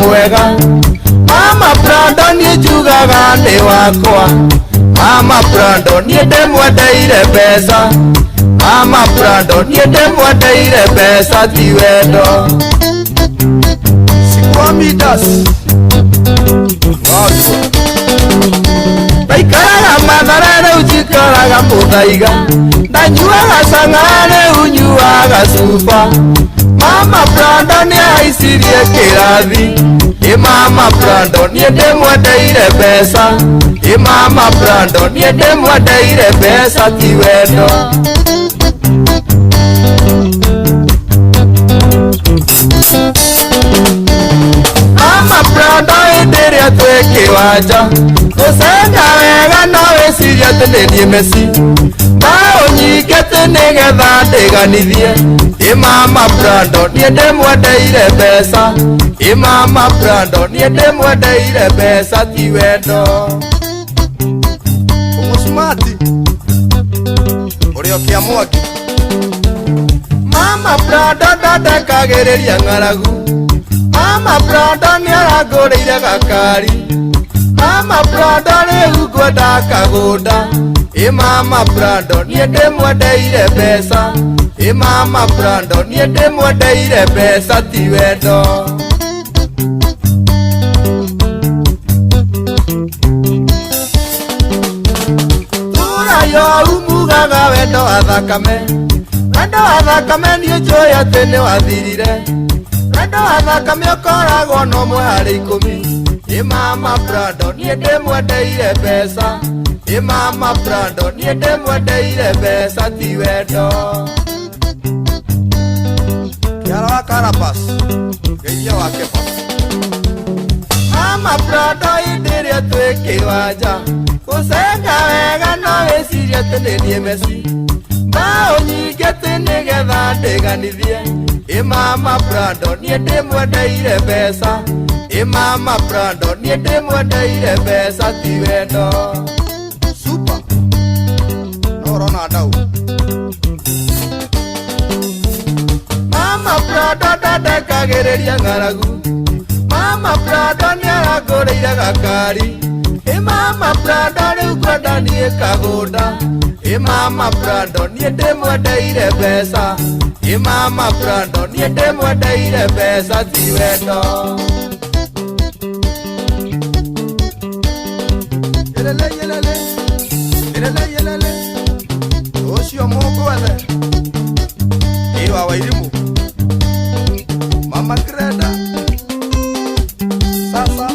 Mwega Mama Prado, niĩ njugaga nĩ wakwa. Mama Prado, niĩ ndĩmwendeire mbeca. Mama Prado, niĩ ndĩmwendeire mbeca, ti wendo. Sikwamidas Wagwa. Ndaikaraga Mathare, rĩu njikaraga Mũthaiga. Ndanyuaga cang'a, rĩu nyuaga cuba. Mama Prado nĩ ahaicirie kĩrathi. Ĩ Mama Prado, niĩ ndĩmwendeire mbeca. Ĩ Mama Prado, niĩ ndĩmwendeire mbeca, ti wendo. Mama Prado, hĩndĩ ĩrĩa twĩ kĩwanja gũcenga wega, no wĩcirie atĩ nĩ niĩ Messi. Mbaũ nyingĩ atĩ nĩgetha ndĩganithie. Ĩ Mama Prado, niĩ ndĩmwendeire mbeca. Ĩ Mama Prado, niĩ ndĩmwendeire mbeca, ti wendo. Ũmũcumati ũrĩa ũkĩa mwaki. Mama Prado ndandekagĩrĩria ng'aragu. Mama Prado nĩ arangũrĩire gakari. Mama Prado, rĩu ngwenda kagũnda. Ĩ Mama Prado, niĩ ndĩmwendeire mbeca. Ĩ Mama Prado, niĩ ndĩmwendeire mbeca, ti wendo. Tũrayo mugaga wendo wa thakame, wendo wa thakame, niĩ njũĩ atĩ nĩ wathirire. Wendo wa thakame ũkoragwo no ũmwe harĩ 10. Ĩ Mama Prado, niĩ ndĩmwendeire mbeca. Ĩ Mama Prado, niĩ ndĩmwendeire mbeca, ti wendo. Kĩara wa Karabas, geithia wa Kefa. Mama Prado, hĩndĩ ĩrĩa twĩ kĩwanja gũcenga wega, no wĩcirie atĩ nĩ niĩ Messi. Mbaũ nyingĩ atĩ nĩgetha ndĩganithie. Ĩ Mama Prado, niĩ ndĩmwendeire mbeca. Ĩ Mama Prado, niĩ ndĩmwendeire mbeca, ti wendo. Super no ũrona ndau. Mama Prado ndandekagĩrĩria ng'aragu. Mama Prado nĩ arangũrĩire gakari. Ĩ Mama Prado, rĩu ngwenda niĩ kagũnda. Ĩ Mama Prado, niĩ ndĩmwendeire mbeca. Ĩ Mama Prado, niĩ ndĩmwendeire mbeca, ti wendo. Yelele, yelele, yelele, yelele, ũcio mũngwethe ĩwa Wairimũ. Mama Greda sasa.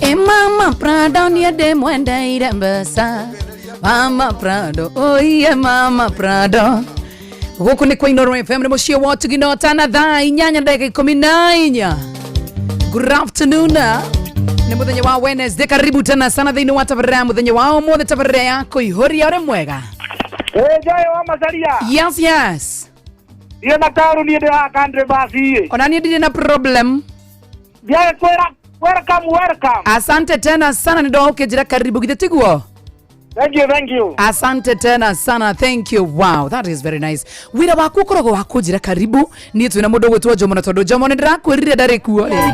Ĩ Mama Prado, niĩ ndĩmwendeire mbeca. Mama Prado, oiye Mama Prado. Gũkũ nĩ kwa Inoro FM, nĩ mũciĩ wa ũtugi na ũtana. Thaa 8:14. Good afternoon, nĩ mũthenya wa Wednesday. Karibu tena sana thĩinĩ wa tabarĩra ya mũthenya wa ũmũthĩ, tabarĩra ya kũihũria. Ũrĩ mwega? Ĩ Joy wa Macaria. Yes. Ndiĩ na kaũru, niĩ ndĩ haha country bus ĩ. Ona niĩ ndirĩ na problem. Ndiaga kwĩra welcome, welcome. Asante tena sana, nĩ ndoka ũkĩnjĩra karibu, githĩ tiguo? Thank you, thank you. Asante tena sana, thank you. Wow, that is very nice. Wĩra waku ũkoragwo wa kũnjĩra karibu. Niĩ twĩna mũndũ ũgwĩtwo Jomo, na tondũ Jomo nĩ ndĩrakwĩrire ndarĩ kuo rĩ,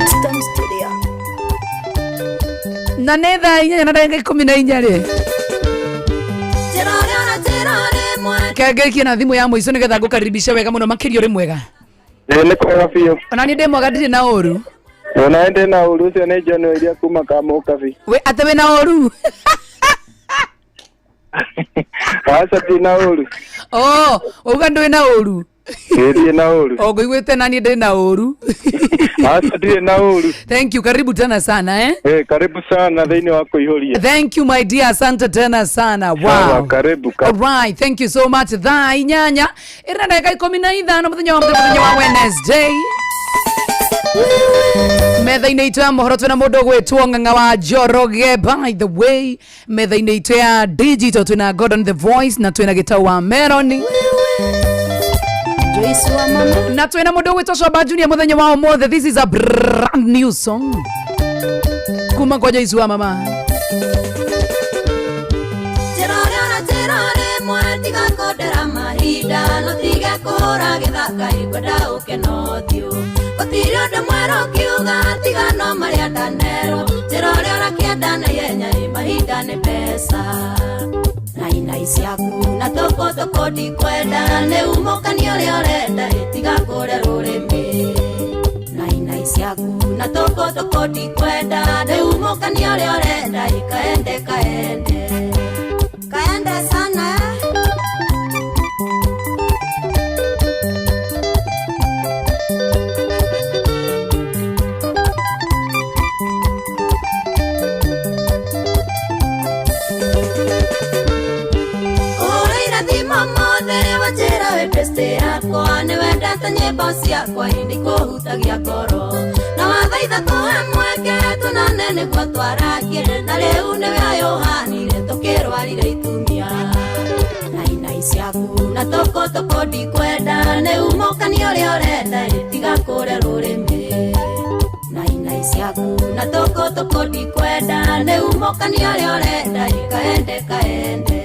na nĩ thaa 8:14 rĩ, kengeikie na thimũ ya mũico nĩgetha ngũkaribisha wega mũno makĩria. Ũrĩ mwega? Ĩĩ, nĩ kwega biũ. Ona niĩ ndĩ mwega, ndirĩ na ũru. Ona ndĩ na ũru, ũcio nĩ John Wairia kuma Kamũkabi. We atĩ wĩna ũru? Aca, ndĩ na ũru. Oh, uga ndwĩ na ũru? Ĩĩ, ndirĩ na ũru. O ngũiguĩte na niĩ ndĩ na ũru. Aca, ndirĩ na ũru. Thank you, karibu tena sana, eh. Eh, karibu sana thĩinĩ wa kũihũria. Thank you, my dear, asante tena sana. Wow. Sawa, karibu. Alright, thank you so much. Thaa 8:15, mũthenya wa Wednesday. Metha-inĩ itũ ya mohoro twĩna mũndũ ũgwĩtwo Ng'ang'a wa Njoroge. By the way, metha-inĩ itũ ya digital twĩna Gordon the Voice, na twĩna Gĩtau wa Meroni, na twĩna mũndũ ũgwĩtwo Coba Junior mũthenya wa ũmũthĩ. This is a brand new song kuma kwa Joyce wa Mama. Njĩra ũrĩa ũranjĩra rĩmwe, tiga kũndera. gĩthaka ngwenda ũkeno ũthiũ gũtirĩ ũndũ mwerũ ũkiuga tiga no marĩa ndanerwo njĩra ũrĩa ũrakĩenda na ihenya ĩ mahinda nĩ mbeca nainai ciaku na tũkũtũkũ ndikwenda nĩ umũkani ũrĩa ũrenda ĩ tiga kũrĩa rũrĩmĩ nainai ciaku na tũkũtũkũ ndikwenda nĩ umũkani ũrĩa ũrenda ĩ kaende kaende kaende sana. Beste yakwa nĩ wendete nyĩmbo ciakwa ĩndĩ kũhutagia ngoro na wathaitha tũhe mweke tũnane nĩguo twarakie na rĩu nĩwe ayũhanire tũkĩrwarire itumia nainai ciaku na tũkũtũkũ ndikwenda nĩ umũkani ũrĩa ũrenda ĩ tiga kũrĩa rũrĩmĩ nainai ciaku na tũkũtũkũ ndikwenda nĩ umũkani ũrĩa ũrenda ĩ kaende kaende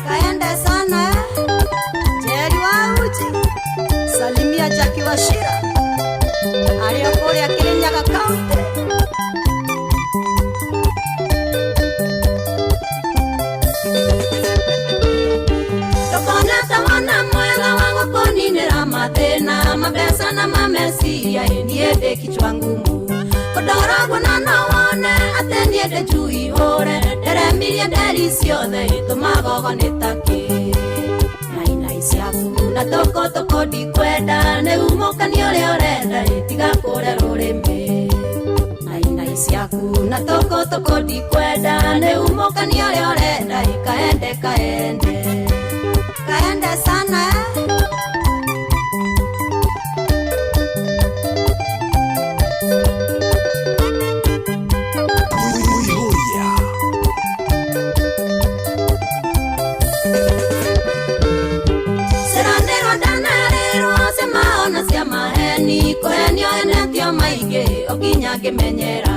kaende sana. Salimia Jackie Wachira arĩa kũrĩa Kirinyaga County. Ndũkona ta wona mwega wa gũkũninĩra mathĩna mabeca na mameciria ĩ niĩ ndĩ kichwa ngumu kũndoragwo na no wone atĩ niĩ ndĩ njui hũre nderemirie nderi ciothe ĩtũmagogo nĩ takĩ ciaku na tũkũtũkũ ndikwenda nĩ umũkani ũrĩa ũrenda ĩ tiga kũrĩa rũrĩmĩ nainai ciaku na tũkũtũkũ ndikwenda nĩ umũkani ũrĩa ũrenda ĩ kaende kaende kaende sana. Kũhenio enetio maingĩ ũkinya ngĩmenyera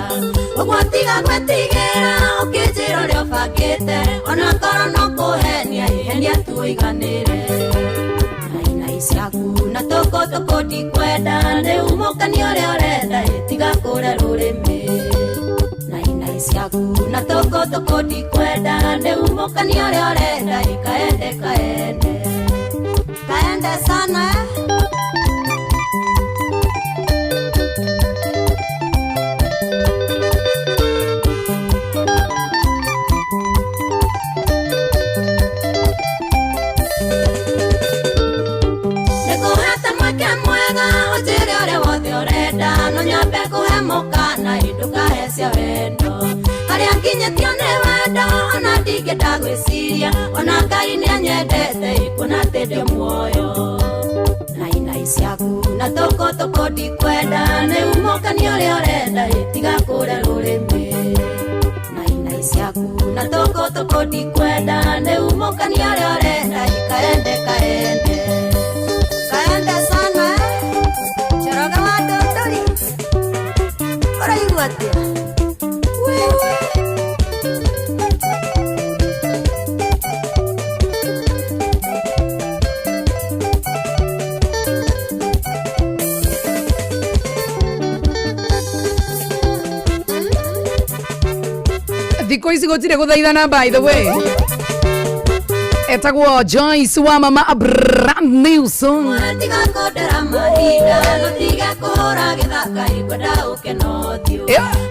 ũguo tiga gwĩtigĩra ũkĩnjĩra ũrĩa ũbangĩte ona korwo no kũhenia henia tu ũiganĩre nainai ciaku na tũkũtũkũ ndikwenda nĩ umũkani ũrĩa ũrenda ĩ tiga kũrĩa rũrĩmĩ nainai ciaku na tũkũtũkũ ndikwenda nĩ umũkani ũrĩa ũrenda ĩ kaende kaende kaende sana. Wendo harĩa nginyĩtio nĩ wendo ona ndingĩenda gwĩciria ona Ngai nĩanyendete kuona atĩ ndĩ muoyo nainai ciaku na tũkũtũkũ ndikwenda nĩ umũkani ũrĩa ũrenda ĩ tiga kũrĩa rũrĩmĩ nainai ciaku na tũkũtũkũ ndikwenda nĩ umũkani ũrĩa ũrenda ĩ kaende kaende kaende sana. Njoroge wa Ndũndũri ũraigua atĩa? Thikũ ici gũtirĩ gũthaithana by the way. Etagwo Joyce wa mama a brand new song. Tiga kũndera mahinda no tiga kũhũra gĩthaka ngwenda ũkeno ũthiũ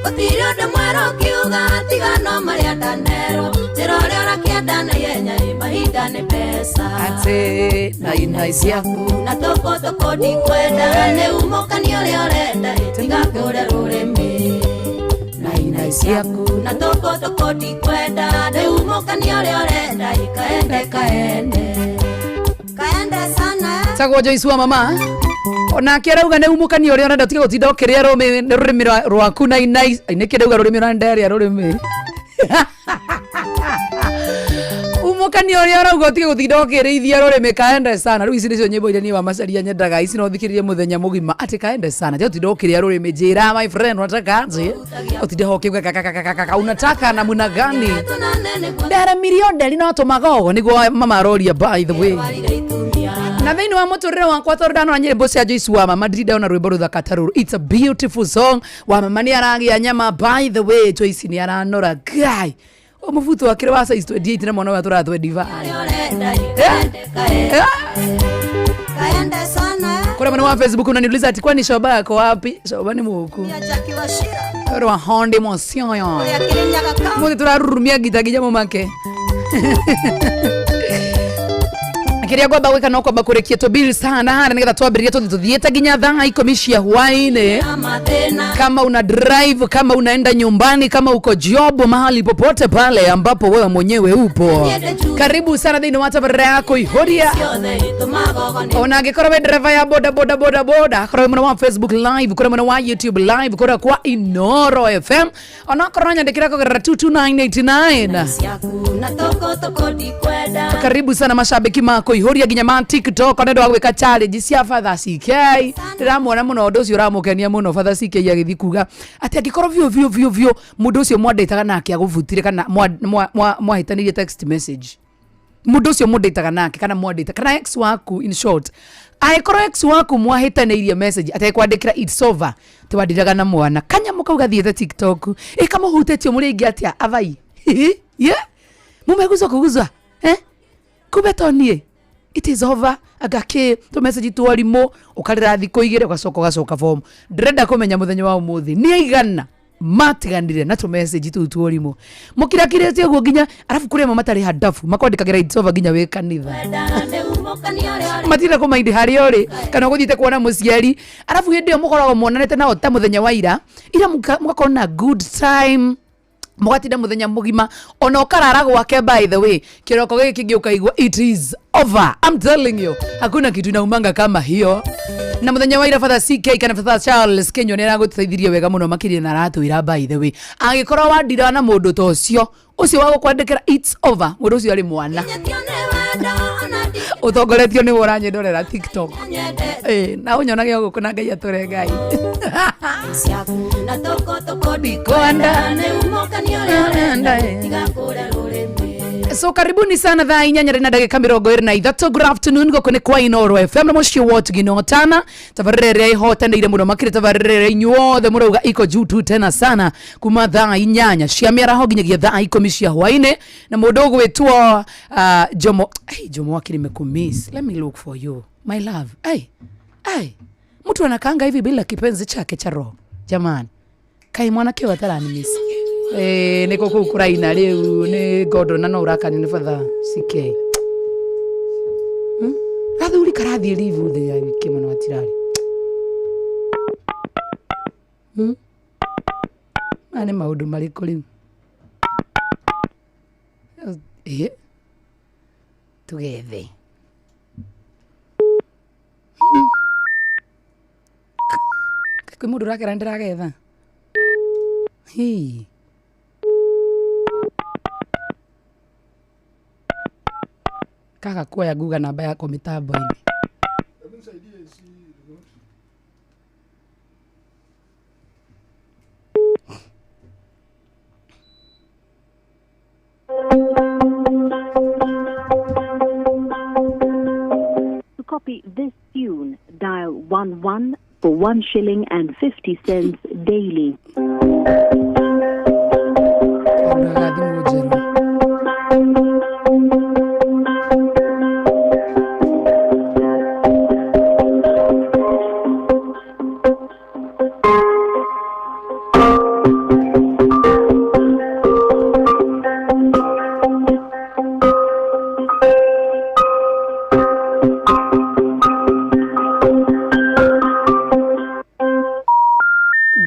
gũtirĩ ũndũ mwerũ ũkiuga tiga no marĩa ndanerwo njĩra ũrĩa ũrakĩenda na ihenya ĩ mahinda nĩ mbeca atĩ nainai ciaku na tũkũtũkũ ndikwenda nĩ umũkani ũrĩa ũrenda ĩ tiga kũrĩa rũrĩmĩ nainai ciaku na tũkũtũkũ ndikwenda nĩ umũkani ũrĩa ũrenda ĩ kaende kaende kaende sana. Tagwo Joyce wa mama onake arauga nĩ umũkani ũrĩa ũrenda tiga gũtinda ũkĩrĩa rũrĩmĩ rwaku nainai nĩkĩ ndauga rũrĩmĩ ũranderia rũrĩmĩ umũkani ũrĩa ũrauga ũtige gũtinda ũkĩrĩithia rũrĩmĩ kaende sana. Rĩu ici nĩcio nyĩmbo iria niĩ wa Macharia nyendaga ici no thikĩrĩrie mũthenya mũgima atĩ kaende sana tiga gũtinda ũkĩrĩa rũrĩmĩ njĩra my friend unataka aje ũtinde ho ũkiuga kakakakaka unataka namna gani nderemirio nderi no tũmagogo nĩguo mama aroria by the way. Na thĩinĩ wa mũtũrĩre wakwa tondũ ndanona nyĩmbo cia Joyce wa mama ndirĩ ndona rwĩmbo rũthaka ta rũrũ. It's a beautiful song. Wa mama nĩ aragĩa nyama, by the way Joyce nĩ aranora guy. Mũbuto wakĩrĩ wa size 28 na mwana ũyũ atũraga 25. Ũrĩa ũrenda kaende sana. Kuna mwana wa Facebook unaniuliza ati kwani Shoba yako wapi? Shoba ni muku. Jackie Wachira Oro wa Honde Mosioyo. ũrĩa Kĩrĩnyaga kaunti. Muthi turarurumia ngita nginya mumake. Kiria ngwamba gwika no kwamba kurikia tubili sana hara nigetha twambiririe tuthi tuthiite nginya thaa 10 cia hwaini. Mathĩna. Kama una drive, kama unaenda nyumbani, kama uko job, mahali popote pale ambapo wewe mwenyewe upo, karibu sana thĩinĩ wa tabarĩra yako ihoria. Ciothe itũmaga Ona angĩkorwo wĩ dereva ya boda boda boda boda, korwo wĩ mwena wa Facebook live, korwo mwena wa YouTube live, korwo kwa Inoro FM, onakorwo nyandĩkĩra kũgerera 22989. Ciaku na tũkũtũkũ ndikwenda. Karibu sana mashabiki mako ihoria nginya ma TikTok ona wa gwĩka challenge cia Father CK. Ndĩramuona mũno ũndũ ũcio ũramũkenia mũno Father CK agĩthiĩ kuga atĩ angĩkorwo biũ biũ biũ biũ mũndũ ũcio mwandĩtaga nake agũbutire kana mwahĩtanirie text message, mũndũ ũcio mũndĩtaga nake kana mwandĩta kana ex waku, in short angĩkorwo ex waku mwahĩtanĩirie message atekwandĩkĩra it's over, tiwandiraga na mwana kanyamũ kau gathiĩte TikTok ĩkamũhutĩtio mũrĩ aingĩ atĩa avai yeah? Mumeguzwa kuguzwa eh? Kumbe to niĩ it is over agakĩ tũ message twarimũ ũkarĩra thikũ igĩrĩ ũgacoka ũgacoka form. Ndĩrenda kũmenya mũthenya wa ũmũthĩ nĩ aigana matiganire na tũ message tũu twarimũ mũkirakirĩte ũguo nginya arabu kũrĩ amwe matarĩ handabu makwandĩkagĩra it's over nginya wĩ kanitha matirenda kũmaindi harĩa ũrĩ kana ũgũthiĩte kuona mũciari arabu hĩndĩ ĩyo mũkoragwo muonanĩte nao ta mũthenya wa ira ira mũgakorwo na good time mũgatinda mũthenya mũgima ona ũkarara gwake. By the way, kĩroko gĩkĩ kĩngĩ ũkaigua it is over. I'm telling you, hakuna kitu inaumanga kama hiyo. Na mũthenya wa ira Father CK kana Father Charles Kenywa nĩ aragũteithirie wega mũno makĩria na aratwĩra by the way angĩkorwo wandira na mũndũ ta ũcio ũcio wa gũkwandĩkĩra it's over, mũndũ ũcio arĩ mwana ũtongoretio nĩwe ũranyendorera TikTok. Na ũnyonage o gũkũ na Ngai atũre Ngai. Ciaku na tũkũtũkũ ndikwenda nĩ umũkania ũrĩa ũrenda tiga kũrĩa rũrĩmĩ. So karibuni sana thaa inyanya na ndagĩka 23. Good afternoon, gũkũ nĩ kwa Inoro FM na mũciĩ wa Ũtugi Tana tabarĩra ĩrĩa ĩhotanĩire mũno makĩria tabarĩra ĩrĩa inyuothe mũrauga iko juu tu tena sana kuma thaa 8 cia mĩaraho nginyagia thaa 10 cia hwainĩ. Na mũndũ ũgwĩtwo Jomo. Hey, Jomo wake nimekumiss, let me look for you my love. Hey, hey, mtu anakaanga hivi bila kipenzi chake cha roho jamani, kai mwanake ũyũ ataranimisi. Nĩ kũ kũu kũraina rĩu nĩ Gordon na no ũrakanio nĩ Father CK. Gathuri karathiĩ live thĩ ya wiki mũno gatirarĩ. Maya nĩ maũndũ marĩkũ rĩu? Ĩ tũgethe kwĩ mũndũ ũrakera nĩndĩragetha. Hii. Kaga kuoya nguga namba yakwa mĩtambo-inĩ. To copy this tune, dial 11 for 1 shilling and 50 cents daily. Kaũndũ ga thimũ njerũ.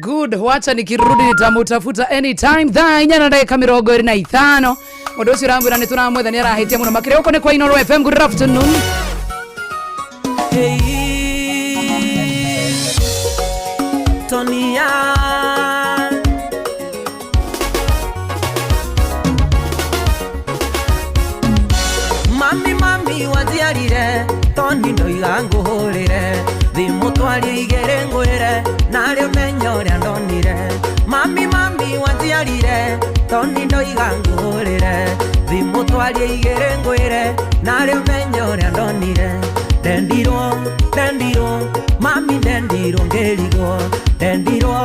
Good, wacha nikirudi nitamutafuta anytime. Thaa inya na ndagĩka 25. Mũndũ ũcio ũramwĩra nĩ tũramwetha nĩ arahĩtia mũno makĩria. Gũkũ nĩ kwa Inoro FM. Good afternoon. Hey, Tonia. Mami, mami wanjiarire toni ndoiga nguhurire thimũ twarie igĩrĩ ngwĩre narĩ ũmenye ũrĩa ndonire. Mami, mami wanjiarire toni ndoiga nguhurire thimũ twarie igĩrĩ ngwĩre narĩ ũmenye ũrĩa ndonire. Ndendirwo ndendirwo mami ndendirwo ngĩrigwo ndendirwo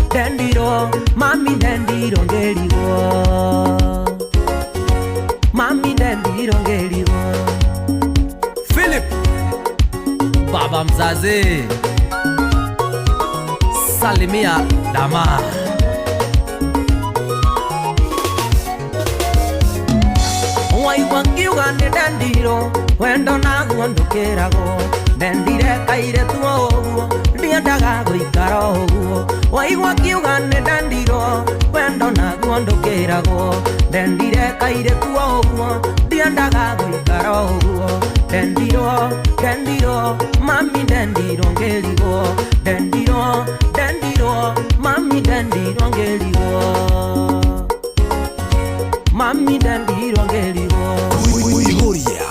ndendirwo mami ndendirwo ngĩrigwo mami ndendirwo ngĩrigwo. Philip baba mzazi salimia dama. Waigua ngiuga nĩ ndendirwo wendo naguo ndũkĩragwo ndendire kairĩtu o ũguo ndiendaga gũikara o ũguo waigua ngiuga nĩ ndendirwo wendo naguo ndũkĩragwo ndendire kairĩtu o ũguo ndiendaga gũikara o ũguo ndendirwo ndendirwo mami ndendirwo ngĩrigwo ndendirwo ndendirwo mami ndendirwo ngĩrigwo mami ndendirwo ngĩrigwo. Kuihuria.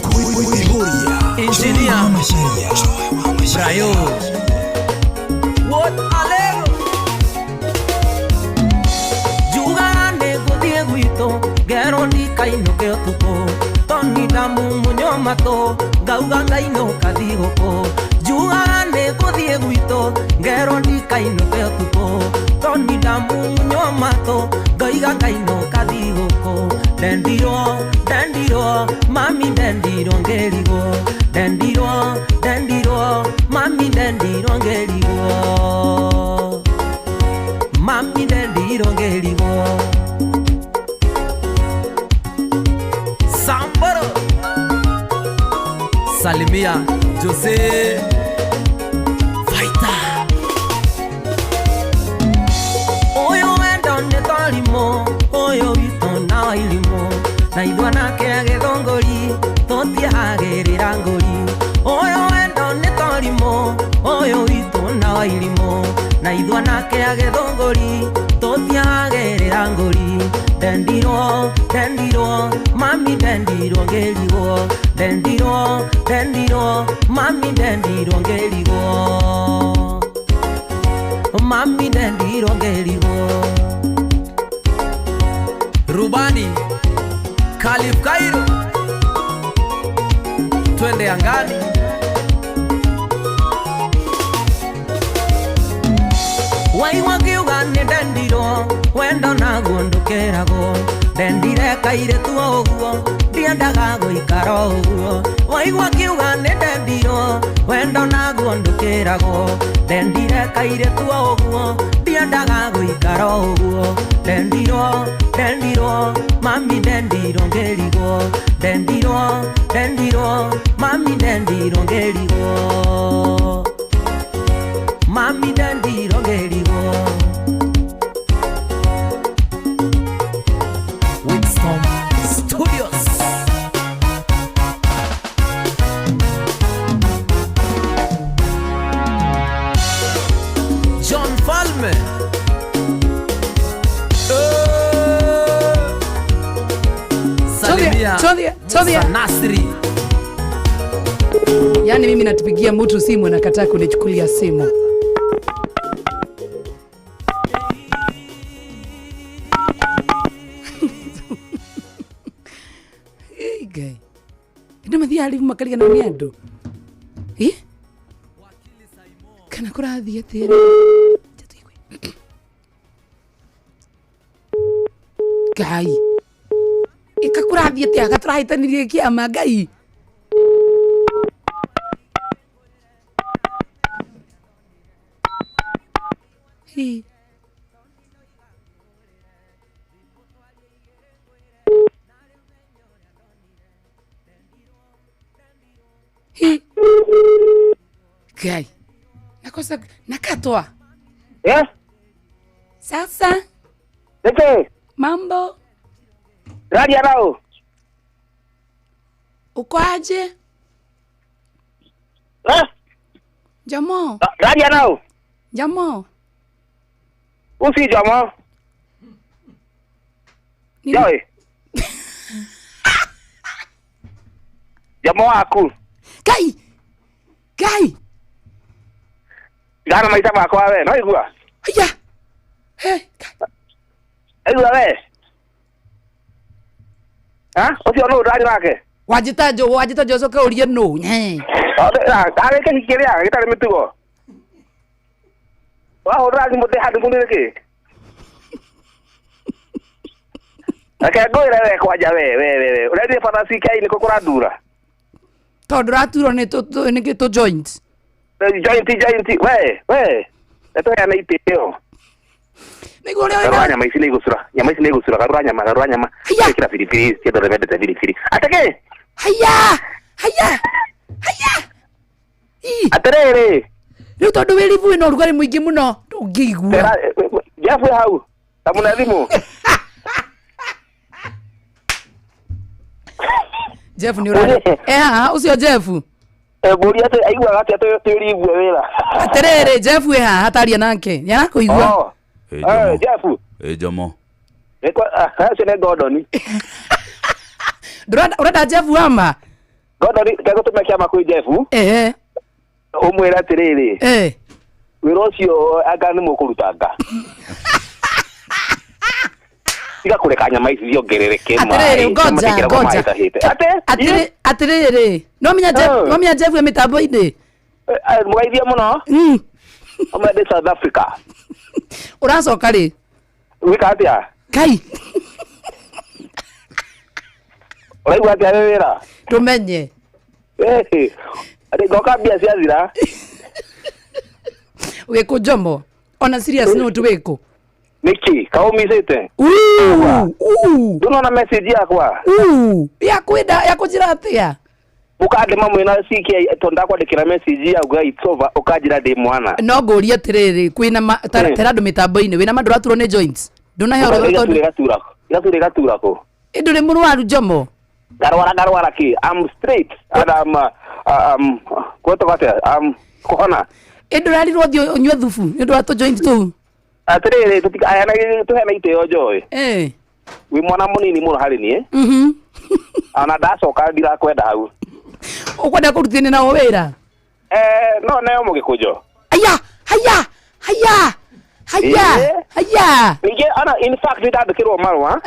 Kuihuria. Engineer Brayo. What alego Jugaga nĩngũthiĩ gwitũ ngerwo ndikainũke ũtukũ toni ndamumunyo matũ ngauga ngainũka thigũkũ njugaga nĩngũthiĩ gwitũ ngerwo ndikainũke ũtukũ toni ndamumunyo matũ ngaiga ngainũka thigũkũ ndendirwo ndendirwo mami ndendirwo ngĩrigwo ndendirwo ndendirwo mami ndendirwo ngĩrigwo mami ndendirwo ngĩrigwo. Samboro salimia Jose Fighter. Ũyũ wendo nĩ torimũ ũyũ witũ na wairimũ na ithuĩ anake a gĩthũngũri tũtiehagĩrĩra ngũri ũyũ wendo nĩ torimũ ũyũ witũ na wairimũ na ithuĩ anake a gĩthũngũri tũtiehagĩrĩra ngũri ndendirwo ndendirwo mami ndendirwo ngĩrigwo ndendirwo ndendirwo mami ndendirwo ngĩrigwo mami ndendirwo ngĩrigwo. Rubani Khalif Kairo twende angani. Waigua ngiuga nĩ ndendirwo wendo naguo ndũkĩragwo ndendire kairĩtu o ũguo ndiendaga gũikara o ũguo waigua ngiuga nĩ ndendirwo wendo naguo ndũkĩragwo ndendire kairĩtu o ũguo ndiendaga gũikara o ũguo ndendirwo ndendirwo mami ndendirwo ngĩrigwo ndendirwo ndendirwo mami ndendirwo ngĩrigwo mami ndendirwo ngĩrigwo. Winston Studios. John Falme. Salimia Tobia. Nasri. Yaani mimi natupigia mtu simu anakataa kunichukulia simu. Ngai. Ndio mathia alivu makaria na ni andu. Eh? Kana kurathie atia? Ngai. Ika kurathie atia gaturahitanirie kiama Ngai. Hi. Hi. Ngai. Nakosa nakatwa. Eh? Sasa. Neke. Mambo. Radia nao. Uko aje? Eh? Jamo. Radia nao. Jamo. Usi jamo. Joy. Jamo aku. Kai. Kai. Gana maita makwa we, no igua. Aya. Hey. Igua we. Ha? Ucio no ndari wake. Wanjĩta njo wanjĩta njo coke ũrie nũ. Nye. Arä kä hikä rä a gä tarä mä tugo wahå ra thimå ndä handå må nä kä reke ngwä re we kwanja we we we we å rethiä bata CK nä kå kå randura. Tondũ ũraturwo nĩ nĩ tũ joint. Joint joint we we tũheane itĩo. Nĩguo ũrĩa Garũra wĩna nyama ici nĩ igũcura, nyama ici nĩ igũcura, garũra nyama, garũra nyama. Haiya! Ĩkĩra biribiri cia andũ arĩa mendete biribiri. Atĩkĩ? Haiya! Haiya! Haiya! Ii. Atĩrĩrĩ. Rĩu tondũ wĩ ribu wĩna ũrugarĩ mũingĩ mũno ndũngĩigua. Tera Jeff wĩ hau ta mũne thimũ. Jeff nĩ ũrarĩ. Eh haha ũcio Jeff. Mbũria atĩ aiguaga atĩa twĩ ribu wĩra. Atĩrĩrĩ Jeff wĩ haha taria nake. Nĩ arakũigua. Oh. Ĩ, Jomo. Jeff. Ĩ, Jomo. Ũcio nĩ Gordon. Ndũrenda ũrenda Jeff wama? Gordon kegũtũme kĩama kwĩ Jeff. Ehe. Ũmwĩre atĩrĩrĩ. Eh. Wĩra ũcio anga nĩ mũkũrutanga. Tiga kũreka nyama ici ciongerereke Atĩrĩrĩ maĩ. ngoja Nyama ciĩkĩragwo maĩ ngoja. itahĩte. Atĩ? Atĩrĩ atĩrĩrĩ. No menya Jeff no menya Jeff wĩ mĩtambo-inĩ. Mũgeithie mũno. Ũmwe ndĩ South Africa. Ũracoka rĩ? Wĩka atĩa? Kai. Ũraigua atĩa wĩ wĩra? Tũmenye. Atĩ ngoka mbia ciathira. Wĩkũ Jomo? Ona serious note wĩkũ? Nĩkĩ? Kaũmicĩte? Ndũnona message yakwa? Ya kwenda ya kũnjĩra atĩa? Ũkandĩma mwĩna CK tondũ ndakwandĩkĩra message yauga it's over ũkanjĩra ndĩ mwana. No ngũrie atĩrĩrĩ kwĩna tera andũ mĩtambo-inĩ wĩna ma ndũraturwo nĩ joints. Ndũnahe ũrotho tondũ Igatura igatura igatura kũ? Ĩ ndũrĩ mũrwaru Jomo? Ngarwara ngarwara kĩ? I'm straight and I'm gwĩtagwo atĩa? I'm kũhona. Ĩ ndũrarirwo ũthiĩ ũnyue thubu nĩ ũndũ wa tũ joint tũu? Atĩrĩrĩ tũheana itĩo Joy. Eh. Wĩ mwana mũnini mũno harĩ niĩ. Ona ndacoka ndirakwenda hau. Ũkwenda kũrutithania nao wĩra? No neo mũgĩkũnjo. Aya, haya, haya, haya, haya. Ningĩ ona in fact nĩndandĩkĩrwo marũa.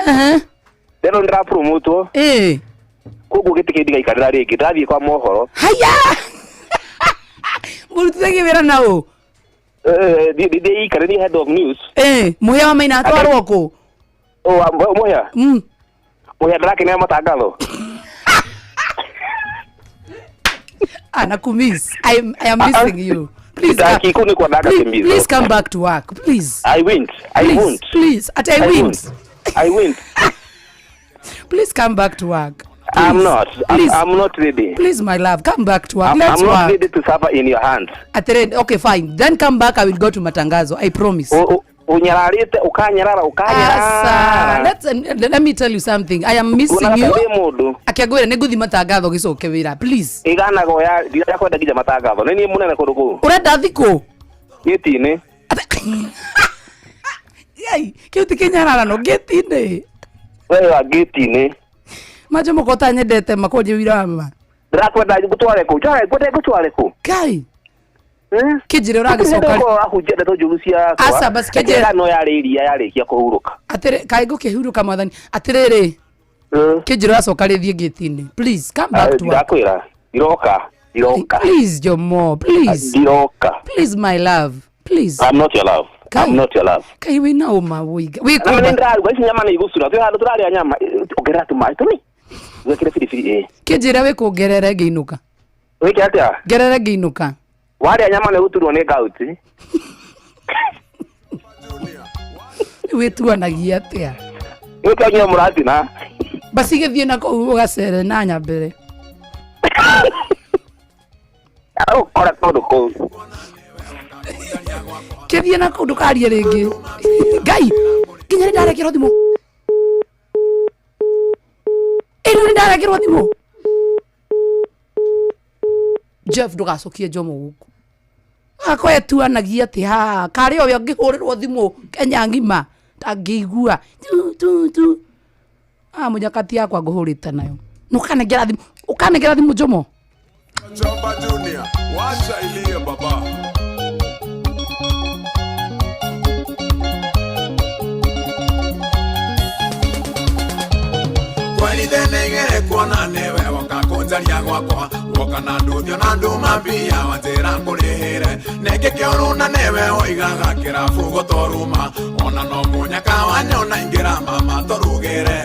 Rĩu ndĩrapromotwo. Koguo gĩtĩ kĩu ndigaikarĩra rĩngĩ ndĩrathiĩ kwa mohoro. Haya. Mũrutithagia wĩra na ũ? Ndĩikarĩrie head of news. Mũhĩa wa Maina atwarwo kũ? Mũhĩa? Mũhĩa ndĩrakenera matangatho. Anakumiss. I am missing you. Please, please come back to work. Please. I won't. I please, won't. Please. At I won't. I won't. Please come back to work. Please. I'm not. Please. I'm not ready. Please, my love, come back to work. Let's I'm not work. ready to suffer in your hands. Atĩrĩrĩ, okay, fine. Then come back, I will go to matangazo. I promise. Unyararĩte ukanyarara ukanyarara. Asa, let me tell you something. I am missing you. Ndĩ mũndũ. Akĩngwĩra nĩ ngũthiĩ matangatho gĩcoke wĩra. Please. Igana goya ndirakwenda nginya matangatho. Nĩ niĩ mũnene kũndũ kũu. Ũrenda thikũ? Gĩti-inĩ. Yai, kĩu ti kĩnyararano gĩti-inĩ. We wa gĩti-inĩ. Majo mũko ũtanyendete makũnjĩ wĩra wa ma. Ndĩrakwenda ngũtware kũ? Njore ngwende ngũtware kũ? Kai. Kĩnjĩre ũragĩcoka. Ũrahunjia ndeto njũru ciakwa. Aca, basi kĩnjĩre. No yarĩ iria yarĩkia kũhurũka. Atĩrĩ, kaĩ ngũkĩhurũka mwathani. Atĩrĩrĩ. Kĩnjĩre ũracoka rĩthiĩ gĩti-inĩ. Please come back to work. Ndakwĩra. Ndiroka. Ndiroka. Please Jomo, please. Ndiroka. Please my love. Please. I'm not your love. I'm not your love. Kai wĩna ũma wũiga. Na nĩ ndĩraruga ici nyama nĩ igũcura. Twĩ handũ tũrarĩa nyama. Ongerera tũmaĩ tũni. Wĩkĩre biribiri ĩ. Kĩnjĩre wĩkũngerere ngĩinũka. Wĩke atĩa? Ngerere ngĩinũka. Warĩa nyama nĩ gũturwo nĩ gauti. Wĩtuanagia atĩa? Wĩke ũnyue mũratina. Basi gĩthiĩ na kũu ũgacere na nyambere. Aragũkora kũndũ kũu. Kĩthiĩ na kũu ndũkarie rĩngĩ. Ngai, nginya nĩ ndarekerwo thimũ. Ĩ rĩu nĩ ndarekerwo thimũ. Jeff ndũgacokie Jomo gũkũ. Akwa etuanagia atĩ haha karĩ o we ũngĩhũrĩrwo thimũ Kenya ng'ima ndangĩigua tu tu tu. Ah, mũnyakati yakwa ngũhũrĩte nayo. Nũkanengera thimũ, ũkanengera thimũ Jomo. Chomba Junior, wacha ilie baba. Kweli thenegere kuona newe waka Waikaria gwakwa woka na nduthio na nduma mbia wanjĩra ngũrĩhĩre nĩkĩ kĩũru na nĩwe woigaga kĩrabu gũtũruma ona no mũnyaka wanyona ingĩra mama tũrugĩre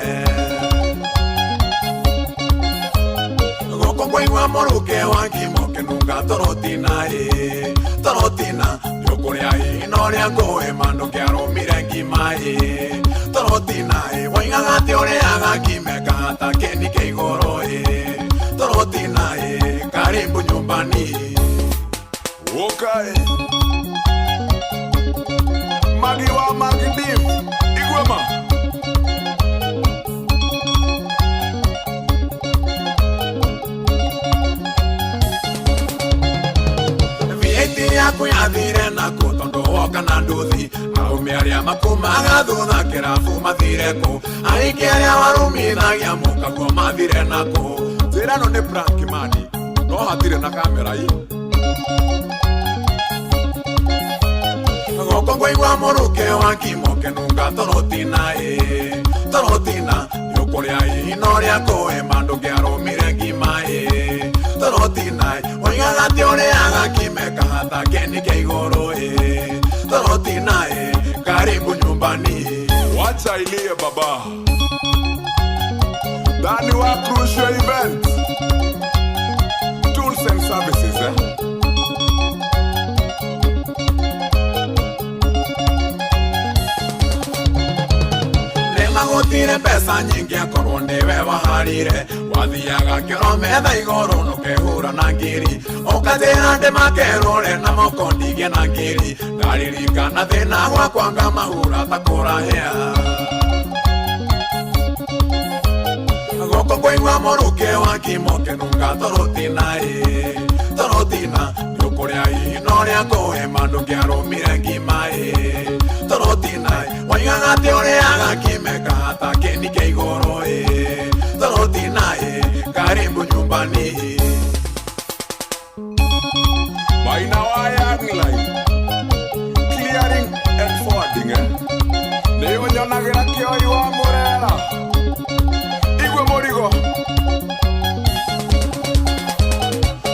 gũkũ ngũigua mũrukĩ wa ngima ũkĩnunga torotina ĩ torotina nĩũkũrĩa ĩ na ũrĩa ngũĩ ma ndũkĩarũmire ngima ĩ torotina ĩ woigaga atĩ ũrĩaga ngima ĩkahata kĩni kĩa igũrũ ĩ torotina ĩ karibu nyumbani. Okay. Magi wa Magi Div Igwema. VAT yaku yathire naku tondu woka na nduthi arũme arĩa makumaga thutha kĩrabu mathire kũ aingĩ arĩa warumithagia mũkaguo mathire nakũ. Njĩra ĩno nĩ prank mani no hatirĩ na kamera ĩ. Gũkũ ngũigua mũrukĩ wa ngima ũkĩnunga torotina ĩ torotina nĩũkũrĩa ĩ na ũrĩa ngũĩ ma ndũngĩarũmire ngima ĩ torotina ĩ woigaga atĩ ũrĩaga ngima ĩkahata kĩni kĩa igũrũ ĩ torotina ĩ karibu nyumbani. Wacha ilie baba. Dani wa Crucial Event Tools and Services eh? Nĩmagũtire mbeca nyingĩ akorwo nĩwe waharire wathiaga kĩoro metha igũrũ nũkehũra na ngiri ũkanjĩra ndĩmakerũre na moko ndigie na ngiri ndaririkana thĩna gwakwa ngamahura ta kũrahĩa. Gũkũ ngũigua mũrukĩ wa ngima ũkĩnunga torotina ĩ torotina nĩũkũrĩa ĩ na ũrĩa ngũĩ ma ndũngĩarũmire ngima ĩ torotina ĩ woigaga atĩ ũrĩaga ngima ĩkahata kĩni kĩa igũrũ ĩ torotina ĩ karibu nyumbani. Maina wa Young Line Clearing and Forwarding eh? Nĩũnyonagĩra kĩoi wa mũrera igwe mũrigo.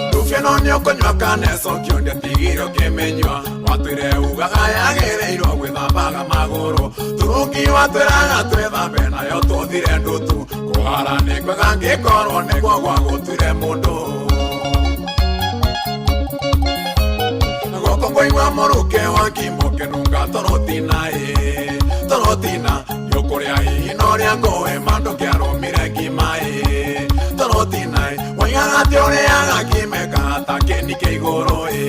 Ndubia no nĩũkũnyua kaneco kĩondia tigire ũkĩmĩnyua watwĩre ugaga yagĩrĩirwo gwĩthambaga magũrũ turungi watwĩraga twĩthambe nayo tũthire ndutu kũhara nĩ kwega ngĩkorwo nĩguo gwagũtuire mũndũ. Gũkũ ngũigua mũrukĩ wa ngima ũkĩnunga torotina ĩ torotina nĩũkũrĩa ĩ na ũrĩa ngũĩ ma ndũngĩarũmire ngima ĩ torotina ĩ woigaga atĩ ũrĩaga ngima ĩkahata kĩni kĩa igũrũ ĩ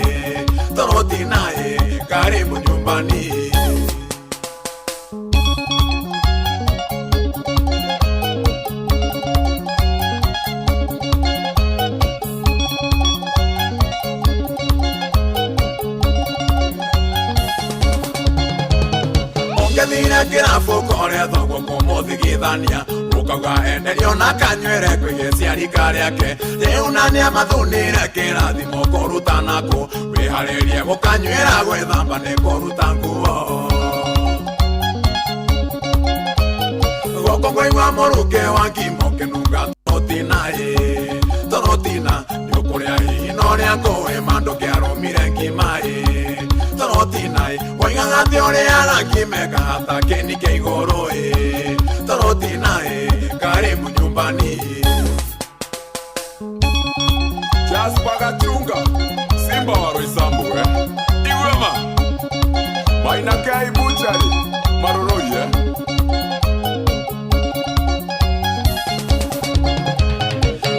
torotina ĩ karibu nyumbani. Ũngĩthire kĩrabu kũrĩa thoguo kũmũthigithania ũkauga enderio na kanywĩre kwĩ gĩciarika rĩake rĩu na nĩamathunire kĩrathimo kũruta nakũ wĩharĩrie gũkanywĩra gwĩthamba nĩ kũruta nguo. Gũkũ ngũigua mũrukĩ wa ngima ũkĩnunga torotina ĩ torotina nĩũkũrĩa ĩ na ũrĩa ngũĩ ma ndũngĩarũmire ngima ĩ torotina ĩ woigaga atĩ ũrĩaga ngima ĩkahata kĩni kĩa igũrũ ĩ torotina ĩ karibu nyumbani. Jasper Gachunga Simba wa Roysambu eh? Igwema Maina Kai Butchery Maroroi eh?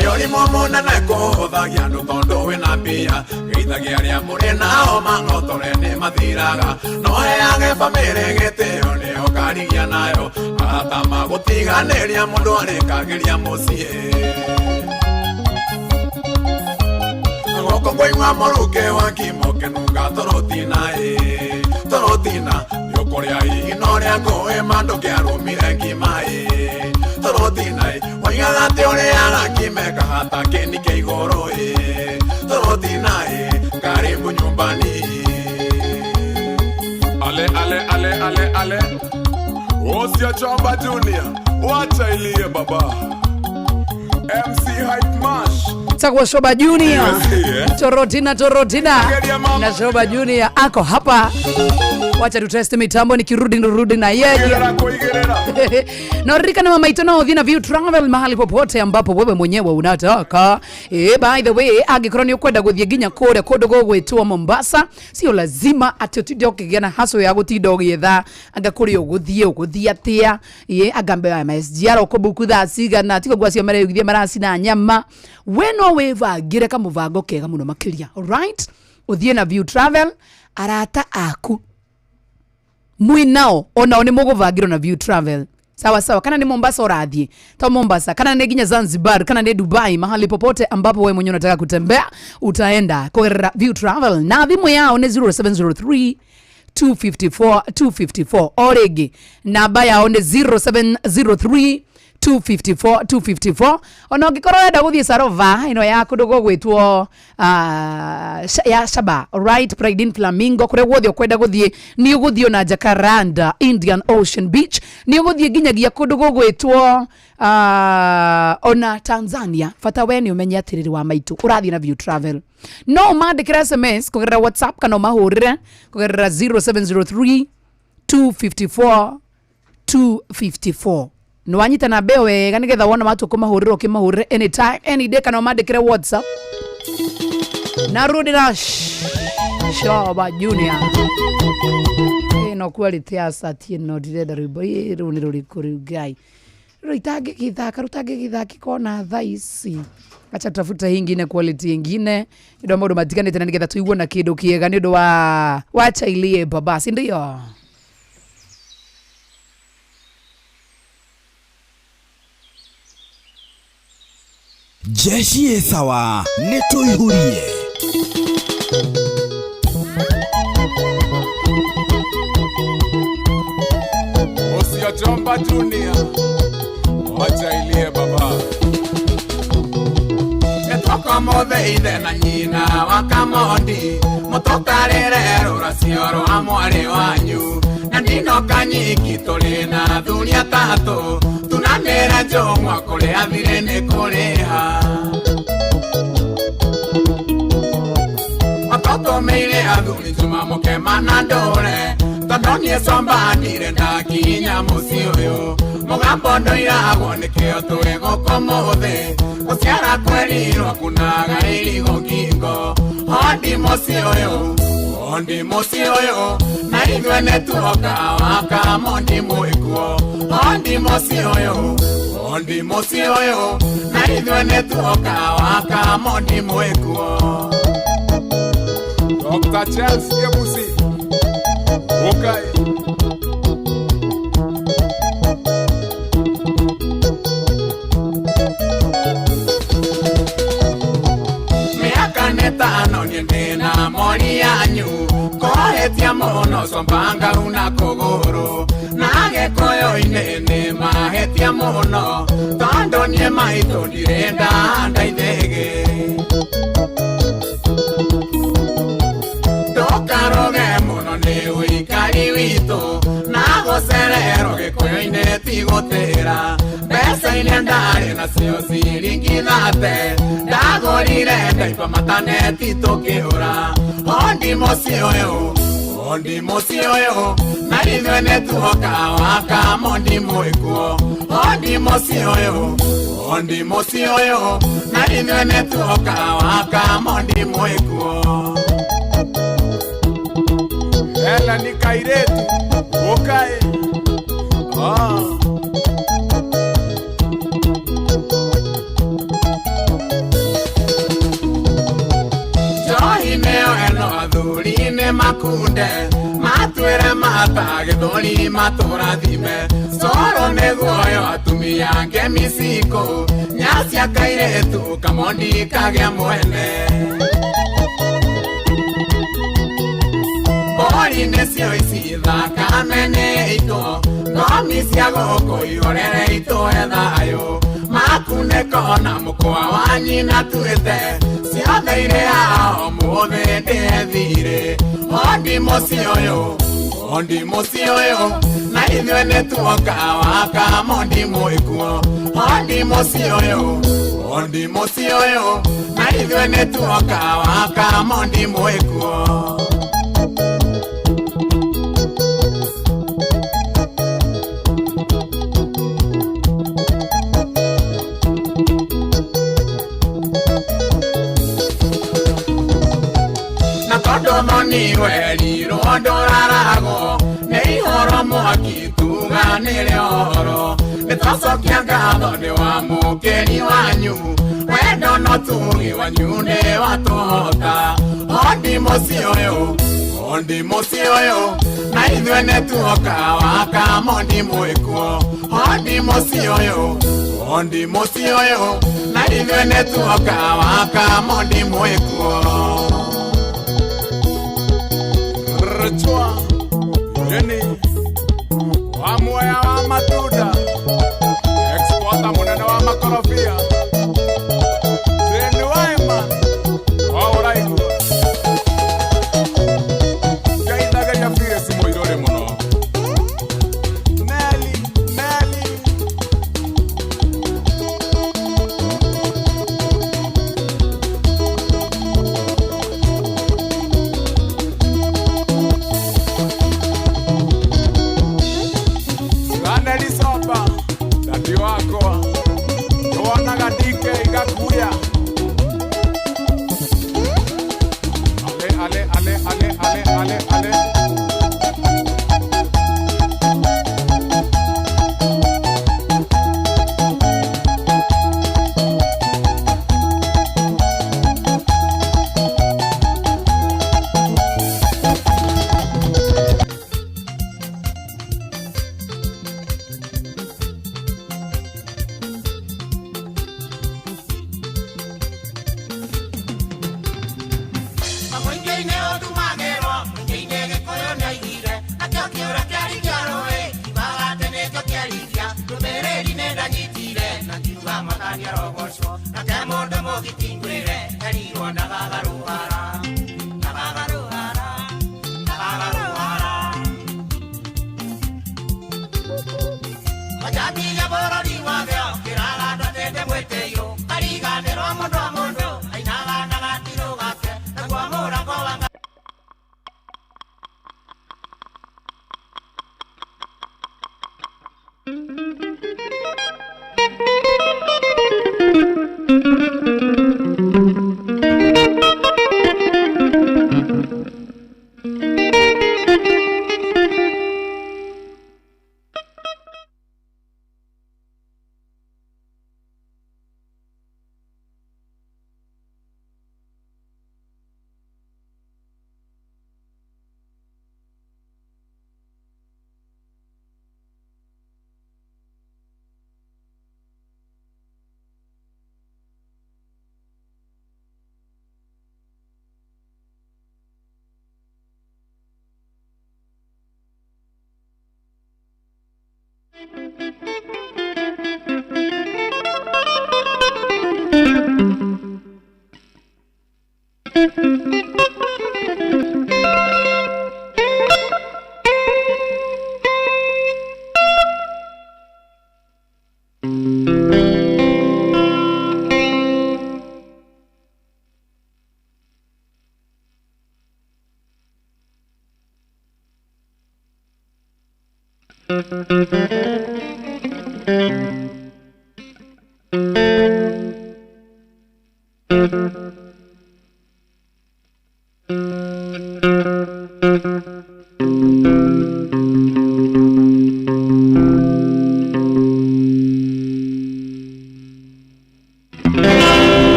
Nĩũrimũ mũnene kũhũthagia andũ tondũ wĩna mbia geithagia arĩa mũrĩ nao mang'otore nĩ mathiraga no heage bamĩrĩ gĩtĩo nĩyo karigia nayo arata magũtiganĩria mũndũ arĩkagĩria mũciĩ. Gũkũ ngũigua mũrukĩ wa ngima ũkĩnunga torotina ĩ torotina nĩũkũrĩa ĩ na ũrĩa ngũĩ ma ndũngĩarũmire ngima ĩ torotina ĩ woigaga atĩ ũrĩaga ngima ĩkahata kĩni kĩa igũrũ ĩ torotina ĩ karibu nyumbani. Ale ale ale ale ale Osia Chomba Junior wacha ilie baba. MC Hype Mash Tagwo Shoba Junior. Torotina Torotina na Shoba Junior ako hapa. Wacha tuteste mitambo, nikirudi nirudi na yeye. Na ririkana mama ito no uthie na View Travel mahali popote ambapo wewe mwenyewe unataka. By the way, angikorwo ni ukwenda guthie nginya kuria kundu gugwitwo Mombasa, sio lazima ati utinde ukigia na haso ya gutinda ugietha anga kuria uguthie uguthie atia. Anga mbeo ya SGR ukubuku thaa cigana, tigo gwacio mareyugithia maracina nyama. We no wibangire kamubango kega muno makiria. Alright, uthie na View Travel, arata aku mwinao onao ni muguvangirwo na View Travel. Sawa sawa, kana ni Mombasa urathie ta Mombasa, kana ni nginya Zanzibar, kana ni Dubai, mahali popote ambapo wewe mwenyewe unataka kutembea utaenda kugerera View Travel. Na thimu yao ni 0703 254 254. Origi namba yao ni 0703 254 254. Ona ũngĩkorwo wenda gũthiĩ Sarova ĩno ya kũndũ gũgwĩtwo ya Shaba, right, Pride in Flamingo, kũrĩa guothe ũkwenda gũthiĩ nĩ ũgũthiĩ ona Jacaranda, Indian Ocean Beach, nĩ ũgũthiĩ nginyagia kũndũ gũgwĩtwo ona Tanzania. Bata we nĩ ũmenye atĩrĩrĩ wa maitũ ũrathiĩ na View Travel. No ũmandĩkĩre SMS kũgerera WhatsApp kana ũmahũrĩre kũgerera 0703 254 254. Nwanyita na mbeo wega nigetha wona watu kumahurira ukimahurira anytime any day, kana umandikire WhatsApp. Na rudi na Shoba Junior. No quality asati no ndirenda rwimbo rũu nĩ rũrĩkũ rĩu Ngai rũu itangĩgĩthaka rũtangĩgĩthakĩka ona thaa ici. Acha tutafuta hii ingine quality ingine ndio maũndũ matiganĩte na nĩgetha tũigue na kĩndũ kĩega nĩ ũndũ wa wacha ilie baba, si ndio? Jeshi ĩ sawa nĩ tũihũrie. Usiyochomba Junior, wacha ilie baba. Nĩtwoka mothe ithe na nyina wa Kamondi, mũtũtarĩre rũracio rwa mwarĩ wanyu. Na ndinoka nyiki tũrĩ na athuri atatũ, tunanĩra njũng'wa kũrĩa thirĩ nĩ kũrĩha. Matũtũmĩire athuri Juma mũkema na ndũre, tondũ niĩ comba ndirĩ ndakinya mũciĩ ũyũ. Mũgambo ndũiragwo nĩkĩo twĩ gũkũ mũthĩ, gũciara kwerirwo kunaga irigũ ngingo. Hondi mũciĩ ũyũ, hondi mũciĩ ũyũ, na ithuĩ nĩtuoka wa Kamondi mwĩkuo. Hondi mũciĩ ũyũ, hondi mũciĩ ũyũ, na ithuĩ nĩtuoka wa Kamondi mwĩkuo. Dr. Charles Kebusi, okay. Miaka nĩtano niĩ ndĩna mori yanyu, kũhĩtia mũno combanga una kũgũrũ. Na Gĩkũyũ-inĩ nĩ mahĩtia mũno, tondũ niĩ maitũ ndirĩ ndahanda ithĩgĩ. Ndũkaroge mũno nĩ ũikari witũ, na gũcererwo Gĩkũyũ-inĩ ti gũtĩra. Mbeca iria ndarĩ nacio ciringi thate, ndagũrire ndaipa mataneti tũkĩũra. Hondi mũciĩ ũyũ, hondi mũciĩ ũyũ, na ithuĩ nĩtuoka wa Kamondi mwĩkuo. Hondi mũciĩ ũyũ, hondi mũciĩ ũyũ, na ithuĩ nĩtuoka wa Kamondi mwĩkuo. Ela ni kairetu, okay. Njohi nĩyo ĩno athuri nĩ makunde, matwĩre mata gĩthũri matũrathime. Coro nĩguoyo atumia ngemi cikũ, nyacia kairĩtu Kamondi kagĩa mwene. Mbũri nĩcio ici thakame nĩ itũ, ngomi cia gũkũ ihorere itũhe thayũ. Makunĩko na mũkwa wa nyina tuĩte, ciothe irĩ haha ũmũthĩ ndĩethire. Hondi mũciĩ ũyũ, hondi mũciĩ ũyũ, na ithuĩ nĩtuoka wa Kamondi mwĩkuo. Hondi mũciĩ ũyũ, Ondi mũciĩ ũyũ na ithuĩ nĩ tuoka waka mondi mwĩkuo. Na tondũ thoni werirwo ndũraragwo nĩ ihoro mwaki tuganĩre ũhoro nĩ twacokia ngatho nĩ wa mũkĩri wanyu wendo no tugi wanyu nĩ watũhota. Ondi mũciĩ ũyũ, ondi mũciĩ ũyũ na ithuĩ nĩ tuoka waka mondi mwĩkuo. Ondi mũciĩ ũyũ, ondi mũciĩ ũyũ na ithuĩ nĩ tuoka waka mondi mwĩkuo. Rchwa Yeni wa muoya wa matunda exporter munene wa makorobia Jeni Waima wa ũraigua ngeithageria Phyllis mũirũrĩ mũno Nelly Nelly Ganeli Sopa dadi wakwa nĩwonaga DK Gakuya. Ale ale ale ale ale ale ale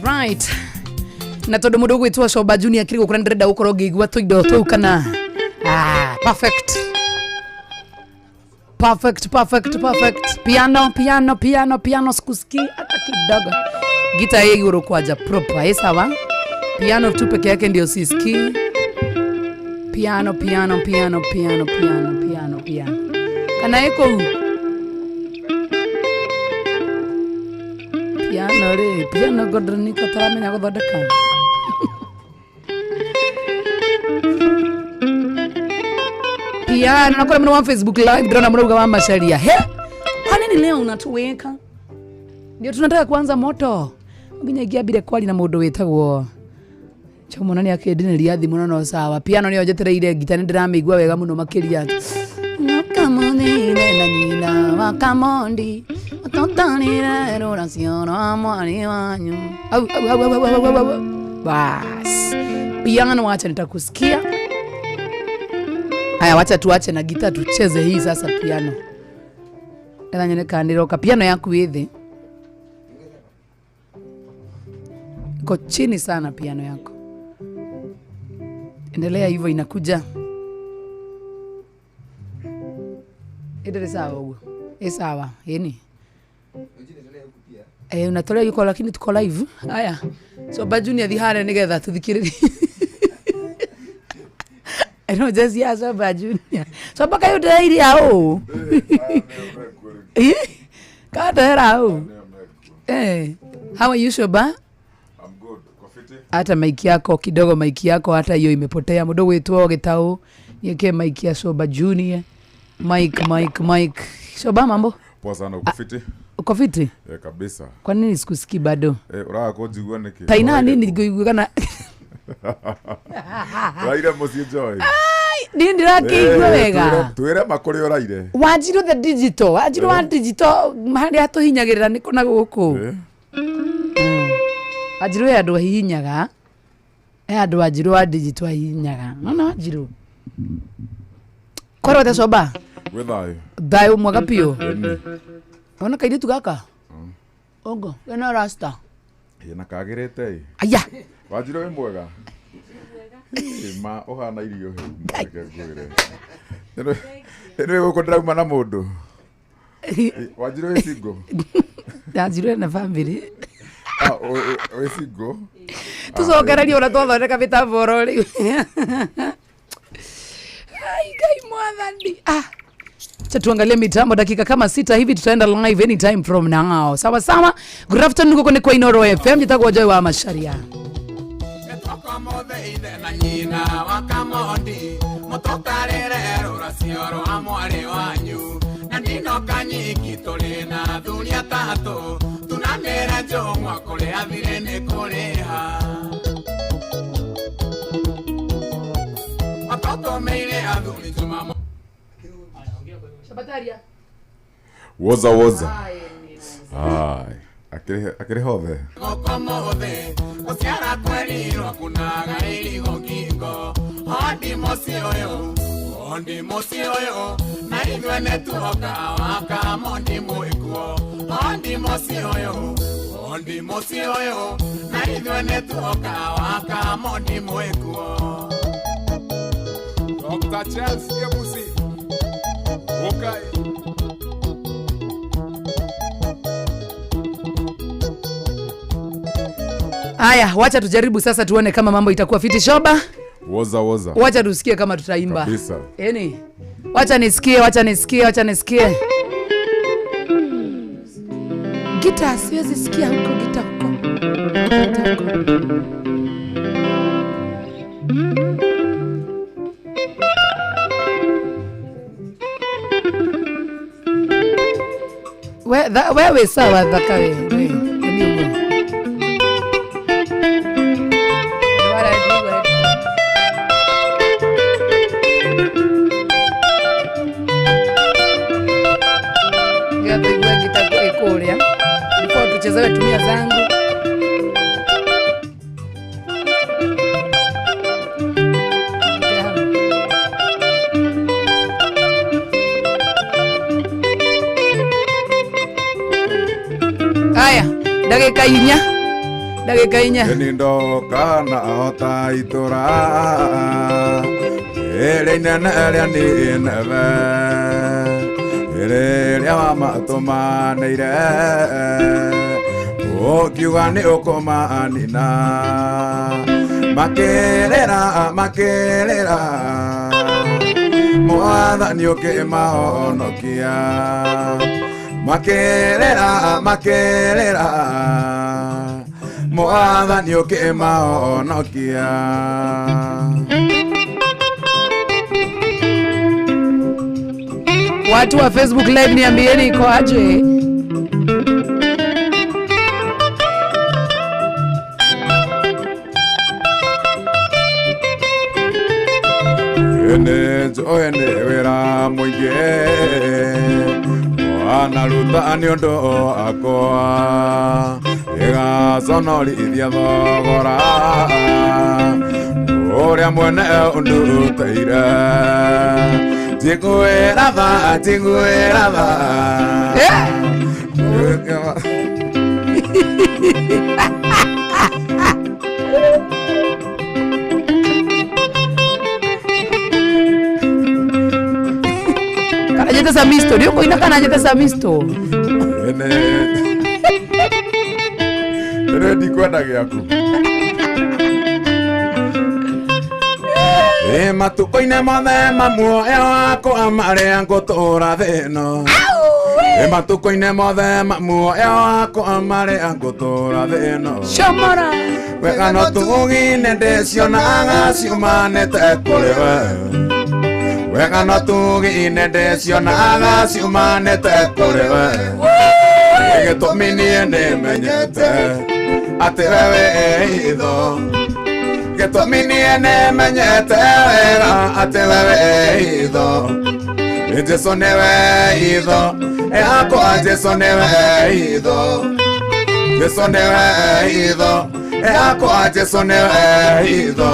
Right. Na tondu mundu gwitwo Coba Junior akiri gukura ndirenda gukorwo ngiigua tuindo tuu kana perfect. Perfect, perfect, perfect. Piano, piano, piano, piano sikusikii hata kidogo. Gita hii iguru kwaja proper, eh, sawa? Piano tu peke yake ndio sisikii. Piano, piano, piano, piano, piano, piano, piano. Kana iko piano ri, piano godroniko taramenya guthondeka. Piano nakora mno wa Facebook live ndona mrauga wa Macharia. He? Kwa nini leo unatuweka? Ndio tunataka kuanza moto. Nginya ingiambire kwari na mundu witagwo Chomona ni akindiniria thimu no sawa. Piano niyo njetereire ngita ni ndiramĩigua wega muno makiria. Nakamondire na nyina wakamondi atotanire ruracio rwa mwarĩ wanyu. Au au au au au au. Bas. Piano wacha nitakusikia. Haya wacha tuache na gita tucheze hii sasa piano. Ela nyone kandiroka piano yaku ithi. Iko chini sana piano yako. Endelea hivyo inakuja. Endelea sawa huo. Sawa, yeni. Unatolea yuko lakini tuko live. Haya. So Junior thihare nigetha tuthikiririe. I know just yeah Soba Junior. So baka yo ndĩraire au. Kadera au. How are you Soba? I'm good. Kofiti. Hata mic yako kidogo, mic yako hata hiyo imepotea. Mudo wetwo gitau. Yeke mic ya Soba Junior. Mic mic mic. Soba mambo? Poa sana, uko fiti? Uko fiti? Kabisa. Kwa nini sikusikii bado? Uraga kujigua niki? Taina nini ngũigua kana Raire muciĩ Joy. Ai, ni ndĩrakĩigua wega. Twĩre makũrĩ ũraire. Wanjiru the digital, Wanjiru wa digital harĩa tũhinyagĩrĩra nĩ kũna gũkũ. Wanjiru he andũ ahihinyaga. He andũ Wanjiru wa digital ahihinyaga. Nona Wanjiru. Korwo te Soba? Gwĩ thayũ. Thayũ mwega biũ. Ona kairĩtu gaka? Ongo, kena rasta. Ĩ na kagĩrĩte ĩ. Aya. Wanjiru wĩ mwega? Ma ũhana irio hĩu. Ngwĩre. Ĩno gũkũ ndĩrauma na mũndũ. Wanjiru wĩ single? Wanjiru ena family. Wĩ single? Tũcokererie ũrĩa twathondeka mĩtambo oro rĩu. Ai Ngai mwathani. Acha tuangalie mitambo dakika kama 6 hivi tutaenda live anytime from now. Sawa sawa. Good afternoon guko ni kwa Inoro FM njitagwo Joy wa Macharia. Woza woza. Ai, akiri hothe. Dr. Charles Ebusi. Okay. Aya, wacha tujaribu sasa tuone kama mambo itakuwa fiti Shoba. Woza woza. Wacha tusikie kama tutaimba. Kabisa. Yaani, wacha nisikie, wacha nisikie, wacha nisikie. Gita siwezi sikia huko, gita huko. Gita huko. Wewe sawa dhakawe. Ni ugo. Before tuchezewe tumia zangu. Ndagĩka inya. Ndagĩka inya. Ni ndoka na hota itura ĩrĩa inene ĩrĩa nĩ neve ĩrĩa wamatũmanĩire ũkiuga nĩ ũkũmanina makĩrĩra makĩrĩra mwathani ũkĩmahonokia makĩrĩra makĩrĩra mwathani ũkĩmahonokia. Watu wa Facebook Live niambieni iko aje? Ene joene wera muingi wanaruta nĩ ũndũ akwa ĩgaconorithia thogora ũrĩa mwene ũndutĩire njiguĩra tha njiguĩra tha. Kanajete Samisto, ndio kuina kanajete Samisto. Ene ndikwenda gĩaku. Matukũ-inĩ mothe ma muoyo wakwa marĩa ngũtũũra thĩ ĩno. Matukũ-inĩ mothe ma muoyo wakwa marĩa ngũtũũra thĩ ĩno. Shomora. Wega no tũgine ndĩcionaga ciumanĩte kũrĩ we. Wega no tũgine ndĩcionaga ciumanĩte kũrĩ we. Gĩtũmi niĩ nĩmenyete atĩ we wĩ itho. Gĩtũmi niĩ nĩmenyete wega atĩ we wĩ itho. Jesũ nĩwe itho yakwa, Jesũ nĩwe itho. Jesũ nĩwe itho yakwa, Jesũ nĩwe itho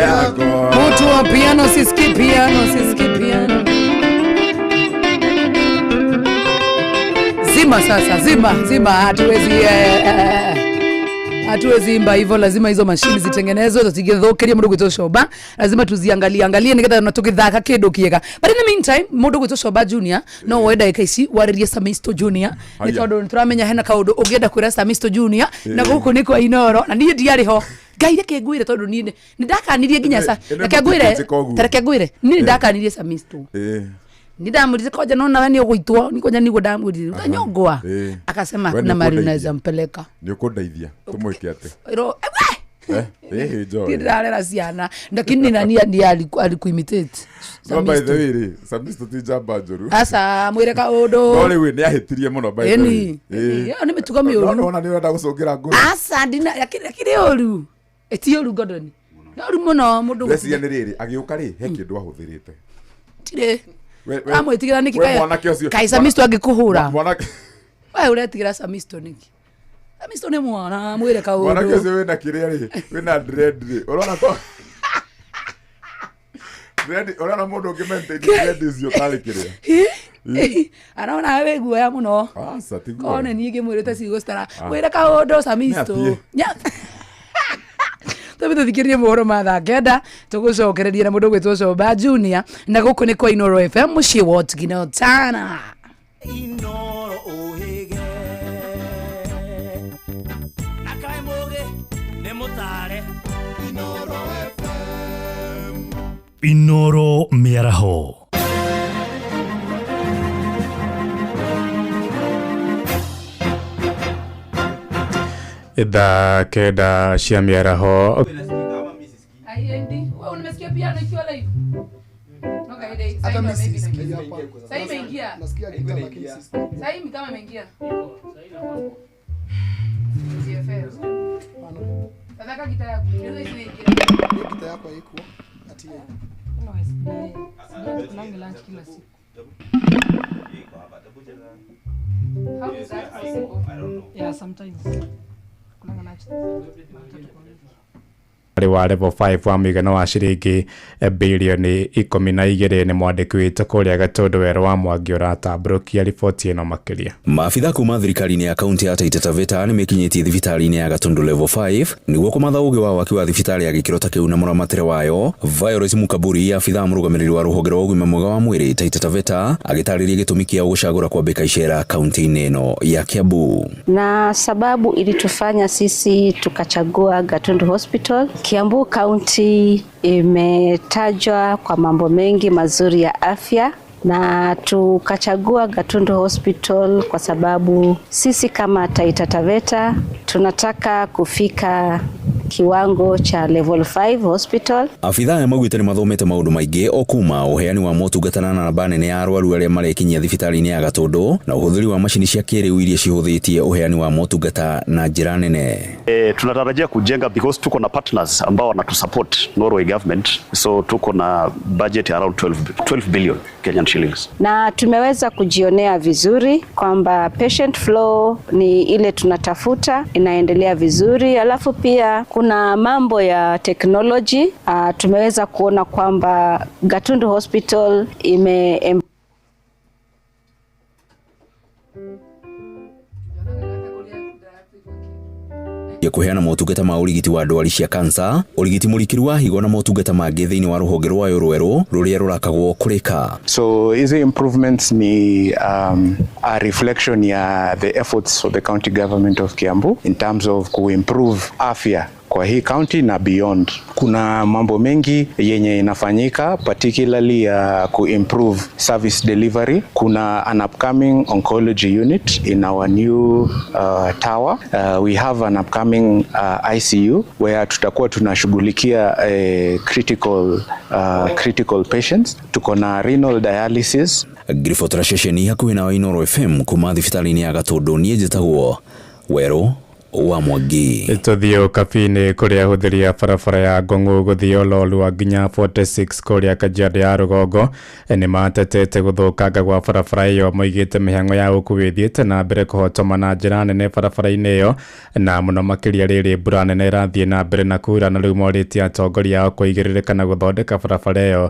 yakwa. Mtu wa piano sisikii piano, sisikii piano. Zima sasa, zima, zima, hatuwezi hatuwezi imba hivyo, lazima hizo mashini zitengenezwe tutigithukirie mundu gwitwo Coba, lazima tuziangalie angalie nigetha na tugithaka kindu kiega. But in the meantime mundu gwitwo Coba Junior no woe ndagika ici waririe Samisto Junior ni tondu nituramenya hena kaundu ungienda kwira Samisto Junior na guku ni kwa Inoro na niĩ ndiarĩ ho. Ngai reke ngwire tondu niĩ nĩ ndakanirie nginya sa reke ngwire reke ngwire niĩ ndakanirie Samisto. Ni ndamwĩrire koja no nawe nĩ ũgũitwo ni koja niguo ndamwĩrire utanyongwa akasema kuna mari unaweza mpeleka nĩ ũkũndeithia tũmwĩke atĩ ro eh jo ndirarera ciana lakini nani ndiye alikuimitate. No by the way ri Samisto ti njamba njũru asa mwĩre kaũndũ no rĩu nĩ ahĩtirie mũno by the way. Ĩni nĩ mĩtugo mĩũru no ona nĩ ũrenda gũcũngĩra ngũĩ asa ndina lakini ũru ĩti ũru Gordon nĩ ũru mũno mũndũ ndeciria nĩ rĩrĩ agĩũka rĩ he kĩndũ ahũthĩrĩte tirĩ amwĩtigĩra nĩkĩ kaĩ Samisto angĩkũhũra we ũretigĩra Samisto nĩkĩ? Samisto nĩ mwana mwĩre kaũndũ mwanake ũcio wĩna kĩrĩa rĩ wĩna dread rĩ ũrona to dread ũrona mũndũ ũngĩ maintain dread icio tarĩ kĩrĩa arona wĩ guoya mũno aca ti guoya kone niĩ ngĩmwĩrĩte ciugo citara mwĩre kaũndũ Samisto Tũthiĩ tũthikĩrĩrie mohoro ma thaa kenda tũgũcokereria na mũndũ ũgwĩtwo Coba Junior na gũkũ nĩ kwa Inoro FM mũciĩ wa Otigino Tana. Inoro ũhĩge na kaĩ mũgĩ nĩ mũtare Inoro FM Inoro mĩaraho. Thaa kenda cia mĩaraho. Wa level 5 wa mũigana wa ciringi bilioni 12. Nĩ mwandĩki witũ kũrĩa Gatũndũ Werũ wa Mwangi ũratambũrũkia riboti ĩno makĩria. Maabitha kuma thirikari-inĩ ya kaunti ya Taita Taveta nĩmekinyĩtie thibitarĩ-inĩ ya Gatundu level 5 nĩguo kũmatha ũgĩ wa waki wa thibitarĩ ya gĩkĩro ta kĩu na mũramatĩre wayo. Violet Mukaburi, abitha mũrũgamĩrĩri wa rũhonge rwa ũgima mwega wa mwĩrĩ Taita Taveta, agĩtarĩria gĩtũmi kĩa gũcagũra kwambĩka icera kaunti-inĩ ĩno ya Kiambu. Na sababu ilitufanya sisi tukachagua Gatundu Hospital. Kiambu County imetajwa kwa mambo mengi mazuri ya afya, na tukachagua Gatundu Hospital kwa sababu sisi kama Taita Taveta tunataka kufika kiwango cha level 5 hospital. Afitha aya maugĩte nĩ mathomete maũndũ maingĩ o kuma ũheani wa motungata na namba nene ya arwaru arĩa marekinyia thibitarĩ-inĩ ya Gatũndũ na ũhũthĩri wa macini cia kĩrĩu iria cihũthĩtie ũheani wa motungata na njĩra nene. Tunatarajia kujenga because tuko na partners ambao wanatusupport, Norway government, so tuko na budget around 12 billion Kenyan shillings. Na tumeweza kujionea vizuri kwamba patient flow ni ile tunatafuta, inaendelea vizuri. Alafu pia kuna mambo ya technology. Tumeweza kuona kwamba Gatundu Hospital ime ya kuheana motungata ma ũrigiti wa ndwari cia kansa, ũrigiti mũrikĩru wa higo na motungata mangĩ thĩinĩ wa rũhonge rwayo rwerũ rũrĩa rũrakagwo Kũrĩka. So hizi improvements ni a reflection ya the efforts of the county government of Kiambu in terms of kuimprove afya kwa hii county na beyond. Kuna mambo mengi yenye inafanyika, particularly kuimprove service delivery. Kuna an upcoming oncology unit in our new tower. We have an upcoming ICU where tutakuwa tunashughulikia critical patients. Tuko na renal dialysis. Ngiribotera ceceni hakuhĩ na Inooro FM kuma thibitarĩ-inĩ ya Gatũndũ, niĩ njĩtagwo Werũ wa Mwangi. Tũthiĩ Ũkabi-inĩ kũrĩa ahũthĩri a barabara ya Ngong'u gũthiĩ Ololua nginya 46 kũrĩa Kajiado ya rũgongo nĩ matetete gũthũkanga gwa barabara ĩyo. Moigĩte mĩhang'o ya ũkuui ĩthiĩte na mbere kũhotoma na njĩra nene barabara-inĩ ĩyo, na mũno makĩria rĩrĩ mbura nene ĩrathiĩ na mbere na kura, na rĩu morĩtie atongoria ao kũigĩrĩrĩka na gũthondeka barabara ĩyo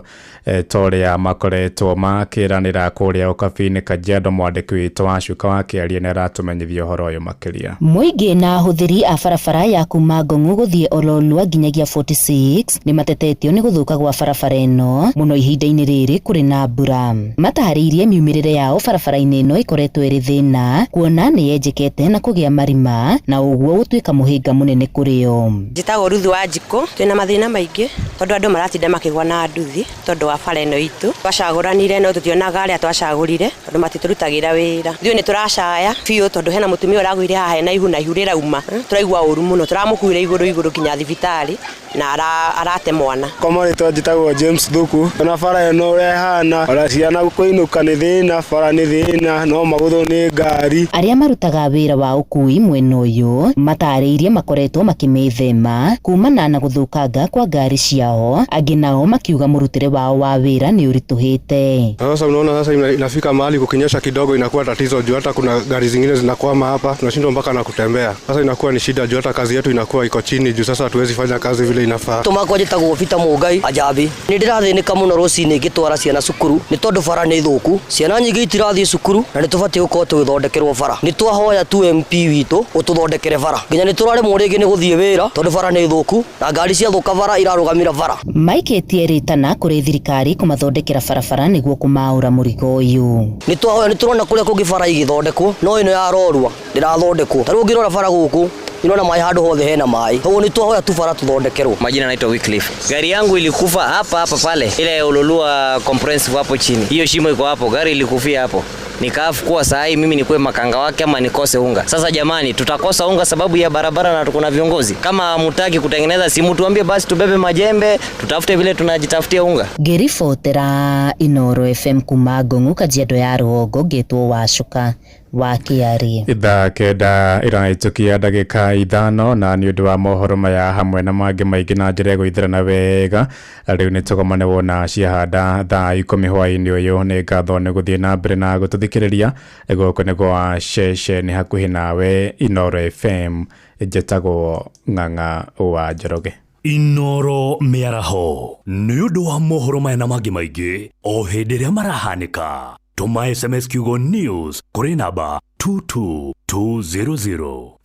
ta ũrĩa makoretwo makĩranĩra kũrĩa Ũkabi-inĩ Kajiado. Mwandĩki witũ wa Cuka wa Kĩaria nĩ aratũmenyithia ũhoro ũyũ makĩria. Mũingĩ na ahũthĩri a barabara ya kuma Ngong'u gũthiĩ Ololua nginyagia 46 nĩ matetetio nĩ gũthũka gwa barabara ĩno mũno ihinda-inĩ rĩrĩ kũrĩ na mbura. Mataharĩirie miumĩrĩre yao barabara-inĩ ĩno ĩkoretwo ĩrĩ thĩna kuona nĩ yenjekete na kũgĩa marima na ũguo gũtuĩka mũhĩnga mũnene kũrĩ o. Njĩtagwo Ruth wa Njikũ. Twĩna mathĩna maingĩ tondũ andũ maratinda makĩgwa na nduthi tondũ wa bara ĩno itũ. Twacagũranire no tũtionaga arĩa twacagũrire tondũ matitũrutagĩra wĩra. Ithuĩ nĩ tũracaya biũ tondũ hena mũtumia ũragũire haha hena ihu na ihu rĩrauma. Tũraigua ũru mũno, tũramũkuire igũrũ igũrũ nginya thibitarĩ na arate mwana. Kwa marĩtwa njĩtagwo James Thuku. Ona bara ĩno ũrĩa ĩhana, ona ciana kũinũka nĩ thĩna, bara nĩ thĩna, no magũthwo nĩ ngari. Arĩa marutaga wĩra wa ũkuui mwena ũyũ matarĩirie makoretwo makĩmĩthema kumana na gũthũkanga kwa ngari ciao, angĩ nao makiuga mũrutĩre wao wa wĩra nĩ ũritũhĩte. Sasa unaona sasa inafika mahali kukinyesha kidogo inakuwa tatizo juu hata kuna gari zingine zinakwama hapa, tunashindwa mpaka na kutembea. Sasa inakuwa ni shida juu hata kazi yetu inakuwa iko chini juu sasa hatuwezi fanya kazi vile inafaa. Tumakwa njĩtagwo Peter Mũngai Ajabi. Nĩ ndĩrathĩnĩka mũno rũcinĩ ngĩtwara ciana cukuru nĩ tondũ bara nĩ thũku, ciana nyingĩ itirathiĩ cukuru na nĩ tũbatiĩ gũkorwo tũgĩthondekerwo bara. Nĩ twahoya tu MP witũ ũtũthondekere bara, nginya nĩ tũraremwo rĩngĩ nĩ gũthiĩ wĩra tondũ bara nĩ thũku na ngari ciathũka bara irarũgamĩra bara. Maikĩtie rĩtana kũrĩ thirikari kũmathondekera barabara nĩguo kũmaũra mũrigo ũyũ. Nĩ twahoya, nĩ tũrona kũrĩa kũngĩ bara igĩthondekwo no ĩno ya Rorua ndĩrathondekwo. Ta rĩu ũngĩrora bara gũkũ ninaona maĩ handũ hothe hena maĩ. Koguo nĩ twahoya tu bara tuthondekerwo. Majina naitwa Wycliffe. Gari yangu ilikufa hapa hapa pale ile Ololua comprehensive hapo chini. Hiyo shimo iko hapo, gari ilikufia hapo. Nikaafu kuwa saa hii mimi nikuwe makanga wake ama nikose unga. Sasa jamani, tutakosa unga sababu ya barabara na tuko na viongozi. Kama hamtaki kutengeneza simu tuambie basi tubebe majembe, tutafute vile tunajitafutia unga. Ngĩribotera Inooro FM kuma Ngong'u Kajiado ya rũgongo ngĩtwo Wacuka wa Kĩarie. Ithaa 9 ĩrahĩtũkia ndagĩka 5 na nĩ ũndũ wa mohoro maya hamwe na mangĩ maingĩ na njĩra ĩgũithĩrana wega. Rĩu nĩ tũgomane wona ciahanda thaa 10 hwaĩ-inĩ ũyũ. Nĩ ngatho nĩ gũthiĩ na mbere na gũtũthikĩrĩria. Gũkũ nĩ gwa ceceni hakuhĩ nawe Inooro FM. Njĩtagwo Ng'ang'a wa Njoroge. Inoro mĩaraho nĩ ũndũ wa mohoro maya na mangĩ maingĩ o hĩndĩ ĩrĩa marahanĩka. Tũma SMS kiugo news kũrĩ namba 22200.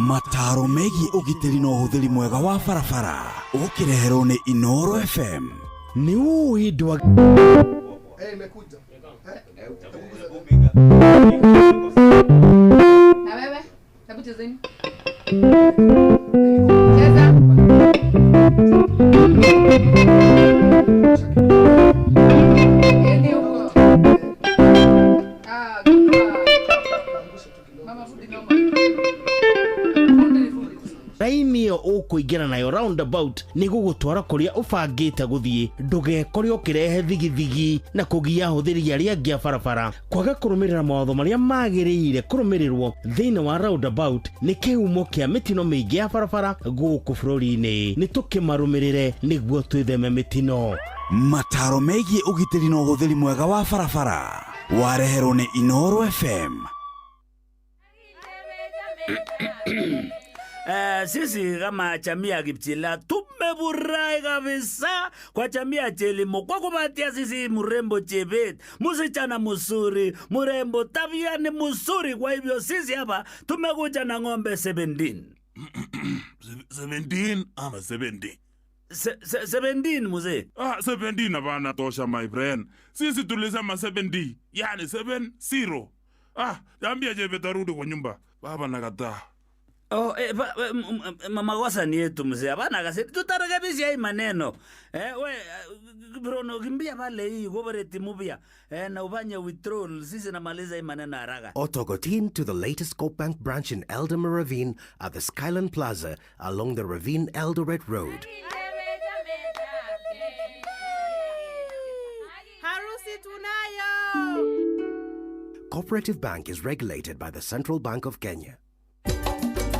Mataro megiĩ ũgitĩri na ũhũthĩri mwega wa barabara ũkĩreherwo nĩ Inoro FM. Nĩ ũĩ ndwa Na wewe, hebu chezeni. Cheza. Endi huko. Ah, mama fundi noma. Raini ĩyo ũkũingĩra nayo roundabout nĩ gũgũtwara kũrĩa ũbangĩte gũthiĩ. Ndũgekore ũkĩrehe thigithigi na kũgia ahũthĩri arĩa angĩ a barabara. Kwaga kũrũmĩrĩra mawatho marĩa magĩrĩire kũrũmĩrĩrwo thĩinĩ wa roundabout nĩ kĩhumo kĩa mĩtino mĩingĩ ya barabara gũkũ bũrũri-inĩ. Nĩ tũkĩmarũmĩrĩre nĩguo twĩtheme mĩtino. Mataro megiĩ ũgitĩri na ũhũthĩri mwega wa barabara wareherwo nĩ Inoro FM. Sisi kama jamii ya Kipchila tumefurahi kabisa kwa jamii ya Chelimo kwa kupatia sisi mrembo Chebet, msichana mzuri, mrembo, tabia ni mzuri. Kwa hivyo sisi hapa tumekuja na ng'ombe 17. 17 ama 70? 17 mzee. 17 hapana tosha my friend. Sisi tulisema 70, yani 70. Ambia Chebet arudi kwa nyumba. Baba nakataa. Oh, makosa ni yetu mzee. Hapana kasi tutarekebisha hii maneno. We Bruno kimbia pale hii cooperative mpya. Na ufanye withdrawal, sisi namaliza hii maneno haraka. Otogotin to the latest Coop Bank branch in Eldama Ravine at the Skyland Plaza along the Ravine Eldoret Road. Harusi tunayo. Cooperative Bank is regulated by the Central Bank of Kenya.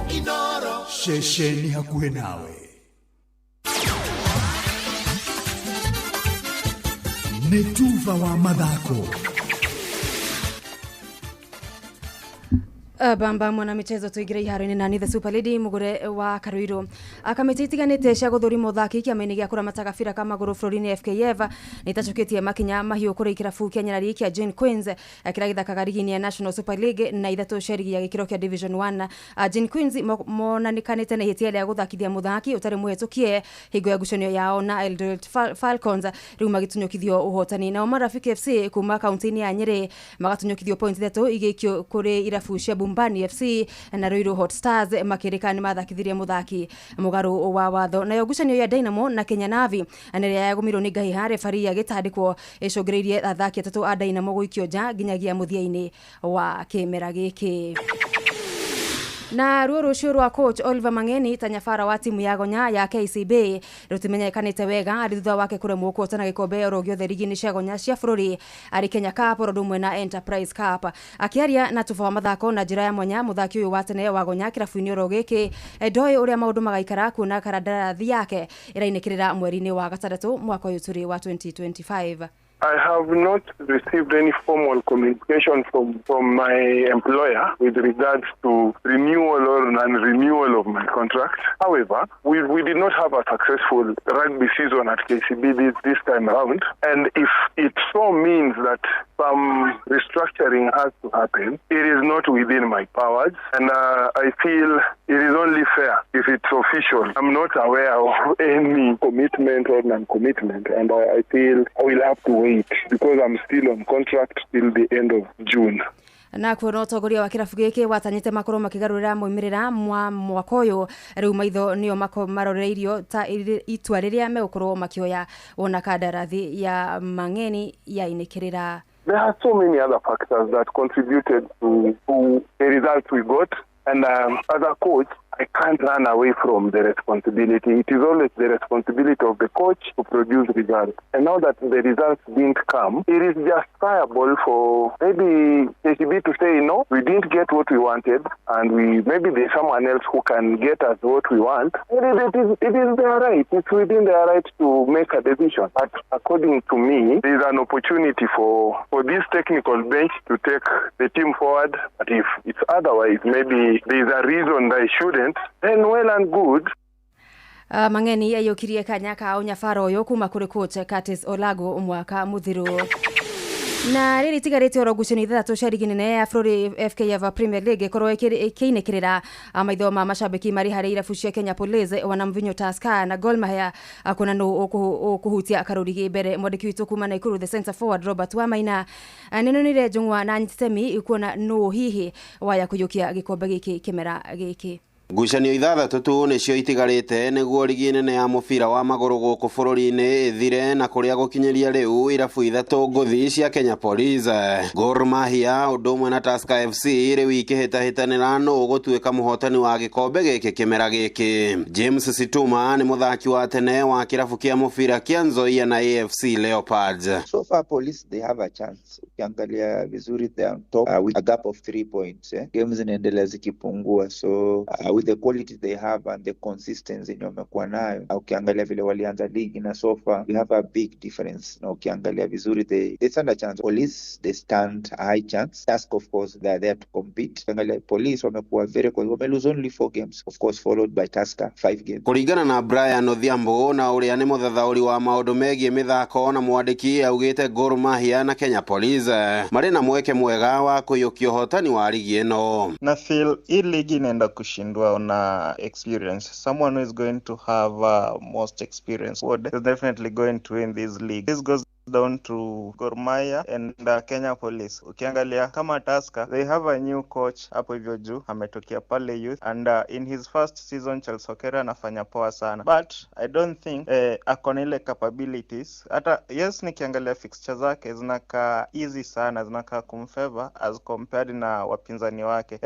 Inoro shesheni hakuhe nawe. Nĩ tuva wa mathako. Bamba mwana michezo tuigire iharo-inĩ nani the super lady mugure wa Karuiru. Kamĩtĩ itiganĩte cia gũthũrima ũthaki kĩama-inĩ gĩa kũramata gabira ka magũrũ bũrũri-inĩ FKF nĩ itacũkĩtie makinya mahiũ kũrĩ kĩrabu kĩa Nyarari kĩa Jane Queens kĩrĩa gĩthakaga rigi-inĩ ya National Super League na ithatũ cia rigi ya gĩkĩro kĩa Division 1. Jane Queens monanĩkanĩte na ihĩtia rĩa gũthakithia mũthaki ũtarĩ mũhetũkie hingo ya ngucanio yao na Eldoret Falcons rĩu magĩtunyũkithio ũhotani. Nao Marafiki FC kuma kaunti-inĩ ya Nyĩrĩ magatunyũkithio point ithatũ igĩikio kũrĩ irabu cia Bumbani FC na Ruiru Hot Stars makĩrĩka nĩ mathakithirie mũthaki mũgarũ wa watho. Nayo ngucanio ya Dynamo na Kenya Navi na ĩrĩa yagũmĩirwo nĩ Ngahiha refari agĩtandĩkwo ĩcũngĩrĩirie athaki atatũ a Dynamo gũikio nja nginyagia mũthia-inĩ wa kĩmera gĩkĩ. Na ruo rũciũ rwa coach Oliver Mangeni ta nyabara wa timu ya Gonya ya KCB rũtimenyekanĩte wega arĩ thutha wake kũremwo kũhotana gĩkombe oro gĩothe rigi-inĩ cia Gonya cia bũrũri arĩ Kenya Cup oro ũndũ ũmwe na Enterprise Cup. Akĩaria na Tuba wa mathako na njĩra ya mwanya mũthaki ũyũ wa tene wa Gonya kĩrabu-inĩ oro gĩkĩ ndoĩ ũrĩa maũndũ magaikara kuona kandarathi yake ĩrainĩkĩrĩra mweri-inĩ wa gatandatũ mwaka ũyũ tũrĩ wa 2025. I have not received any formal communication from my employer with regards to renewal or non-renewal of my contract. However, we did not have a successful rugby season at KCB this time around. And if it so means that some restructuring has to happen, it is not within my powers. And I feel it is only fair if it's official. I'm not aware of any commitment or non-commitment, and I feel I will have to wait because I'm still on contract till the end of June. Na kuona ũtongoria wa kĩrabu gĩkĩ watanyĩte makorwo makĩgarũrĩra moimĩrĩra mwa mwaka ũyũ rĩu maitho nĩo maroreirio ta itua rĩrĩa megũkorwo makĩoya wona kandarathi ya Mang'eni yainĩkĩrĩra. There are so many other factors that contributed to the results we got. And as a coach, I can't run away from the responsibility. It is always the responsibility of the coach to produce results. And now that the results didn't come, it is justifiable for maybe KCB to say, no, we didn't get what we wanted, and we maybe there's someone else who can get us what we want. It is their right. It's within their right to make a decision. But according to me, there is an opportunity for this technical bench to take the team forward. But if it's otherwise, maybe there is a reason they shouldn't, then well and good. Mangeni aiyũkirie kanya ka ũnyabara ũyũ kuma kũrĩ coach Curtis Olago mwaka mũthiru. Na rĩrĩ itigarĩte oro ngucanio ithathatũ cia rigi nene ya bũrũri FKF Premier League ĩkorwo ĩkĩinĩkĩrĩra maitho ma macambĩki marĩ harĩ irabu cia Kenya Police, Wanamvinyo Tusker na Gor Mahia kuona nũ ũkũhutia karũrigi mbere. Mwandĩki witũ kuma Naikuru the center forward Robert Wamaina nĩnonire njũng'wa na anyititemi kuona nũ hihi waya kũiyũkia gĩkombe gĩkĩ kĩmera gĩkĩ. Ngucanio ithathatũ tu nĩcio itigarĩte nĩguo rigi nene ya mũbira wa magũrũ gũkũ bũrũri-inĩ ĩthire, na kũrĩa gũkinyĩria rĩu irabu ithatũ ngũthi cia Kenya Police, Gor Mahia ũndũ ũmwe na Tusker FC rĩu ikĩhĩtahĩtanĩra nũ ũgũtuĩka mũhotani wa gĩkombe gĩkĩ kĩmera gĩkĩ. James Situma nĩ mũthaki wa tene wa kĩrabu kĩa mũbira kĩa Nzoia na AFC Leopards. So far Police they have a chance. Ukiangalia vizuri they are on top with a gap of 3 points. Games zinaendelea zikipungua, so with the quality they have and the consistency yenye wamekuwa nayo, ukiangalia vile walianza ligi na so far we have a big difference. Na ukiangalia vizuri they stand a chance. Police they stand a high chance. Tusker of course they are there to compete. Ukiangalia Police wamekuwa very good. Wame lose only 4 games, of course followed by Tusker 5 games. Kũringana na Brian Odhiambo na ũrĩa nĩ mũthathaũri wa maũndũ megiĩ mĩthako na mwandĩki, augĩte Gor Mahia na Kenya Police marĩ na mweke mwega wa kũiyũkia ũhotani wa ligi ĩno. Na feel hii ligi inaenda kushindwa na experience. Someone who is going to have most experience is definitely going to win this league. This goes down to Gor Mahia and Kenya Police. Ukiangalia kama Tusker, they have a new coach hapo hivyo juu, ametokea pale youth, and in his first season Charles Okera anafanya poa sana, but I don't think ako na ile capabilities. Hata yes, nikiangalia fixture zake zinakaa easy sana, zinakaa kumfavor as compared na wapinzani wake.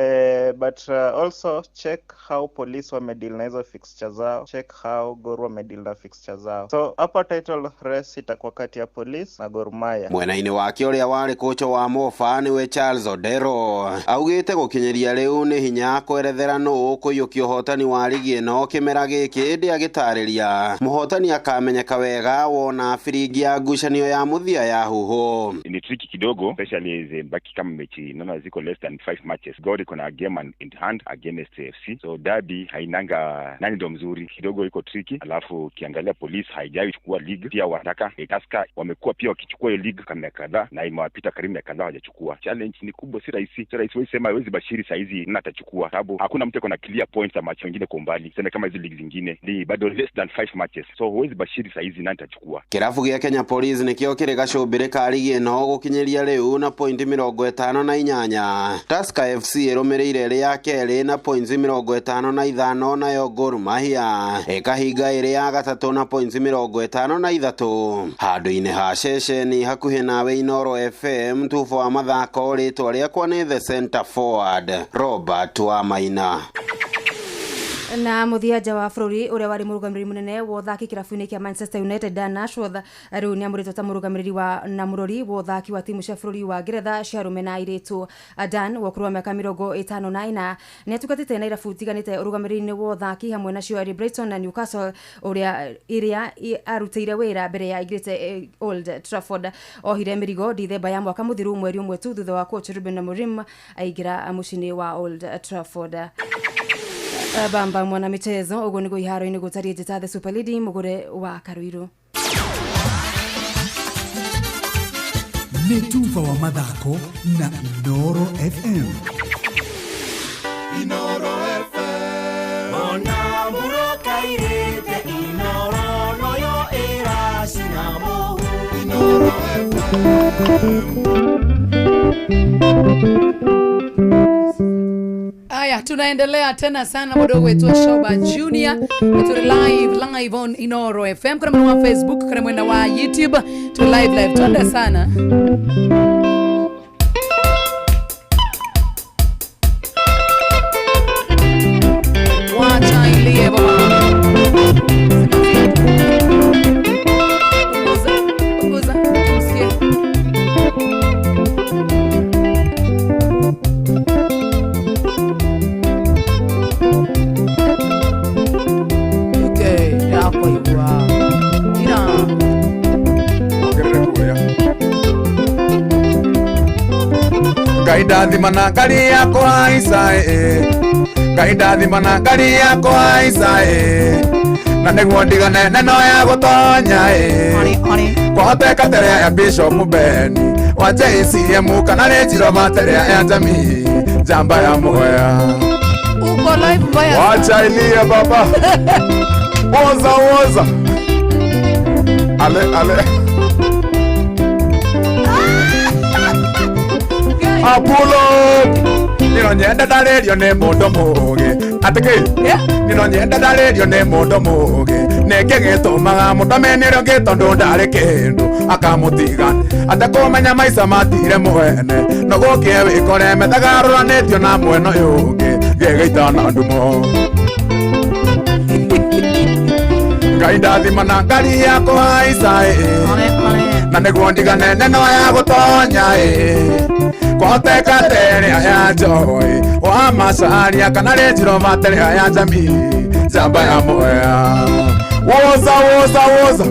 But also check how Police wamedeal na hizo fixture zao, check how Gor wamedeal na fixture zao. So hapa title race itakuwa kati ya Police na Gor Mahia. Mwena-inĩ wake ũrĩa warĩ kocha wa Mofa nĩwe Charles Odero augĩte gũkinyĩria rĩu nĩ hinya kwerethera nũ ũkũiyũkia ũhotani wa ligi ĩno kĩmera gĩkĩ, ĩndĩ agĩtarĩria mũhotani akamenyeka wega wona biringi ya ngucanio ya mũthia ya huho. Ni tricky kidogo, especially zimebaki kama mechi naona ziko less than 5 matches. Gor iko na game in hand against AFC, so derby hainanga nani ndo mzuri, kidogo iko tricky. Alafu kiangalia Police haijai chukua league pia, wanataka Tusker wamekuwa pia wakichukua hiyo league kama miaka kadhaa na imewapita karibu miaka kadhaa hawajachukua. Challenge ni kubwa, si rahisi. Si rahisi wewe sema hawezi bashiri saa hizi nani atachukua, sababu hakuna mtu na clear points ama match wengine kwa umbali. Sema kama hizi league zingine ni bado less than 5 matches, so huwezi bashiri saa hizi nani atachukua. Kirabu gĩa Kenya Police nĩkĩo kĩrĩ gacũmbĩrĩ ka ligi ĩno gũkinyĩria rĩu na pointi 58. Tusker FC ĩrũmĩrĩire ĩrĩ ya kerĩ na points 55, nayo Gor Mahia ĩkahinga ĩrĩ ya gatatũ na points 53. Handũ-inĩ ha ceceni hakuhĩ nawe Inooro FM, tubo wa mathako, rĩtwa rĩakwa nĩ the center forward Robert Wamaina. Na muthia nja wa bũrũri ũrĩa warĩ mũrũgamĩrĩri mũnene wa ũthaki kĩrabu-inĩ kĩa Manchester United Dan Ashworth rĩu nĩamũrĩtwo ta mũrũgamĩrĩri wa na mũrori wa ũthaki wa timu cia bũrũri wa Ngeretha cia arũme na airĩtu. Dan wa ũkũrũ wa mĩaka 54 nĩatungatĩte na irabu itiganĩte ũrũgamĩrĩri-inĩ wa ũthaki hamwe nacio arĩ Brighton na Newcastle ũrĩa ĩrĩa arutĩire wĩra mbere ya aingĩrĩte Old Trafford. Ohire mĩrigo Dithemba ya mwaka mũthiru mweri ũmwe tu thutha wa coach Ruben Amorim aingĩra mũciĩ-inĩ wa Old Trafford. Bamba mwana michezo uguo niguo iharo-inĩ gũtariĩ njĩta the Super Lady mũgũre wa Karuiru. Nĩ tuba wa mathako na Inooro FM. Inooro FM. Ona murokairĩte Inooro noyo ĩracina mũhu. Inooro FM. Aya, tunaendelea tena sana mdogo wetu Shoba Junior. Tuli live on Inooro FM. Kuna mwena wa Facebook, kuna mwena wa YouTube. Tu live tuende sana. Ngai ndathima na ngari yakwa aica ĩ, Ngai ndathima na ngari yakwa aica ĩ, na nĩguo ndigane neno ya gũtonya ĩ, kwahoteka terea ya Bishop Beni wa JCM kana Range Rover terea ya jamii njamba ya Mwea. Uko live mbaya. Wacha ilie baba. Woza woza. Ale ale. Apulo. Nino nyenda ndarĩrio nĩ mũndũ mũũgĩ. Atĩ kĩ? Nino nyenda ndarĩrio nĩ mũndũ mũũgĩ. Nĩkĩ gĩtũmaga mũndũ amene ũrĩa ũngĩ tondũ ndarĩ kĩndũ akamũtiga atekũmenya maica matire mwene no gũkĩe wĩkore methagarũranĩtio na mwena ũyũ ũngĩ gĩgĩita na ndumo. Ngai ndathima na ngari ya kũhaica ĩ, na nĩguo ndigane neno ya gũtonya ĩ, kwahoteka terea ya Joy wa Macharia kana Range Rover terea ya jamii njamba ya Mwea. Woza woza woza.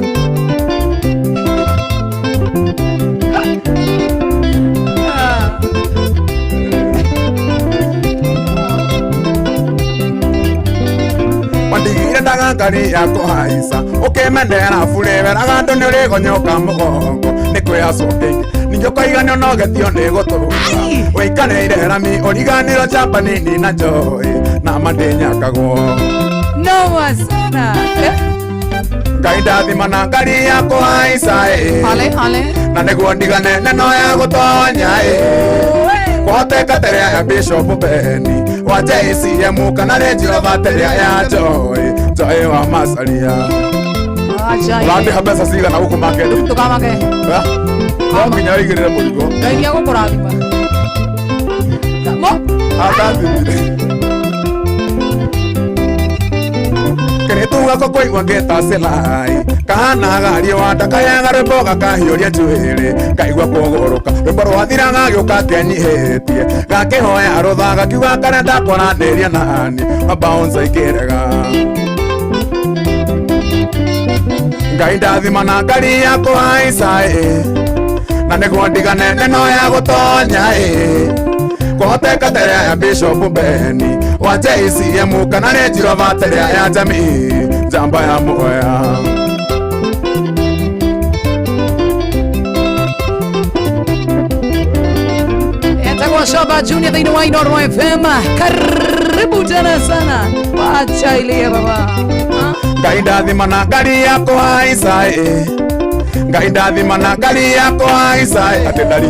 Wandigire ndaga ngari ya kũhaica ũkĩmendera bure weraga andũ nĩ ũrĩgonyoka mũgongo nĩ kwĩacoke ningĩ ũkaiga nĩ ũnogetio nĩ gũtũra wĩikarĩire rami ũriganĩrwo njamba nini na Joy na mandĩnyakagwo. Noma sana. Ngai ndathima na ngari ya kũhaica ĩ, Ale ale. na nĩguo ndigane neno ya gũtonya ĩ, kwahoteka terea ya Bishop Beni wa JCM kana Range Rover terea ya Joy Joy wa Macharia. Acha. Ũrandĩha mbeca cigana gũkũ market? Ndũkamake. No nginya ũigĩrĩre mũrigo. Ngai nĩegũkũrathima. Mo. Andathimire. Kĩrĩtu gakwa kũigua ngĩta Selai kahana garie wa ndakayaga rwĩmbo gakahiũria njuĩrĩ ngaigua kũgũrũka rwĩmbo rwathira gagĩũka kenyihĩtie gakĩhoya rũtha gakiuga karenda kwaranĩria nani mabaunsa ikĩrega. Ngai ndathima na ngari ya kũhaica ĩ, na nĩguo ndigane neno ya gũtonya ĩ, kwahoteka terea ya Bishop Beni wa JCM kana Range Rover terea ya jamii njamba ya Mwea. Etagwo Shoba Junior thĩinĩ wa Inooro FM. Karibu tena sana. Wacha ilie baba. Ngai ndathima na ngari ya kũhaica ĩ, Ngai ndathima na ngari ya kũhaica ĩ, atĩ ndari.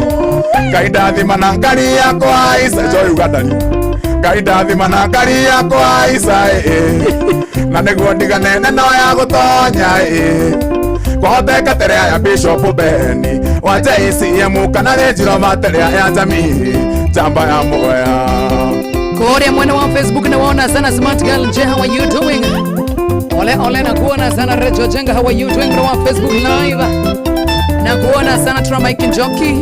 Ngai ndathima na ngari ya kũhaica Joy uga ndari. Ngai ndathima na ngari ya kũhaica ĩ, na nĩguo ndigane neno ya gũtonya ĩ, kwahoteka terea ya Bishop Beni wa JCM kana Range Rover terea ya jamii njamba ya Mwea. Kore mwena wa Facebook na waona sana Smart Girl J, how are you doing? Ole ole na kuona sana Rejo Jenga, how are you doing? Kwa Facebook live na kuona sana Tra Mike Njoki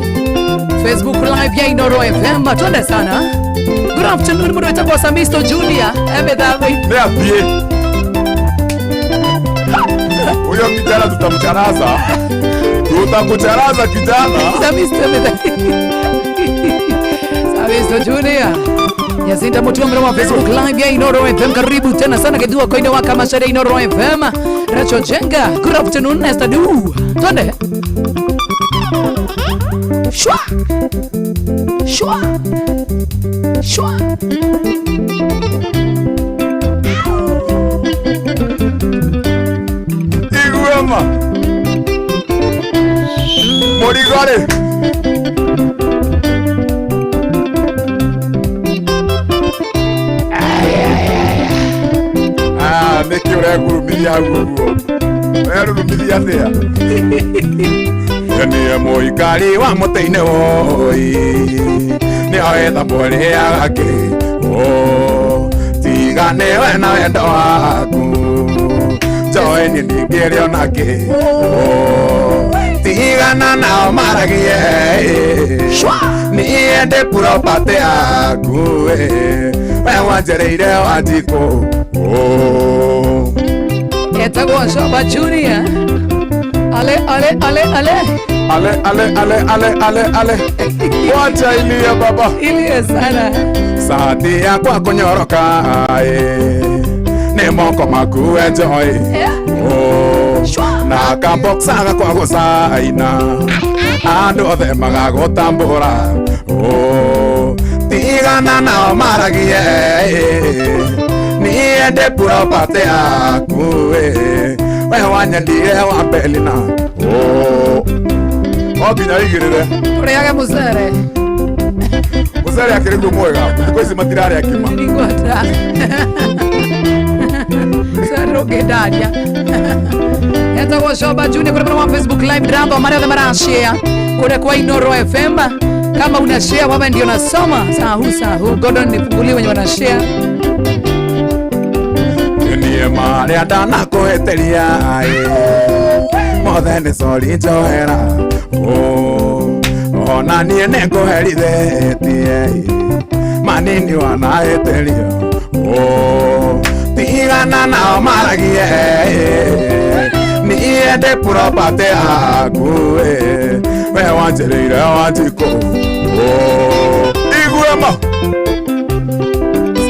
Facebook live ya Inooro FM. Twende sana. Good afternoon mtu etakuwa Samisto Junior. Emedhawi. Niambie. Huyo kijana tutamcharaza. Tutakucharaza kijana. Samisto emedhawi. Samisto Junior. Yasinda Mutua mwana wa Facebook live ya Inooro FM. Karibu tena sana kidua koine waka mashere Inooro FM. Recho Jenga. Good afternoon Esther Du. Twende. Shwa. Shwa. Shwa. Iguama. Morigore. Ah, nĩkĩ ũregurumithia hau ũguo? Ũrerurumithia atĩa? Nĩe mũikari wa mũtĩ-inĩ woi, nĩoe thamborĩ yake, tiga nĩwe na wendo waku, Joy niĩ ndingĩrĩ onakĩ, tigana nao maragie, niĩ ndĩ property yaku, we wanjereire Wanjikũ. Etagwo Shoba Junior. Ale ale ale ale. Ale ale ale ale ale ale. Wacha ilie baba. Ilie sana. Sati yakwa kũnyoroka nĩ moko maku enjoy. Oh, na kamboxa gakwa gũcaina andũ othe magagũtambũra. Oh, tigana nao maragie niĩ ndĩ property yaku we wanyendire wa Belina. Oh, o nginya igĩrĩre Tũrĩage mũcere. Mũcere akĩrĩ guo mwega thikũ ici matirarĩa kima. Ndigwata. Mũcere ũngĩndaria. Etagwo Shoba Junior kũrĩa mwena wa Facebook Live ndĩrathoma arĩa othe marashare kũrĩa kwa Inoro FM. Kama una share wewe ndio nasoma. Sahu sahu. Gordon nifungulie wenye wana share. Niĩ marĩa ndanakũhĩtĩria mothe nĩ sorry njohera. Oh, ona niĩ nĩngũherithĩtie manini wanahĩtĩrio. Oh, tigana nao maragie niĩ ndĩ property yaku we wanjĩrĩire Wanjikũ. Oh, iguema.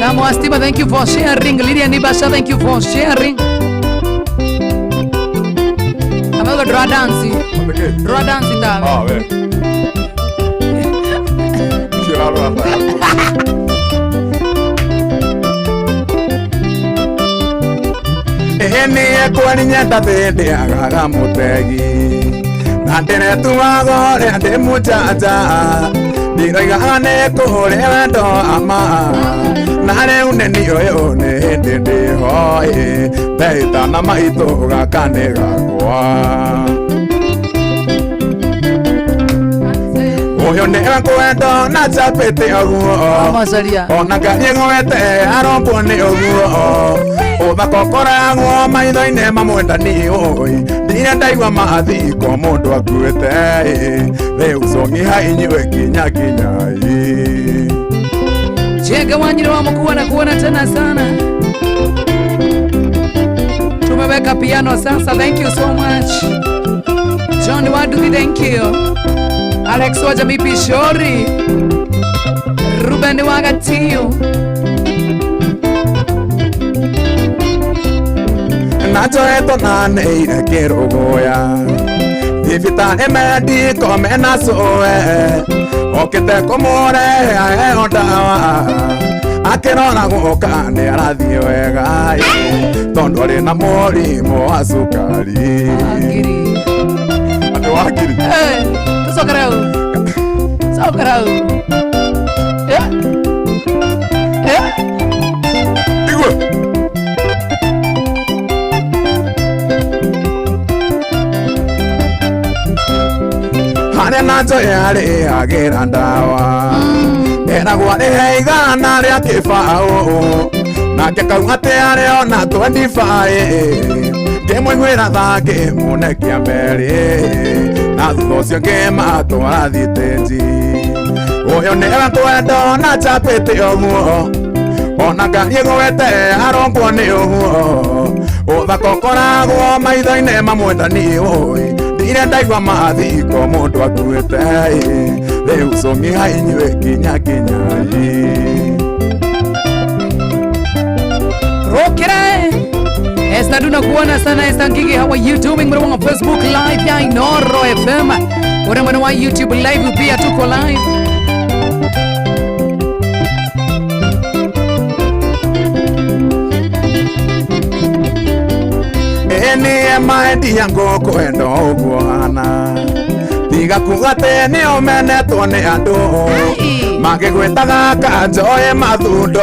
Samu Astima, thank you for sharing. Lydia Nibasha, thank you for sharing. Amego draw dance. Draw dance tawe. Ah, we. Kirarora ta. Eni kwani nyenda thindi agaga mutegi na ndiretuaga ũrĩa ndĩ mũjanja ndiroiga nĩ kũhũre wendo ama na rĩu nĩ niĩ ũyũ nĩ hĩndĩ ndĩho ndehĩta na maitũ gaka nĩ gakwa. Ũyũ nĩwe ngwenda na njambĩte ũguo ona ngari ĩgwete arombwo nĩ ũguo ũthaka ũkoragwo maitho-inĩ mamwendani ũĩ ndirĩ ndaigua mathiko mũndũ akuĩte rĩu cong'iha inyuĩ kinya kinya. Chega Wanjira wa mkuu na kuona tena sana. Tumeweka piano sasa. Thank you so much. John Waduthi, thank you. Alex Wajami Pishori. Ruben Wagatiu. Najoetwo na nĩire kĩrũgũya thibitarĩ mendiko mena cũe okĩte kũmũrehe aheo ndawa akĩrora gũka nĩ arathiĩ wega tondũ arĩ na mũrimũ wa cukari. Andũ wa ngiri. Tũcokere hau. Cokera hau. Igwe. Harĩa na njoya arĩhagĩra ndawa eragwo arĩhe igana rĩa kĩbaũ nake kauga atĩ arĩ ona 25 ngĩmũiguĩra tha ngĩmũnekia merĩ na thutha ũcio ngĩmatwara thitĩnji. Ũyũ nĩwe ngwenda na njambĩte ũguo ona ngari ĩgwete arongwo nĩ ũguo ũthaka ũkoragwo maitho-inĩ mamwendani ũĩ ndirĩ ndaigua mathiko mũndũ akuĩte rĩu cong'iha inyuĩ kinya kinya. Rokere Esther Duna kuona sana. Esther Ngigi, how are you doing? Mwana wa Facebook Live ya Inoro FM. Mwana wa YouTube Live pia tuko live. Eni maendia ngũkũ endo ũguo hana tiga kuga atĩ nĩ ũmenetwo nĩ andũ mangĩgwĩtaga kanjoe mathundo.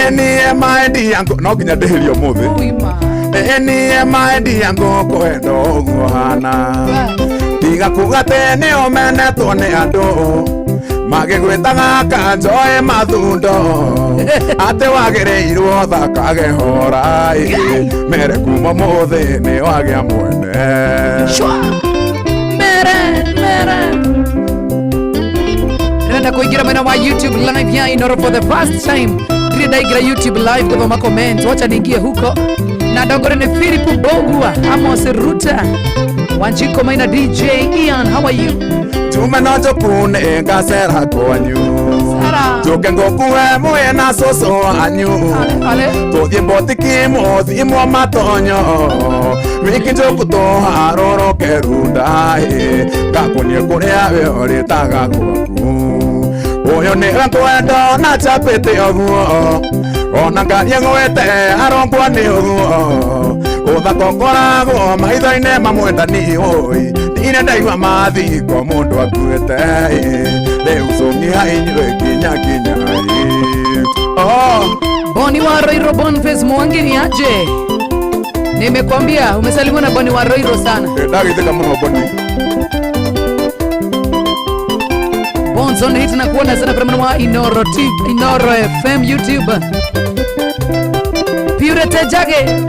Eni maendia no nginya ndĩhĩrie ũmũthĩ. Eni maendia ngũkũ endo ũguo hana tiga kuga atĩ nĩ ũmenetwo nĩ andũ magĩgwĩtaga kanjoe mathundo atĩ wagĩrĩirwo thakage hora mere kuma ũmũthĩ nĩ wagĩa mwene. Mere mere Ndĩrenda kũingĩra mwena wa YouTube Live ya Inoro for the first time. Ndirĩ ndaingĩra YouTube live gũthoma comments, wacha niingie huko. Na ndongore nĩ Philip Mbogua, Amos Ruta, Wanjiko Maina, DJ Ian, how are you? Tume no njũkune ngacera kwanyu njuke ngũkue mwĩ na cũcũ wanyu tũthiĩ mbotiki mũthimwo matonyo wiki njũku tũharũrũke runda ĩ ngakũnie kũrĩa we ũrĩtaga gwaku ũyũ nĩwe ngwenda na chapĩte ũguo ona ngarie ngwete arongwa nĩ ũguo ũthaka ũkoragwo maitho-inĩ mamwendani ũi ndirĩ ndaigua mathiko mũndũ akuĩte rĩu cũngiha inyuĩ nginya nginya oh. Boni wa Roiro Boniface Mwangi ni aje? Nimekwambia umesalimiwa na Boni wa Roiro sana. Ndagithĩka mũno Boni. Bonzo hit na kuona sana kwa wa Inoro T, Inoro FM YouTube. Purete Jage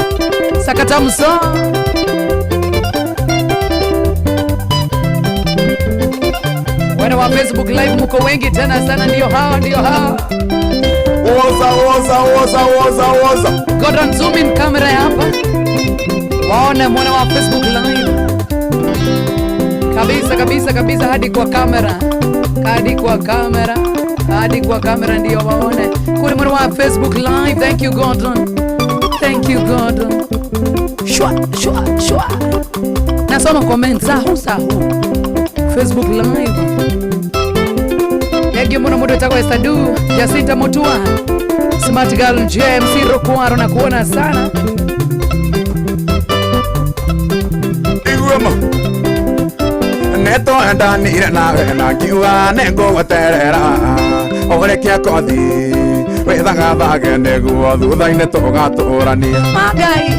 Sakata Mso. Wana wa Facebook live mko wengi tena sana, ndio hawa ndio hawa. Oza oza oza oza oza. Gordon, zoom in kamera hapa. Waone mwana wa Facebook live. Kabisa kabisa kabisa hadi kwa kamera. Hadi kwa kamera. Hadi kwa kamera ndio waone. Kule mwana wa Facebook live. Thank you Gordon. Thank you Gordon. Shwa shwa shwa. Nasoma comments sahu sahu. Facebook live. Thank you muno mundu wetagwo Esther Du, Jacinta Mutua, Smart Girl JMC Rokwaro na kuona sana. Igwema. Neto endanire nawe na ngiuga nĩngũgweterera ũrĩkia kothi wĩthagathage nĩguo thutha-inĩ tũgatũrania Magai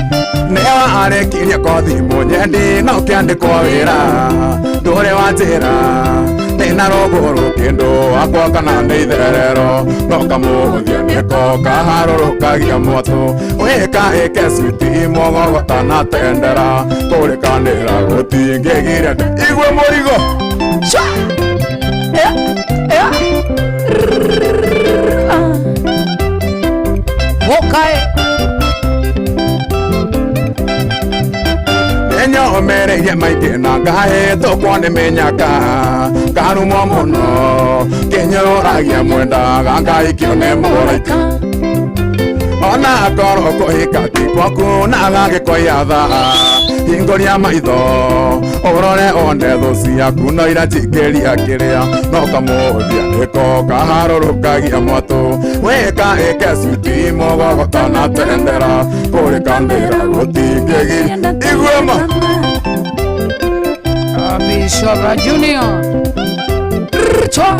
nĩwe arĩkirie kothi mũnyendi no kĩandĩkwo wĩra ndũrĩ wa njĩra nĩna rũgũrũ kĩndũ akwa kana nĩ itherero no kamũhũthia nĩko kaharũrũkagia mwatũ wĩka ĩke switi mũgogota na tendera tũrĩkanĩra gũtingĩgiria igue mũrigo. Shwa! Wokae nĩnyomereirie maingĩ na ngahĩtũkwo nĩ mĩnyaka ngarumwo mũno kĩnyũrũragia mwendaga ngaikio nĩ mũraika ona akorwo kũhika ti gwaku na gagĩkoia thaa hingũria maitho ũrore one thũ ciaku no iranjikĩria kĩrĩa no kamũthia nĩko kaharũrũkagia mwatũ wĩka ĩke switi mũgogota na tendera kũrĩkanĩra gũtingĩgiria iguĩma. Bishora Junior Chwa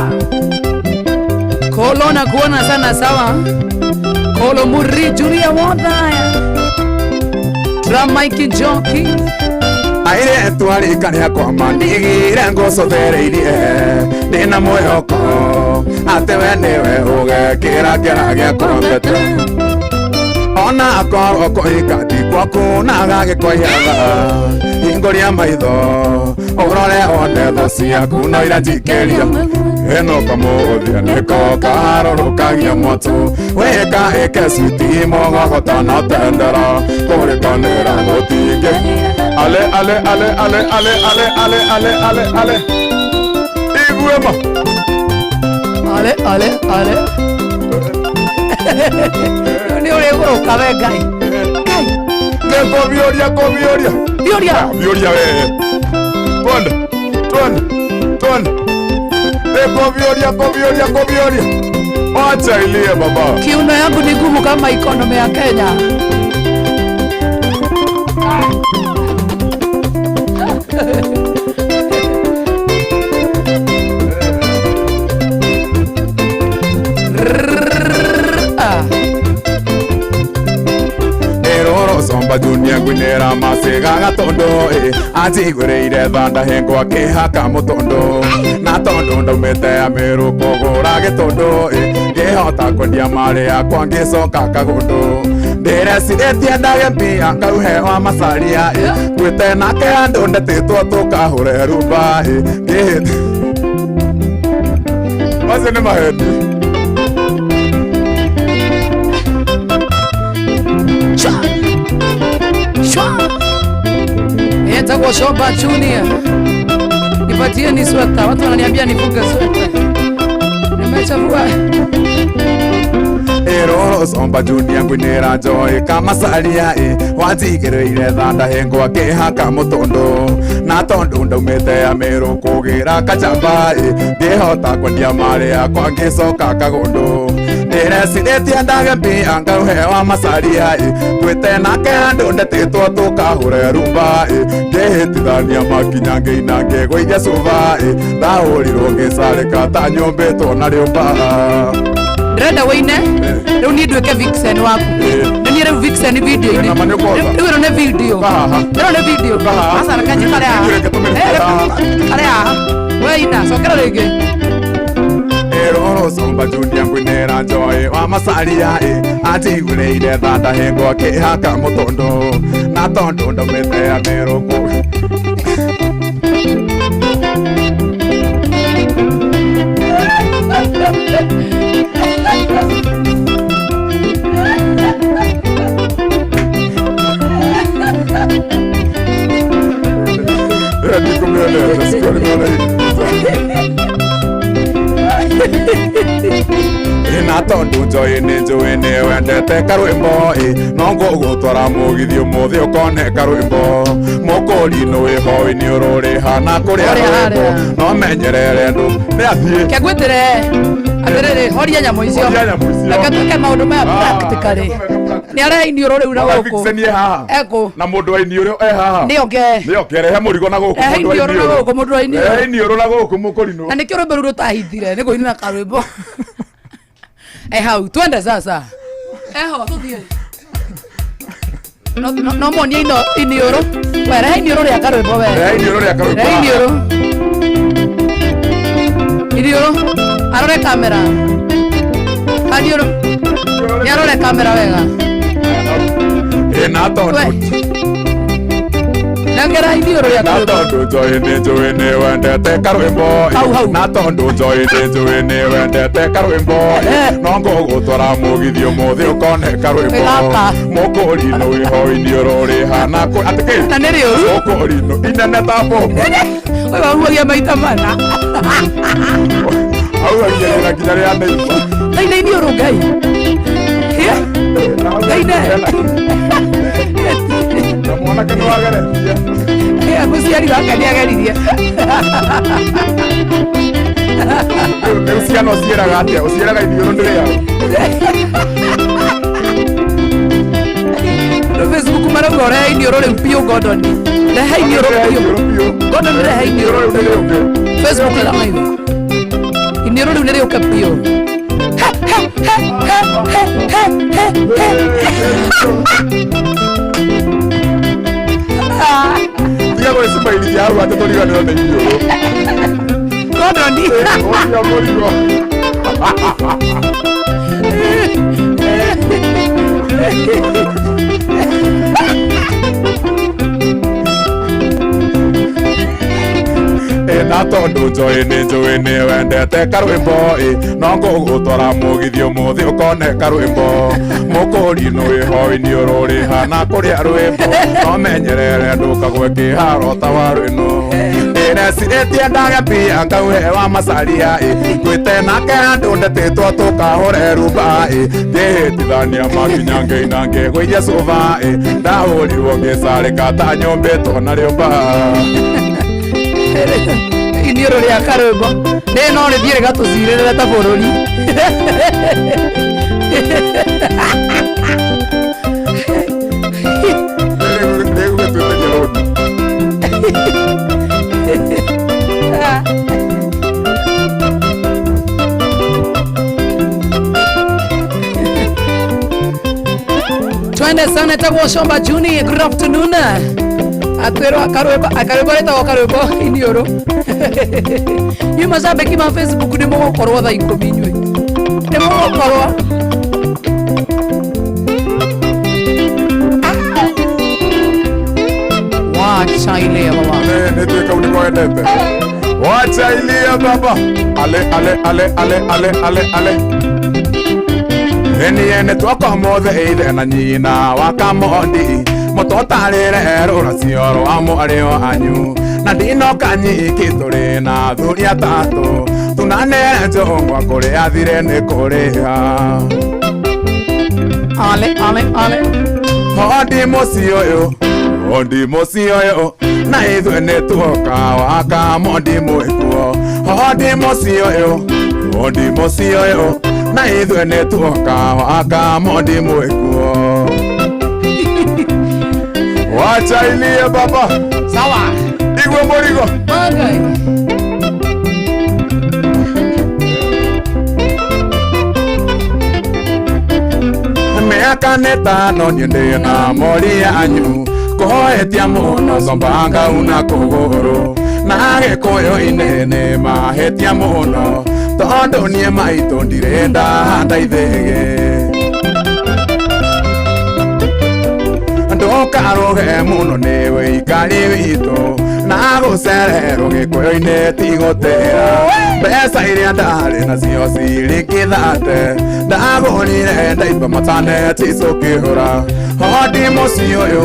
Kolo na kuona sana sawa. Kolo Muri Junior Wodhaya Drum Mike Njoki Aire twarika rĩakwa mandigire ngũcũthĩrĩirie ndĩna mwĩhoko atĩ we nĩwe ũgekĩra kĩra gĩakwa mbete ona akorwo kũhika ti gwaku na gagĩkoia thaa hingũria maitho ũrore one thũ ciaku no iranjikĩria ĩno kamũthia nĩko kaharũrũkagia mwatũ wĩka ĩke switi mũgogota na tendera kũrĩkanĩra gũtingĩ ale ale ale ale ale ale ale ale ale ale iguĩma ale ale ale nĩ ũrĩgũrũka we Ngai Ngai Nĩko bioria ko bioria bioria bioria we twende twende twende nĩko bioria ko bioria ko bioria acha ilie baba. Kiuno yangu ni gumu kama economy ya Kenya. Somba Junior ngwinĩra maciga gatondo anjigũrĩire thanda hengo akĩhaka mũtondo na tondũ ndaumĩte Amĩrũ kũgũra gĩtũndũ ngĩhota kwendia marĩ yakwa ngĩcoka kagũndũ ndĩrecirĩtie ndage mbia ngauhe wa macaria ngwĩte nake andũ ndetĩtwo tũkahũre rumba ngĩhĩte macio nĩ maheni. Chwa. Etagwo Shomba Junior. Nipatie ni sweta. Watu wananiambia nifunge sweta. Nimechafua. Ĩrũrũ Somba Junior ngwinĩra njoĩ kamacaria ĩ wanjigĩrĩire thanda hĩngo akĩhaka mũtũndũ na tondũ ndaumĩte Amĩrũ kũgĩra kachamba ĩ ngĩhota kwendia marĩ yakwa ngĩcoka kagũndũ ndĩrecirĩtie ndage mbia ngauhe wa macaria ĩ twĩte nake handũ ndetĩtwo tũkahũre rumba ĩ ngĩhĩtithania makinya ngĩina ngĩgũithia cuba ĩ ndahũrirwo ngĩcarĩka ta nyũmbĩtwo na rĩũmba. Ndĩrenda wĩine rĩu niĩ nduĩke vixen waku. Nĩ niĩ rĩu vixen video-inĩ. Rĩu ĩno nĩ video. Ĩno nĩ video. Aca reke njikare haha. Kare haha. We ina cokera rĩngĩ. Ĩrũrũ Somba Junior ngwinĩra njoĩ wa macaria ĩ anjigũrĩire thanda hĩngo akĩhaka mũtũndũ na tondũ ndaumĩte Amĩrũ kũ Na tondũ njoĩ nĩ njũĩ nĩ wendete karwĩmbo ĩ no ngũgũtwara mũgithi ũmũthĩ ũkone karwĩmbo mũkũrinũ wĩho nĩ ũrũrĩha na kũrĩa rwĩmbo no menyerere ndũ nĩ athiĩ. Kegwĩtĩre atĩrĩrĩ horia nyamũ icio reke twĩke maũndũ maya practically. Nĩ arehe iniũrũ rĩu na gũkũ. Vixen ye haha. Ekũ. Na mũndũ wa iniũrũ e haha. Nĩoke. Nĩoke rehe mũrigo na gũkũ Rehe mũndũ wa iniũrũ na iniũrũ. gũkũ mũndũ wa iniũrũ. Rehe iniũrũ na gũkũ mũkũrinũ. Na nĩkĩo rwĩmbo rũu rũtahithire nĩ kũinĩra karwĩmbo. Hau twende sasa. Eho tũthiĩ. No monie ino iniũrũ. We rehe iniũrũ rĩa karwĩmbo we. Rehe iniũrũ rĩa karwĩmbo. Rehe iniũrũ. Iniũrũ. Arore kamera. Aniũrũ. Nĩ arore kamera wega. Na tondũ Nengera iniũrũ rĩa na karwĩmbo. tondũ njoĩ nĩ njũĩ nĩ wendete karwĩmbo ĩ na tondũ njoĩ nĩ njũĩ nĩ wendete karwĩmbo ĩ no ngũgũtwara mũgithi ũmũthĩ ũkone karwĩmbo Gaka. mũkũrinũ wĩho iniũrũ rĩhana atĩ kĩ Na nĩ rĩũru. Mũkũrinũ inene ta bomu. Ũyũ ahuhagia maita mana. Ahuhagia rĩra nginya rĩa neighbor. Ngai nĩ iniũrũ Ngai. Ngai nĩ. Na mwanake nĩ wageretie. Mũciari wake nĩ ageririe. Rĩu ciana ũciĩraga atĩa? Ũciĩraga iniũrũ nĩ rĩao. Rĩu Facebook marauga ũrehe iniũrũ rĩu biũ Gordon. Rehe iniũrũ biũ. Gordon rehe iniũrũ rĩu nĩ rĩũke. Facebook ĩrauga iniũrũ rĩu nĩ rĩũke biũ. He, he, he, he, he, he, he, he. Tiga gwĩcimairithia hau atĩ tũriganĩrwo nĩ iniũrũ. Gordon. Ũria mũrigo. Na tondũ njoĩ nĩ njũĩ nĩ wendete karwĩmbo ĩ no ngũgũtwara mũgithi ũmũthĩ ũkone karwĩmbo mũkũrinũ wĩho iniũrũ rĩhana kũrĩa rwĩmbo no menyerere ndũkagwe kĩharo ta waru ĩno ndĩrecirĩtie ndage mbia ngauhe wa macaria ĩ ngwĩte nake handũ ndetĩtwo tũkahũre rumba ĩ ngĩhĩtithania makinya ngĩina ngĩgũithia cuba ĩ ndahũrirwo ngĩcarĩka ta nyũmbĩtwo na rĩũmba. Iniũrũ rĩa karwĩmbo nĩ no rĩthiĩ rĩgatũcirĩrĩre ta bũrũri. Twende sana etagwo Shomba Junior. Good afternoon. Atwĩrwo akarwĩmbo akarwĩmbo rĩtagwo karwĩmbo iniũrũ. Inyuĩ macambĩki ma Facebook nĩ mũgũkorwo thaa ikũmi inyuĩ. Nĩ mũgũkorwo. Wacha ile baba. Nĩ tuĩka u nĩkwendete. Wacha ile baba. Ale ale ale ale ale ale ale. Eni ene twakwa mothe ithe na nyina wa Kamondi. Mũtũtarĩre rũracio rwa mwarĩ wanyu na ndinoka nyiki tũrĩ na athuri atatũ tunanĩre njũng'wa kũrĩa athire nĩ kũrĩha. Ale ale ale. Hodi mũciĩ ũyũ, hodi mũciĩ ũyũ, na ithuĩ nĩ tuoka waka mondi mwĩkuo. Hodi mũciĩ ũyũ, hodi mũciĩ ũyũ, na ithuĩ nĩ tuoka waka mondi mwĩkuo. Wacha ilie baba. Sawa. Igwe mũrigo. Okay. Mĩaka nĩ tano niĩ ndĩ na mori yanyu kũhoetia mũno combanga una kũgũrũ na gĩkũyũ-inĩ nĩ mahĩtia mũno tondũ niĩ maitũ ndirĩ ndahanda ithĩgĩ. Ndũkarũge mũno nĩ wĩikari witũ na gũcererwo gĩkũyũ-inĩ ti gũtĩra. Mbeca iria ndarĩ nacio ciringi thate ndagũrire ndaiba mataneti cũkĩhũra. Hodi mũciĩ ũyũ,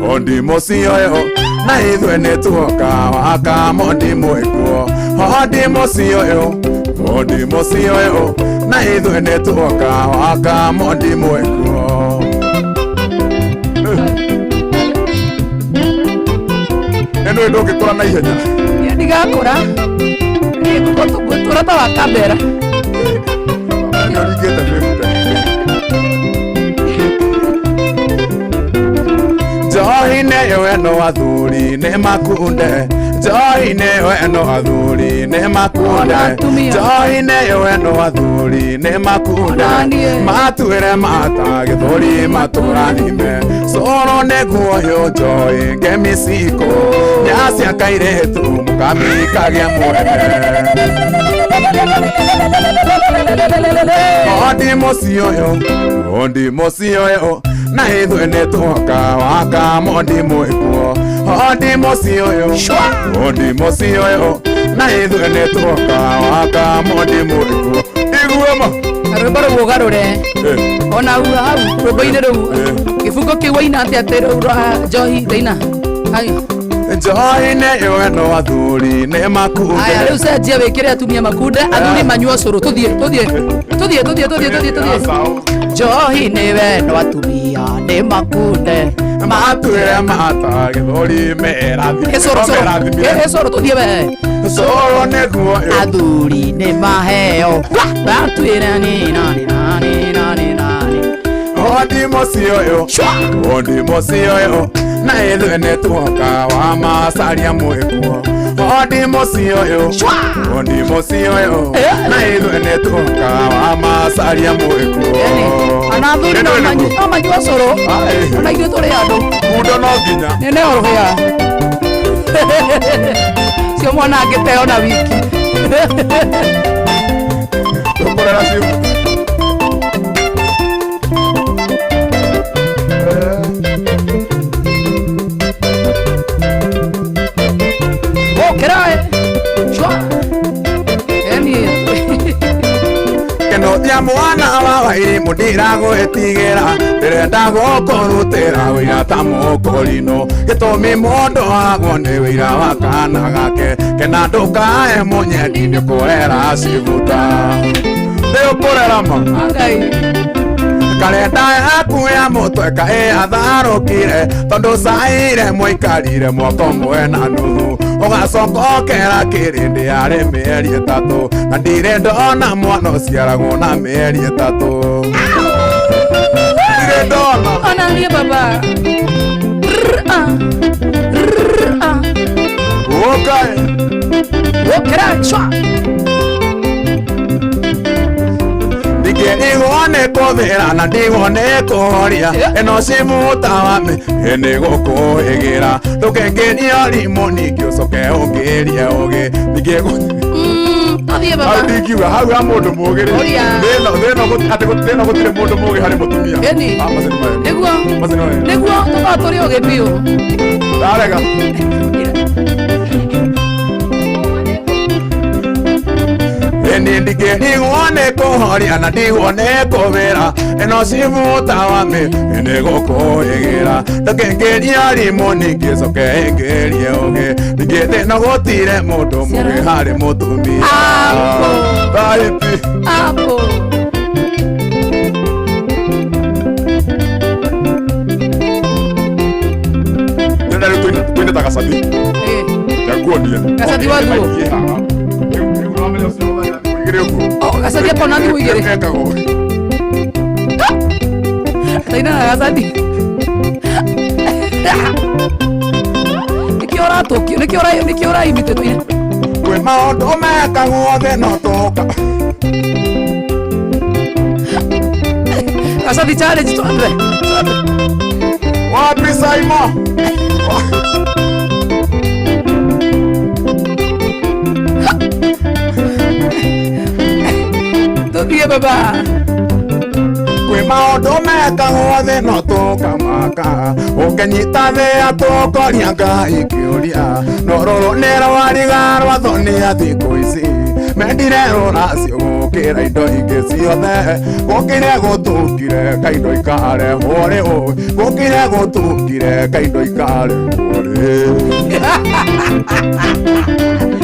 hodi mũciĩ ũyũ, na ithuĩ nĩ tuoka waka mondi mwĩkuo. Hodi mũciĩ ũyũ, hodi mũciĩ ũyũ, na ithuĩ nĩ tuoka waka mondi mwĩkuo. Ĩno ndũngĩkũra na ihenya. Niĩ ndigakũra. Niĩ ngũtũra ta wa kambera. Nĩũringĩte 50. Njohi nĩyo ĩno athuri nĩ makunde, njohi nĩyo ĩno athuri nĩ makunde, njohi nĩyo ĩno athuri nĩ makunde, matuĩre mata gĩthũri matũrathime. Cũrũ nĩguoyũ njohi ngemiciko nyacia kairĩtu mũkamikagia mwene. Hodi mũciĩ ũyũ, hodi mũciĩ ũyũ, na ithuĩ nĩ tuoka waka mondi mwĩkuo. Hodi mũciĩ ũyũ, hodi mũciĩ ũyũ, na ithuĩ nĩ tuoka waka mondi mwĩkuo. Igua ma. Rwĩmbo rũu ũgarũre ona hau hau rwĩmbo-inĩ rũu gĩbungo kĩu waina atĩa atĩ rũu rwa njohi ndaina. Haya. Njohi nĩyo ĩno athuri nĩ makunde. Aya rĩu cenjia wĩkĩre atumia makunde athuri manyua ũcũrũ. Tũthiĩ tũthiĩ tũthiĩ tũthiĩ tũthiĩ tũthiĩ tũthiĩ. Njohi nĩwe ĩno atumia nĩ makunde matuĩre mata gĩthũri merathime. Ĩcũrũ cũrũ tũthiĩ we. Cũrũ nĩguo athuri nĩ maheo matuĩre nĩ nani nani nani nani. Hodi mũciĩ ũyũ, hodi mũciĩ ũyũ, na ithuĩ nĩ tuoka wa macaria mwĩkuo. Hodi mũciĩ ũyũ, hodi mũciĩ ũyũ, na ithuĩ nĩ tuoka wa macaria mwĩkuo. Ona athuri no manyua ũcũrũ ona ithuĩ tũrĩ andũ. Kundo no nginya. Nĩ nĩ ũrũhĩa. Cio mwana angĩteo na wiki. Tũkũrera ciu. Kenothia mwana wa wairimu ndiragwĩtigĩra ndĩrenda gũkũrutĩra wĩra ta mũkũrinũ gĩtũmi mũndũ agwo nĩ wĩra wa kana gake kena ndũkae mũnyendi nĩũkũrera cibuta nĩũkũrera ma. Karenda yaku ya mũtwe kaĩ atharũkire tondũ caire mũikarire mwaka ũmwe na nuthu ũgacoka ũkera kĩrĩndĩ yarĩ mĩeri ĩtatũ na ndirĩ ndona mwana ũciaragwo na mĩeri ĩtatũ. Ndirĩ ndona. Ona niĩ baba. Ũkae. Ũkĩra cwa. Ndigĩrigwo nĩ kũthĩra na ndigwo nĩ kũhoria ĩno cibuta wa nĩ gũkũhĩgĩra ndũkengĩrio rimũ ningĩ ũcoke ũngĩrie ũgĩ ningĩ Tũthiĩ baba. Hau ndingiuga hau ha mũndũ mũgĩ rĩ thĩna gũtirĩ mũndũ mũgĩ harĩ mũtumia. Ĩni. Nĩguo nĩguo tũkorwo tũrĩ ũgĩ biũ. Ndarega. Eni Nindikirigwo nĩ kũhoria na ndigwo nĩ kũwĩra ĩno cibuta wa mĩ nĩ gũkũĩgĩra ndũkĩngĩria rimũ ningĩ coke ĩngĩrie ũgĩ ningĩ thĩ no gũtire mũndũ mũgĩ harĩ mũtumia. Bahipi. Hapo. Nenda rĩu twine ta gacathi. Ndakuonia. Gacathi wa thuo. Oh, gacathi hapo na thimũ igĩrĩ. Taina na gacathi. Nĩkĩo ũratũkio, nĩkĩo ũra nĩkĩo ũraimite tũine. Kwĩ maũndũ mekagwo thĩ no tũka. Gacathi challenge twambe. Wapi Saimo? Tuthiĩ baba. Kwĩ maũndũ mekagwo thĩ no tũkamaka ũngĩnyita thĩa tũkoria Ngai kĩũria no rũrũ nĩ rwariga rwa thoni ya thikũ ici mendire rũracio gũkĩra indo ingĩ ciothe gũkĩre gũtukire kaindo ikarehwo rĩ gũkĩre gũtukire kaindo ikarehwo rĩ.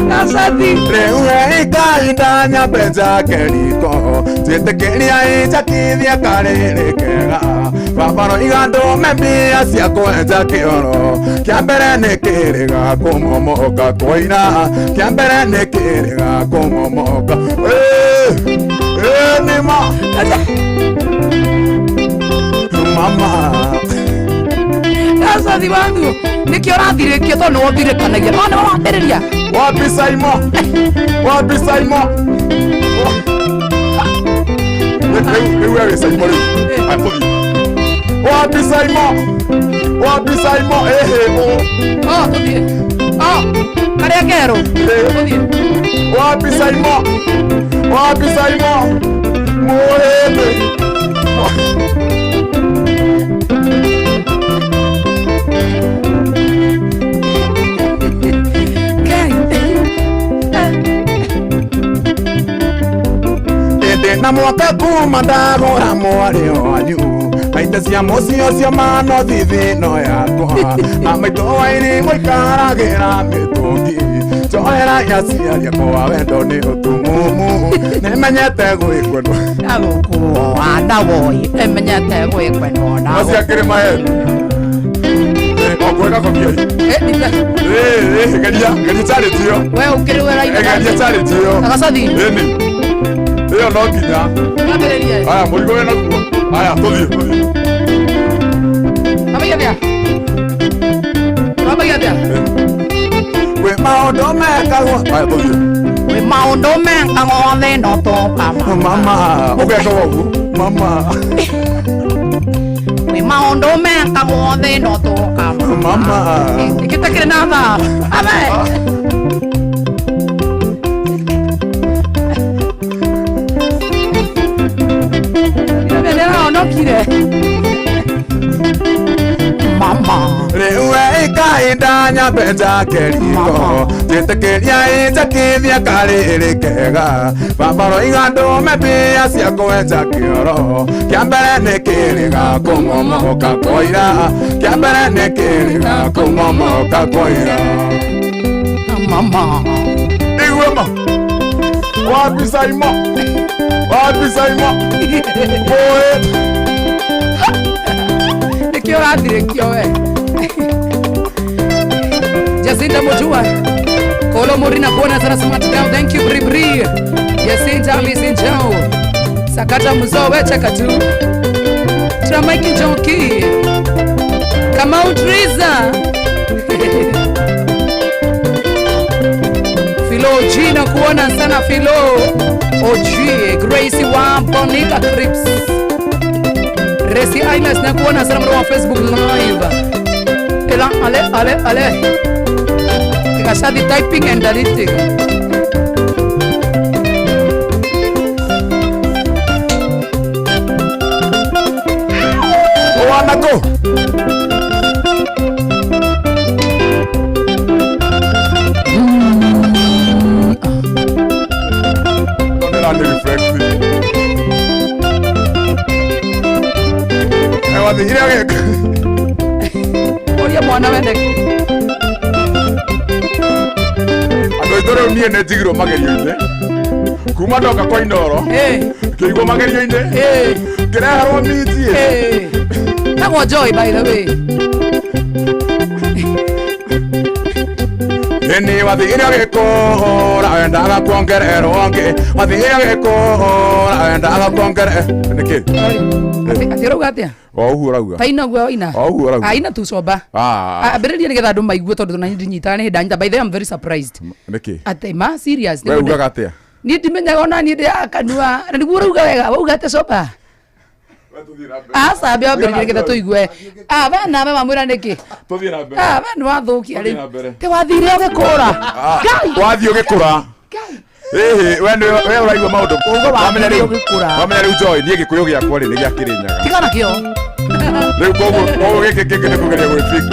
Gacathi. Rĩu ikahinda nyambe njake riko njĩtĩkĩria injakithia karĩrĩ kega baba roiga ndũme mbia cia kwenja kĩoro kĩa mbere nĩ kĩrĩga kũmomoka kwaira kĩa mbere nĩ kĩrĩga kũmomoka. Ĩĩ nĩma mama. Gacathi wa thuo. Nĩkĩo ũrathirĩkio tondũ nĩwe ũthirĩkanagia. No nĩwe wambĩrĩria. Wapi Saimo? Wapi Saimo? Rĩu we wĩ Saimo rĩu. Aya, tũthiĩ. Wapi Saimo? Wapi Saimo? Ehe o. Oh, tũthiĩ. Oh, karĩa kerũ. Tũthiĩ. Wapi Saimo? Wapi Saimo? Mũhĩndĩ. Na mwaka kuma ndagũra mwarĩ wanyu maita cia mũciĩ ũcio mano thithino yakwa na maitũ wa irimũ ikaragĩra mĩtũngi njohera aciari akwa wendo nĩ ũtumumu nĩmenyete gwĩkwendwo Agũkũa na woi emenyete gwĩkwendwo na Acio akĩrĩ maembe. Okwega kokiai. Geria geria charity ĩyo. We ũkĩrĩ we raina. Geria charity ĩyo. Gacathi. Ĩni. Ĩyo no nginya. Ambĩrĩrie. Aya mũrigo wĩ naguo. Aya tũthiĩ tũthiĩ. Ambagia atĩa? Ambagia atĩa? Kwĩ maũndũ mekagwo. Aya tũthiĩ. Kwĩ maũndũ mekagwo thĩ no tũkama. Mama, ũgeka ũguo. Mama. Kwĩ maũndũ mekagwo thĩ no tũkama. Mama. Nĩkĩo na thaa. Ame. Nĩrahonokire. Mama. Rĩu ikahinda nyambe njake riko njĩtĩkĩria injakithia karĩrĩ kega baba roiga ndũme mbia cia kwenja kĩoro kĩa mbere nĩ kĩrĩga kũmomoka kwaira kĩa mbere nĩ kĩrĩga kũmomoka kwaira. Mama. Igua ma. Wapi Saimo? Wapi Saimo? Mũhĩndĩ. Nĩkĩo ũrathirĩkio we. Jacinta Mutua Kolo Murina kuona sana smart girl. Thank you Bri Bri. Jacinta Alice Njau Sakata Mzo we cheka tu. Tramaiki Njoki Kamau Triza Filo G na kuona sana Filo OG Gracie wa Bonica Crips Resi Islands na kuona sana mwa Facebook live. Ela ale ale ale. Kasadi typing and deleting. Wanako. Wathire ũgĩkũra. Ũria mwana wende. Andũ aitũ rĩu niĩ nĩ njigirwo magerio-inĩ kuma ndoka kwa Inooro, ngĩigwo magerio-inĩ, ngĩreherwo minji. Tagwo Joy, by the way. Ĩni wathire ũgĩkũra wendaga kuongererwo ngĩ, wathire ũgĩkũra wendaga kuongererwo nĩkĩ? Atĩ ũrauga atĩa? O ũguo ũrauga. Ta ina ũguo ina. O ũguo ũrauga. Aina tu coba. Ah. Ambĩrĩria nĩgetha andũ maigue, tondũ na ndinyitaga nĩ hĩndĩ ndanyita. By the way, I'm very surprised. Nĩkĩ? Atĩ ma serious. We ugaga atĩa? Niĩ ndimenyaga ona niĩ ndĩ kanua na nĩguo ũrauga wega, wauga atĩ coba. Aca, ambia wambĩrĩrie nĩgetha tũigue. Ah, we nawe wamwĩra nĩkĩ? Tũthiĩ na mbere. Ah, we nĩ wathũkia Tũthiĩ na rĩu. mbere. Te wathire ũgĩkũra. Ngai. Wathiĩ ũgĩkũra. Ĩhĩ, we nĩ we ũraigua maũndũ. Uga Wamenya wathire rĩu, ũgĩkũra. wamenya rĩu Joy, niĩ gĩkũyũ gĩakwa rĩ nĩ gĩa Kĩrĩnyaga. Tigana kĩo. Rĩu koguo gĩkĩ kĩngĩ nĩ kũgeria gwĩ fix.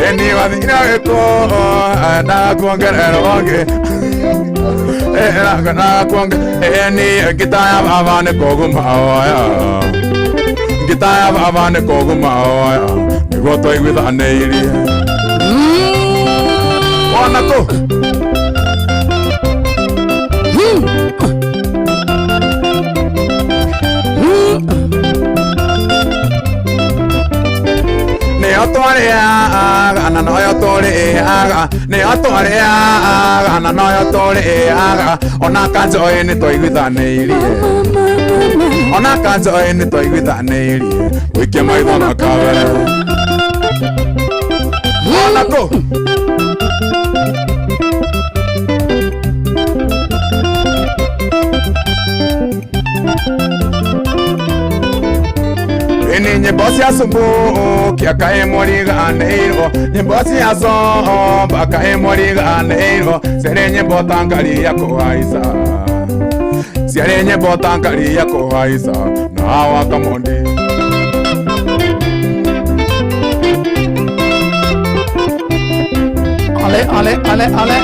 Ĩni wathire ũgĩkũra ndakuongererwo ngĩ. Ĩni ngita ya baba nĩ kũguma oya. Ngita ya baba nĩ kũguma oya. Nĩguo twaiguithanĩirie. Wona kũ? Nĩyo twarĩaga na noyo tũrĩaga, nĩyo twarĩaga na noyo tũrĩaga, ona kanjoĩ nĩ twaiguithanĩirie, ona kanjoĩ nĩ twaiguithanĩirie, gũikia maitho na kabere. Wona kũ? Ĩni nyĩmbo cia cumbukia kaĩ mũriganĩirwo, nyĩmbo cia comba kaĩ mũriganĩirwo, ciarĩ nyĩmbo ta ngari ya kũhaica, ciarĩ nyĩmbo ta ngari ya kũhaica na wa Kamondi. Ale, ale, ale, ale.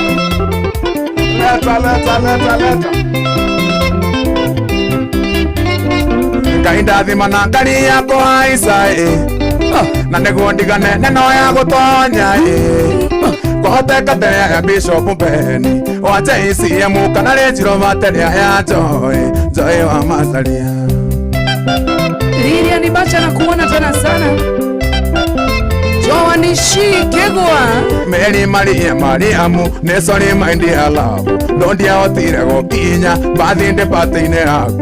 Leta, leta, leta, leta. Ngai ndathima na ngari ya kũhaica ĩ, na nĩguo ndigane neno ya gũtonya ĩ, kũhoteka tene ya Bishop Beni wa JCM kana Range Rover tene ya Joy, Joy wa Masalia. Lilian Bacha na kuona tena sana. Joan Shikegwa. Mary Maria Mariamu nĩ sorry my dear love, no ndiahotire gũkinya bathinde pate-inĩ yaku.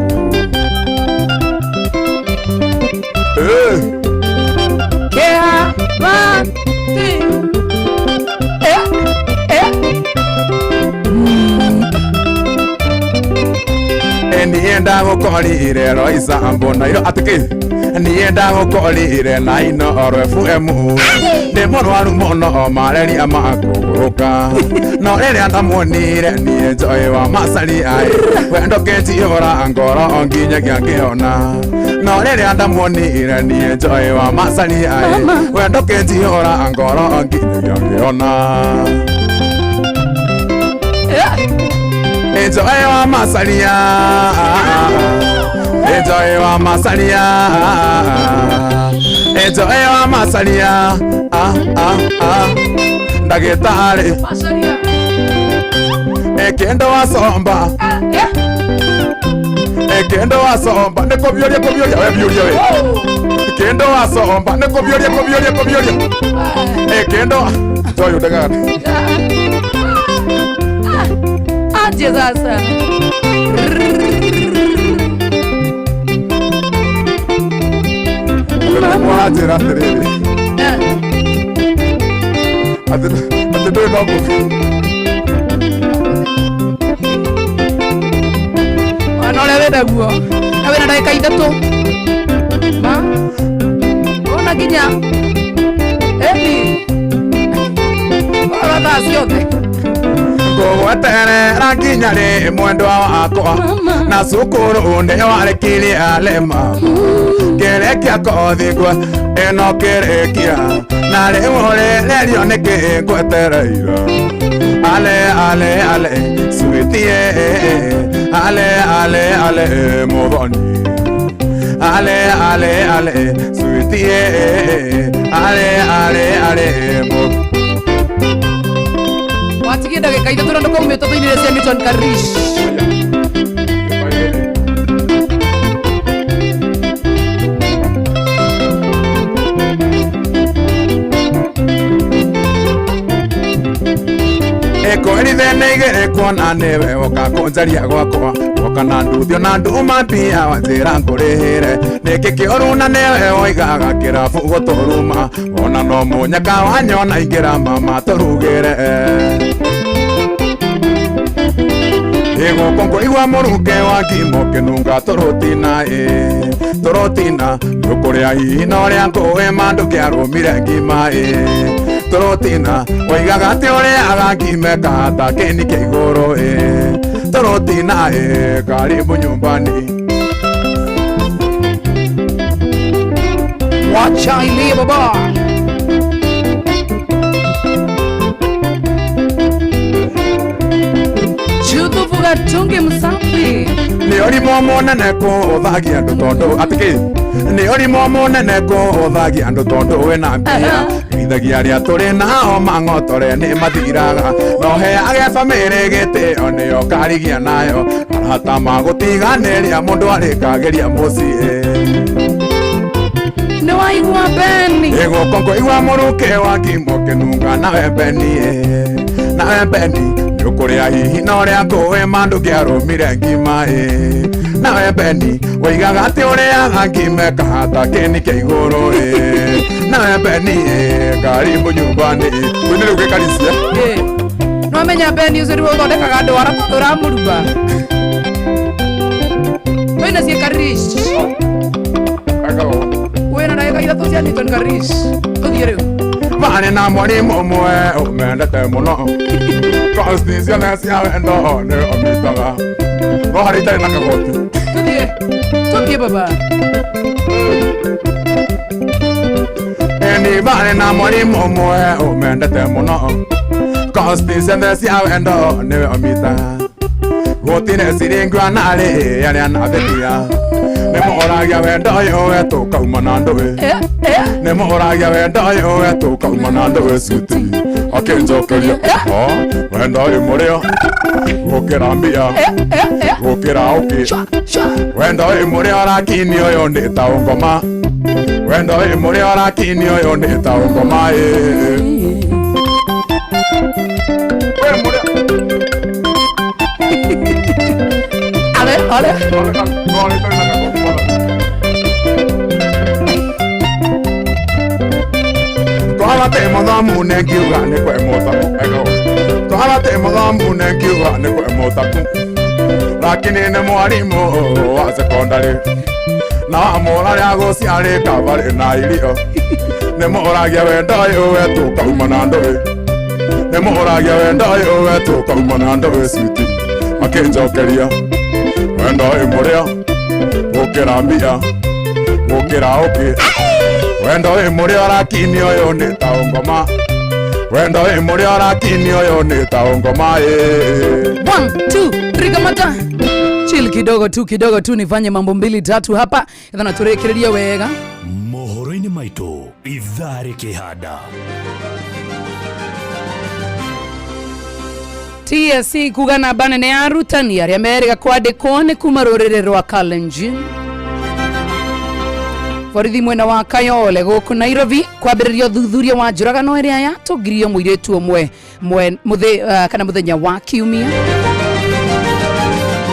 Kea ba ti. Eh, eh. Niĩ ndagũkorire Roisa mbona iro atĩ kĩ? Niĩ ndagũkorire na Inooro FM, ndĩ mũrwaru mũno malaria makũgũrũka, no rĩrĩa ndamuonire niĩ Joy wa Masalia wendo kĩnjihũra ngoro nginyagia ngĩona, no rĩrĩa ndamuonire niĩ Joy wa Masalia wendo kĩnjihũra ngoro nginyagia ngĩona. Joy wa Masalia, Joy wa Masalia, Joy wa Masalia, ah ah ah, ndagĩtarĩ kĩndũ wacomba, kĩndũ wacomba nĩ kũbiũria kũbiũria we biũria we, kĩndũ wacomba nĩ kũbiũria kũbiũria kũbiũria, kĩndũ Joy ũndegaga. Aje sasa. Mwanjĩra atĩrĩrĩ, atĩ ndũrĩ na ngũkũ. Mwana ũrĩa wĩna guo na wĩna ndagĩka 3 ma ona nginya eni ora thaa ciothe. Ngũgweterera nginya rĩ mwendwa wakwa, na cukuru nĩ warĩkirie alema, kĩrĩkia kothi ngwe ĩno kĩrĩkia, na rĩu ũrĩrĩrio nĩkĩ ngwetereire. Ale ale ale sweetie, Ale ale ale muthoni ale ale ale sweetie ale ale ale muthoni. Watigie ndagĩka ithatũ na ndũkaumĩtwo thĩinĩ cia Milton Karish. Ekoerithene igĩrĩ kuona nĩwe woka kũnjaria gwakwa woka na nduthio na nduma mbia wanjĩra ngũrĩhĩre nĩkĩ kĩũru na nĩwe woigaga kĩrabu gũtũruma ona no mũnyaka wanyona ingĩra mama tũrugĩre ĩgũkũ ngũigua mũrukĩ wa ngimo kĩnunga tũrũtina ĩ tũrũtina ndũkũrĩa hihi na ũrĩa ngũĩ ma ndũkĩarũmire ngima ĩ tũrũtina woigaga atĩ ũrĩaga ngime kahata kĩni kĩa igũrũ ĩ tũrũtina ĩ karibu nyumbani. Wacha ilie baba. Chutuvuga tunge msafi. Nĩ ũrimũ mũnene kũũthagia andũ tondũ atĩkĩ nĩ ũrimũ mũnene kũũthagia andũ tondũ wĩna mbia rithagia arĩa tũrĩ nao mang'otore nĩ mathiraga no heage bamĩrĩ gĩtĩo nĩyo karigia nayo arata magũtiganĩria mũndũ arĩkagĩria mũciĩ. Nĩ waigua Beni. Ĩgũkũ ngũigua mũrukĩ wa ngimo kĩnunga nawe Beni nawe Beni nĩũkũrĩa hihi na ũrĩa ngũĩ ma ndũkĩarũmire ngima ĩ nawe Beni woigaga atĩ ũrĩaga ngime kahata kĩni kĩa igũrũ ĩ nawe Beni ĩ karibu nyumbani kwĩnĩ rĩu gĩkaricia. Nĩwamenya Beni ũcio nĩwe ũthondekaga ndwara tondũ ũramũruga wĩna ciĩ Karish wĩna ndagĩka ithatũ cia Newton Karish tũthiĩ rĩu. Barĩ na mwarimũ ũmwe ũmendete mũno kosti ciothe cia wendo nĩ ũmitaga no harĩ itarĩ na kagoti. Tũthiĩ tũthiĩ baba. Ĩni barĩ na mwarimũ ũmwe ũmendete mũno kosti ciothe cia wendo nĩwe ũmitaga gũtirĩ ciringi anarĩ arĩa anathĩtia nĩ mũũragia wendo ũyũ wetũkauma na ndũĩ nĩ mũũragia wendo ũyũ wetũkauma na ndũĩ cuti akĩnjokeria wendo ũyũ mũrĩo gũkĩra mbia gũkĩra ũkĩ wendo ũyũ mũrĩo lakini ũyũ nĩ ta ũngoma wendo ũyũ mũrĩo lakini ũyũ nĩ ta ũngoma ĩ. Ale, ale. Twala te mothamu ne ngiuga nĩ kwe mũtaku ego twala te mothamu ne ngiuga nĩ kwe mũtaku lakini nĩ mwarimũ wa sekondari na wamũra rĩa gũciarĩ kabarĩ na irio nĩ mũũragia wendo ũyũ wetũkauma na ndũĩ nĩ mũũragia wendo ũyũ wetũkauma na ndũĩ cuti akĩnjokeria wendo ũyũ mũrĩo gũkĩra mbia gũkĩra ũkĩ wendo ũyũ mũrĩo lakini ũyũ nĩ ta ũngoma wendo ũyũ mũrĩo lakini ũyũ nĩ ta ũngoma ĩ. 1 2 3 kamata chill kidogo tu nifanye mambo mbili tatu hapa ethana turekereria wega mohoro-inĩ maitũ ithaa rĩkĩhanda. TSC kuga namba nene ya arutani arĩa merĩga kwandĩkwo nĩ kuma rũrĩrĩ rwa Kalenjin. Borithi mwena wa Kayole gũkũ Nairobi kwambĩrĩria ũthuthuria wa njũragano ĩrĩa yatũngirio mũirĩtu ũmwe kana mũthenya wa kiumia.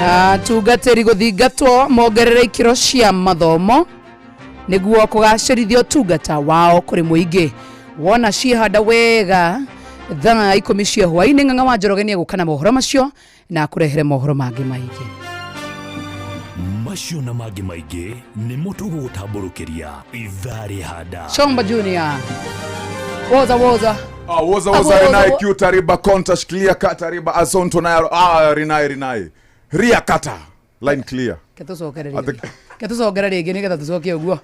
Na atungatĩri gũthingatwo mongerere ikĩro cia mathomo nĩguo kũgacĩrithia ũtungata wao kũrĩ mũingĩ. Wona ciĩhanda wega thaa 10 cia hwaĩ-inĩ Ng'ang'a wa Njoroge nĩegũka na mohoro macio na akũrehere mohoro mangĩ maingĩ. Macio na mangĩ maingĩ nĩmo tũgũgũtambũrũkĩria ithaa rĩhanda. Chomba Junior. Woza woza. Woza woza Rinai Q Tariba Konta shikilia kata riba Azonto nayo Rinai Ria kata line clear. Ketucokere rĩngĩ nĩgetha tũcokie ũguo.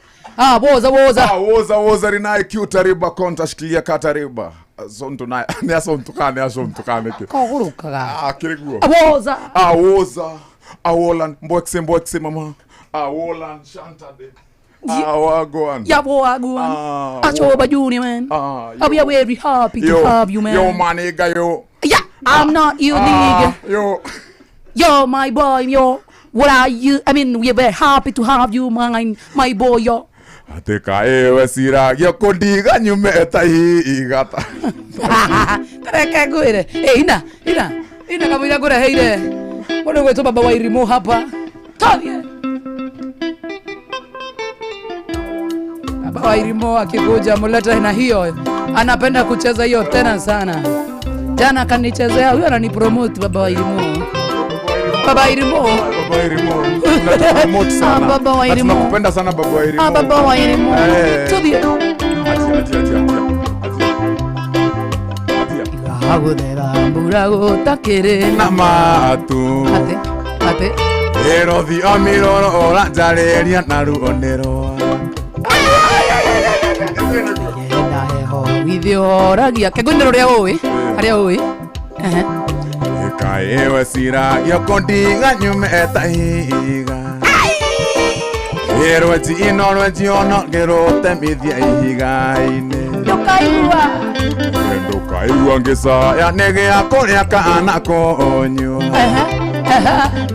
Woza woza. Woza woza Rinai Q Tariba Konta shikilia kata riba Azonto nayo ni Azonto kane ke. Kogũrũkaga. Kĩrĩ guo. Woza. Woza. Awolan mbwekse mbwekse mama. Awolan shantade. Awagoan. Ya wagwan. Ah, Achoba Junior, man. Ah, We are very happy to yo, have you, man. Yo, my nigga, yo. Yeah, I'm not you, nigga. Yo. Yo, my boy, yo. What are you? I mean, we are very happy to have you, my boy, yo. Ateka ewe siragio kundiga nyume ta igata. Tareke ngwire. Eh, ina, ina. Ina kamwira ngureheire. Mũndũ ũgwĩtwo Baba wa Irimũ hapa. Tũthiĩ. Baba wa Irimũ akikuja mulete na hiyo. Anapenda kucheza hiyo tena sana. Jana akanichezea, huyo ananipromote Baba wa Irimũ. Baba Irimũ. Baba Irimũ. Tunatupromote sana. Ah, Baba wa Na Irimũ. Tunakupenda sana Baba wa Irimũ. Ah, Baba wa Irimũ. Eh. Tũthiĩ. Atia, atia, atia, atia. Gagũthera mbura gũtakĩrĩ Na matu. Ate, ate. Ĩrothi o mĩroro ũranjarĩria na ruo nĩ rwa. Yenda heho ithuĩ horagia kengũinĩ rũrĩa ũĩ harĩa ũĩ. Ehe. Ĩkaĩwe ciragio kũndiga nyume ta ihiga. Ĩrwenji ino rwenji ono ngĩrũtemithia ihiga-inĩ. Ndũkaigua. Ndũkaigua ngĩcaya nĩ gĩa kũrĩa kana kũnyua.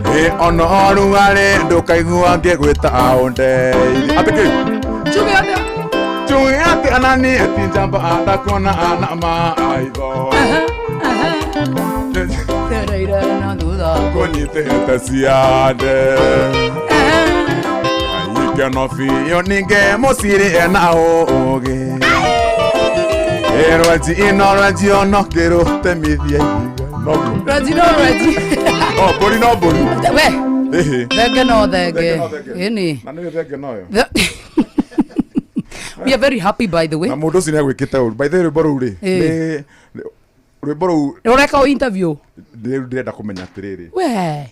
Ĩ ono ũrugarĩ ndũkaigua ngĩgwĩta ũndeithie. Atĩ kĩ? Njuge atĩa? Njuge atĩ anani ti njamba ndakuona na maitho. Tereire na thutha. Kũnyitĩte ciande. Aikeno biũ ningĩ mũciri ena ũũgĩ. Ĩ rwenji ino rwenji ono ngĩrũtemithia ihiga. Noguo. Rwenji no rwenji. O mbũri no mbũri. We. Ĩhĩ. Thenge no thenge. Thenge no thenge. Ĩni. Na nĩ thenge noyo. We are very happy, by the way. Na mũndũ ũcio nĩagwĩkĩte ũru. By the way, rwĩmbo rũu rĩ, Ĩ. rwĩmbo rũu Ũreka o interview. Rĩu ndĩrenda kũmenya atĩrĩrĩ. We.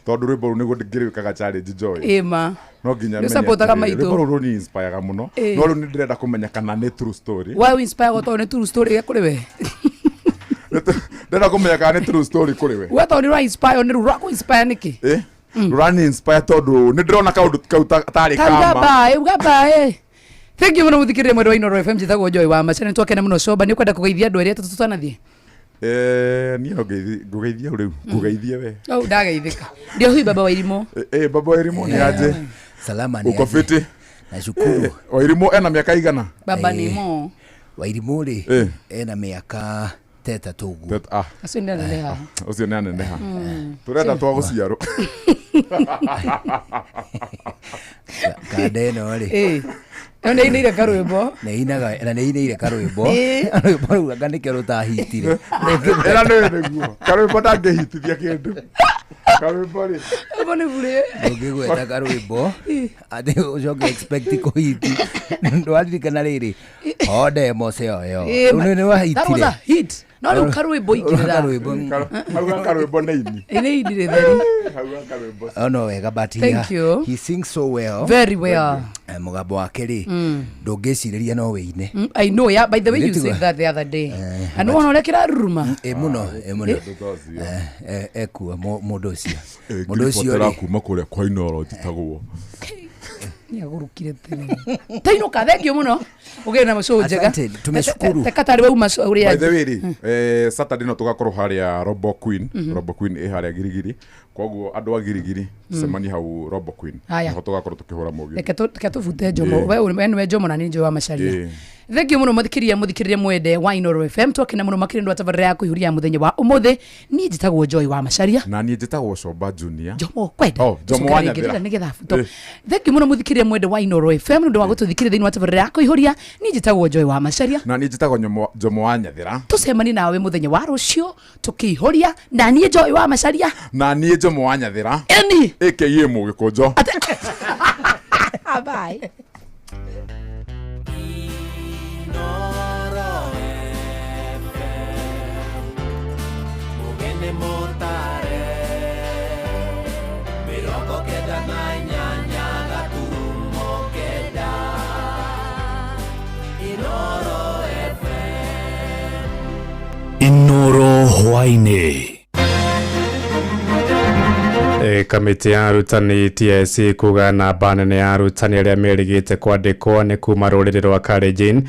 Tondũ rwĩmbo rũu nĩguo ngĩrĩkaga challenge Joy. Ĩma. No nginya Nĩ menye ũsupportaga atĩrĩrĩ, maitũ. rwĩmbo rũu rũni inspireaga mũno. Ĩ. No rĩu nĩ ndĩrenda kũmenya kana nĩ true story. Why inspire tondũ nĩ true story kũrĩ we. Ndĩrenda kũmenya kana nĩ true story kũrĩ we. We tondũ nĩ ũra inspire nĩ rũu rũrakũ inspire nĩkĩ? Ĩ? Rũrani inspire tondũ nĩ ndĩrona kaũndũ kau tarĩ Kauga kama. bae, uga bae. Thank you mũno mũthikĩrĩria mwendwa wa Inooro FM njĩtagwo Joy wa Macha. Nĩ twakena mũno Coba, nĩ ũkwenda kũgeithia andũ erĩ atatũ tũtanathiĩ? Niĩ no ngũgeithia rĩu, ngũgeithie we. Oh, ndageithĩka. Ndio huyu Baba wa Irimũ. Baba wa Irimũ nĩ aje? Salama ni Uko aje? fiti? Nashukuru. Wa Irimũ ena mĩaka igana? Baba ni mo. Wa Irimũ rĩ, ena mĩaka 33 ũguo. Acio nĩ aneneha. Ũcio nĩ aneneha. Tũrenda twa gũciarwo. Kanda ĩno rĩ. Ĩyo nĩ ĩinĩire karwĩmbo. Nĩ ĩinaga na nĩ ĩinĩire karwĩmbo. Ĩ. Rwĩmbo rũu anga nĩkĩo rũtahitire. Ĩra nĩ nĩguo. Karwĩmbo ndangĩhitithia kĩndũ. Karwĩmbo rĩ. Rwĩmbo nĩ burĩ. Ndũngĩgweta karwĩmbo atĩ ũcoke expect kũhiti. Ndwaririkana rĩrĩ. Honde mose oyo. Ĩ, Rĩu nĩ that was wahitire. a hit. No rĩu karwĩmbo ikĩrĩra. Karwĩmbo. Hau ga karwĩmbo nĩ ini. Ĩ, nĩ ini rĩtheri. Hau ga karwĩmbo. Oh, no wega, but Thank you. he sings so well. Very well. Mũgambo wake rĩ, ndũngĩcirĩria no wĩine. I know, yeah. By the way, you Nĩtiguo. said that the other day. And wona ũrĩa kĩraruruma. Ĩ mũno, ĩ mũno. Ekuo mũndũ ũcio. Mũndũ ũcio Ngĩribotera rĩ, kuma kũrĩa kwa Inooro njĩtagwo. Nĩ agũrũkire tene. Tainũka, thank you mũno. Ũgĩe na mũcũũ njega. Asante, tumeshukuru. Teka tarĩ wauma ũrĩa. By the way rĩ, Saturday no tũgakorwo harĩa Robo Queen. Robo Queen ĩ harĩa Girigiri. Koguo andũ a Girigiri cemani hau Robo Queen. Haya. Nĩho tũgakorwo tũkĩhũra mũgithi. Reke tũbute Njomo. Ĩ. We nĩwe Njomo na niĩ Joy wa Macharia. Ĩ. Thank you mũno mũthikĩrĩria mwende wa Inooro FM. Twakena mũno makĩria nĩ tabarĩra ya kũihũria ya mũthenya wa ũmũthĩ. Niĩ njĩtagwo Joy wa Macharia. Na niĩ njĩtagwo Coba Junior. Njomo kwenda. Oh, Njomo wa Cokera rĩngĩ Nyathira. ndĩrenda nĩgetha buto. Ĩ. Thank you mũno mũthikĩrĩria mwende wa Inooro FM nĩ ũndũ wa gũtũthikĩrĩria thĩinĩ wa tabarĩra ya kũihũria. Niĩ njĩtagwo Joy wa Macharia. Na niĩ njĩtagwo Njomo wa Nyathira. Tũcemanie nawe mũthenya wa rũciũ tũkĩihũria na niĩ Joy wa Macharia. Na niĩ Njomo wa Nyathira. Eni. AKA Mũgĩkũnjo. Bye. Mugene motare 98 gaturumo 9 Inooro FM. Inooro hwaĩ-inĩ. Kamĩtĩ ya arutani TSC kuga namba nene ya arutani arĩa merĩgĩte kwandĩkwo nĩ kuma rũrĩrĩ rwa Kalenjin.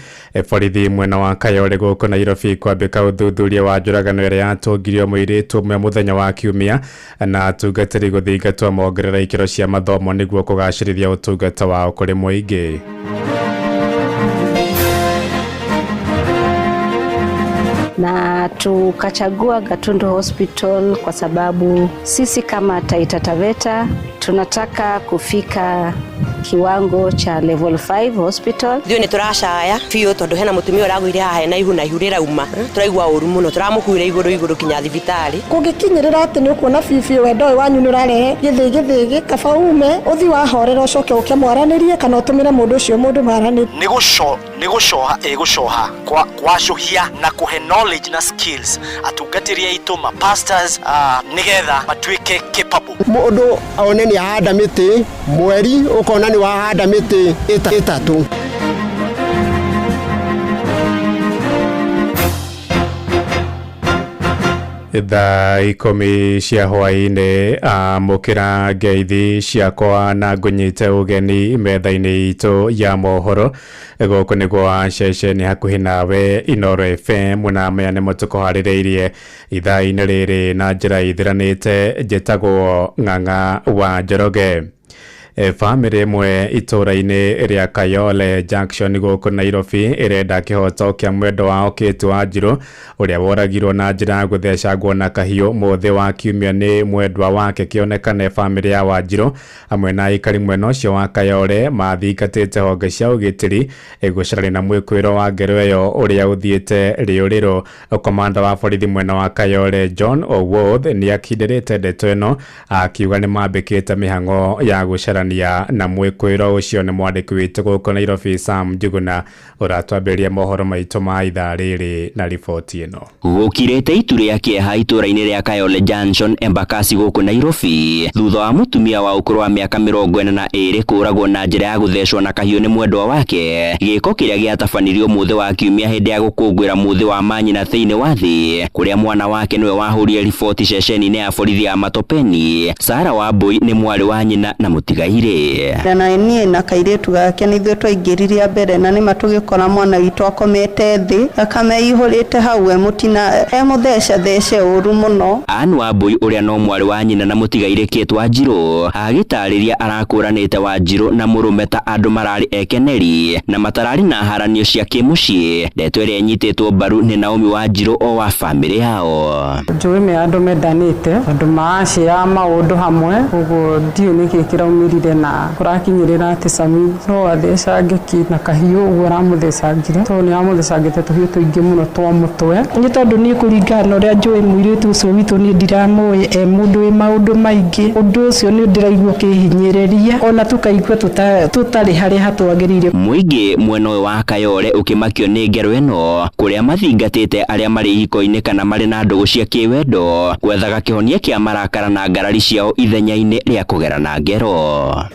Borithi mwena wa Kayole gũkũ Nairobi kwambĩka ũthuthuria wa njũragano ĩrĩa yatũngirio mũirĩtu ũmwe mũthenya wa Kiumia, na atungatĩri gũthingatwo mongerera ikĩro cia mathomo nĩguo kũgacĩrithia ũtungata wao kũrĩ mũingĩ. Na tukachagua Gatundu Hospital kwa sababu sisi kama Taita Taveta tunataka kufika kiwango cha level 5 hospital. Ithuĩ nĩ tũracaya biũ tondũ hena mũtumia ũragũire haha hena ihu na ihu rĩrauma, tũraigua ũru mũno, tũramũkuire igũrũ igũrũ kinya thibitarĩ. Kũngĩkinyĩrĩra atĩ nĩ ũkuona biũ biũ wendo ũyũ wanyu nĩ ũrarehe gĩthĩgĩthĩgĩ, kaba ume ũthiĩ wahorera ũcoke ũke mwaranĩrie kana ũtũmĩre mũndũ ũcio mũndũ maranĩrie. Nĩ gũcoha ĩgũcoha kwacũhia na kũhe knowledge na skills atungatĩri aitũ ma pastors, nĩgetha matuĩke capable. Mũndũ one nĩ ahanda mĩtĩ mweri, ũkona nĩ wahanda mĩtĩ 3. Thaa 10 cia hwaĩ-inĩ, amũkĩra ngeithi ciakwa na ngũnyite ũgeni metha-inĩ itũ ya mohoro. Gũkũ nĩguo wa ceceni hakuhĩ nawe Inooro FM, na maya nĩmo tũkũharĩrĩirie ithaa-inĩ rĩrĩ na njĩra ithiranĩte. Njĩtagwo Ng'ang'a wa Njoroge. Bamĩrĩ ĩmwe itũũra-inĩ rĩa Kayole Junction gũkũ Nairobi ĩrenda kĩhoto kĩa mwendwa wao Kate Wanjiru ũrĩa woragirwo na njĩra ya gũthecangwo na kahiũ mũthĩ wa Kiumia nĩ mwendwa wake kĩonekane. Bamĩrĩ ya Wanjiru hamwe na aikari mwena ũcio wa Kayole mathingatĩte honge cia ũgitĩri gũcarania na mwĩkũĩro wa ngero ĩyo ũrĩa ũthiĩte rĩũrĩro. Komanda wa borithi mwena wa Kayole John Owuoth nĩ akindĩrĩte ndeto ĩno akiuga nĩ mambĩkĩte mĩhang'o ya gũcarania na mwĩkũĩro ũcio. Nĩ mwandĩki witũ gũkũ Nairobi Sam Njuguna ũratwambĩrĩria mohoro maitũ ma ithaa rĩrĩ na riboti ĩno. Gũkirĩte itu rĩa kĩeha itũũra-inĩ rĩa Kayole Junction Embakasi gũkũ Nairobi thutha wa mũtumia wa ũkũrũ wa mĩaka 42 kũũragwo na njĩra ya gũthecwo na kahiũ nĩ mwendwa wake, gĩko kĩrĩa gĩatabanirio mũthĩ wa Kiumia hĩndĩ ya gũkũngũĩra mũthĩ wa manyina thĩinĩ wa thĩ, kũrĩa mwana wake nĩwe wahũrire riboti ceceni-inĩ ya borithi ya Matopeni. Sara Wambui nĩ mwarĩ wa nyina na mũtigairĩ. Na niĩ na kairĩtu gake nĩ ithuĩ twaingĩrire mbere, na nĩma tũgĩkora mwana witũ akomete thĩ, thakame ĩihũrĩte hau, e mũtina e mũthece ũru mũno. Ann Wambui ũrĩa no mwarĩ wa nyina na mũtigairĩ Kate Wanjiru agĩtarĩria arakũranĩte Wanjiru na mũrũme ta andũ mararĩ ekeneri na matararĩ na haranio cia kĩmũciĩ, ndeto ĩrĩa ĩnyitĩtwo mbaru nĩ Naomi Wanjiru o wa bamĩrĩ yao. Njũĩ me andũ mendanĩte, andũ maracĩa maũndũ hamwe, ũguo ndiũĩ nĩkĩ kĩraumĩrire na kũrakinyĩrĩra atĩ Sami no athecange na kahiũ ũguo aramũthecangire, tondũ nĩ aramũthecangĩte tũhiũ tũingĩ mũno twa mũtwe. Nĩ tondũ niĩ kũringana na ũrĩa njũĩ mũirĩtu ũcio witũ niĩ ndiramũĩ e mũndũ wĩ maũndũ maingĩ, ũndũ ũcio nĩ ndĩraigua ũkĩhinyĩrĩria ona tũkaigua tũtarĩ harĩa hatwagĩrĩire. Mũingĩ mwena ũyũ wa Kayole ũkĩmakio nĩ ngero ĩno kũrĩa mathingatĩte arĩa marĩ ihiko-inĩ kana marĩ na ndũgũ cia kĩwendo gwethaga kĩhonia kĩa marakara na ngarari ciao ithenya-inĩ rĩa kũgerana ngero.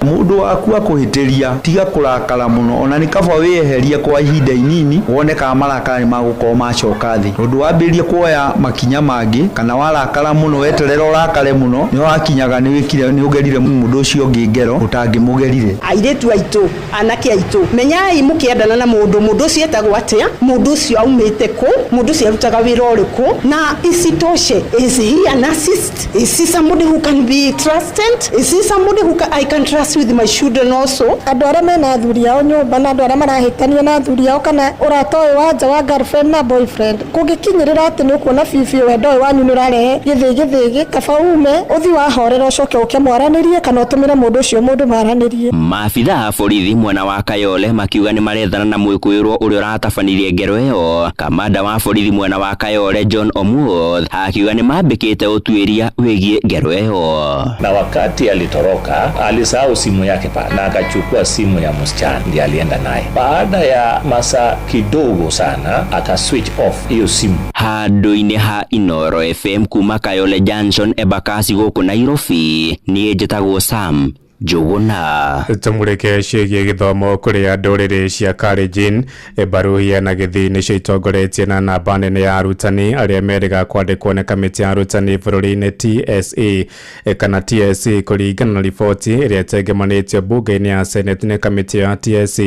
Mũndũ waku akũhĩtĩria tiga kũrakara mũno, ona nĩ kaba wĩyeherie kwa ihinda inini wone kana marakara nĩ magũkorwo macoka thĩ, tondũ wambĩrĩria kuoya makinya mangĩ kana warakara mũno weterera ũrakare mũno nĩ wakinyaga nĩ wĩkire nĩ ũgerire mũndũ ũcio ũngĩ ngero ũtangĩmũgerire. Airĩtu aitũ, anake aitũ, menyai mũkĩendana na mũndũ, mũndũ ũcio etagwo atĩa, mũndũ ũcio aumĩte kũ, mũndũ ũcio arutaga wĩra ũrĩkũ, na isitoshe, is he a narcissist? Is he somebody who can be trusted? Is he somebody who I can trust with my children also? Andũ arĩa mena athuri ao nyũmba na andũ arĩa marahĩtania na athuri ao kana ũrata ũyũ wa nja wa girlfriend na boyfriend, kũngĩkinyĩrĩra atĩ nĩ ũkuona biũ biũ wendo ũyũ wanyu nĩ ũrarehe gĩthĩgĩthĩgĩ, kaba ume ũthiĩ wahorera ũcoke ũke mwaranĩrie kana ũtũmĩre mũndũ ũcio mũndũ maranĩrie. Maabitha a borithi mwena wa Kayole makiuga nĩ marethana na mwĩkũĩrwo ũrĩa ũratabanirie ngero ĩyo. Kamanda wa borithi mwena wa Kayole John Omuoth akiuga nĩ mambĩkĩte ũtuĩria wĩgiĩ ngero ĩyo. Na wakati alitoroka alisahau simu yake pale na akachukua simu ya msichana ndiye alienda naye. Baada ya masaa kidogo sana aka switch off hiyo simu. Handũ-inĩ ha Inooro FM kuma Kayole Junction Embakasi gũkũ Nairobi, niĩ njĩtagwo Sam Njũgũna. Tũmũrĩke ciĩgiĩ gĩthomo kũrĩa ndũrĩrĩ cia Kalenjin, Baruhia na Gĩthii nĩcio itongoretie na namba nene ya arutani arĩa merĩga kwandĩkwo nĩ kamĩtĩ ya arutani bũrũri-inĩ TSA kana TSC kũringana na riboti ĩrĩa ĩtengemanĩtio mbunge-inĩ ya Senate nĩ kamĩtĩ ya TSC.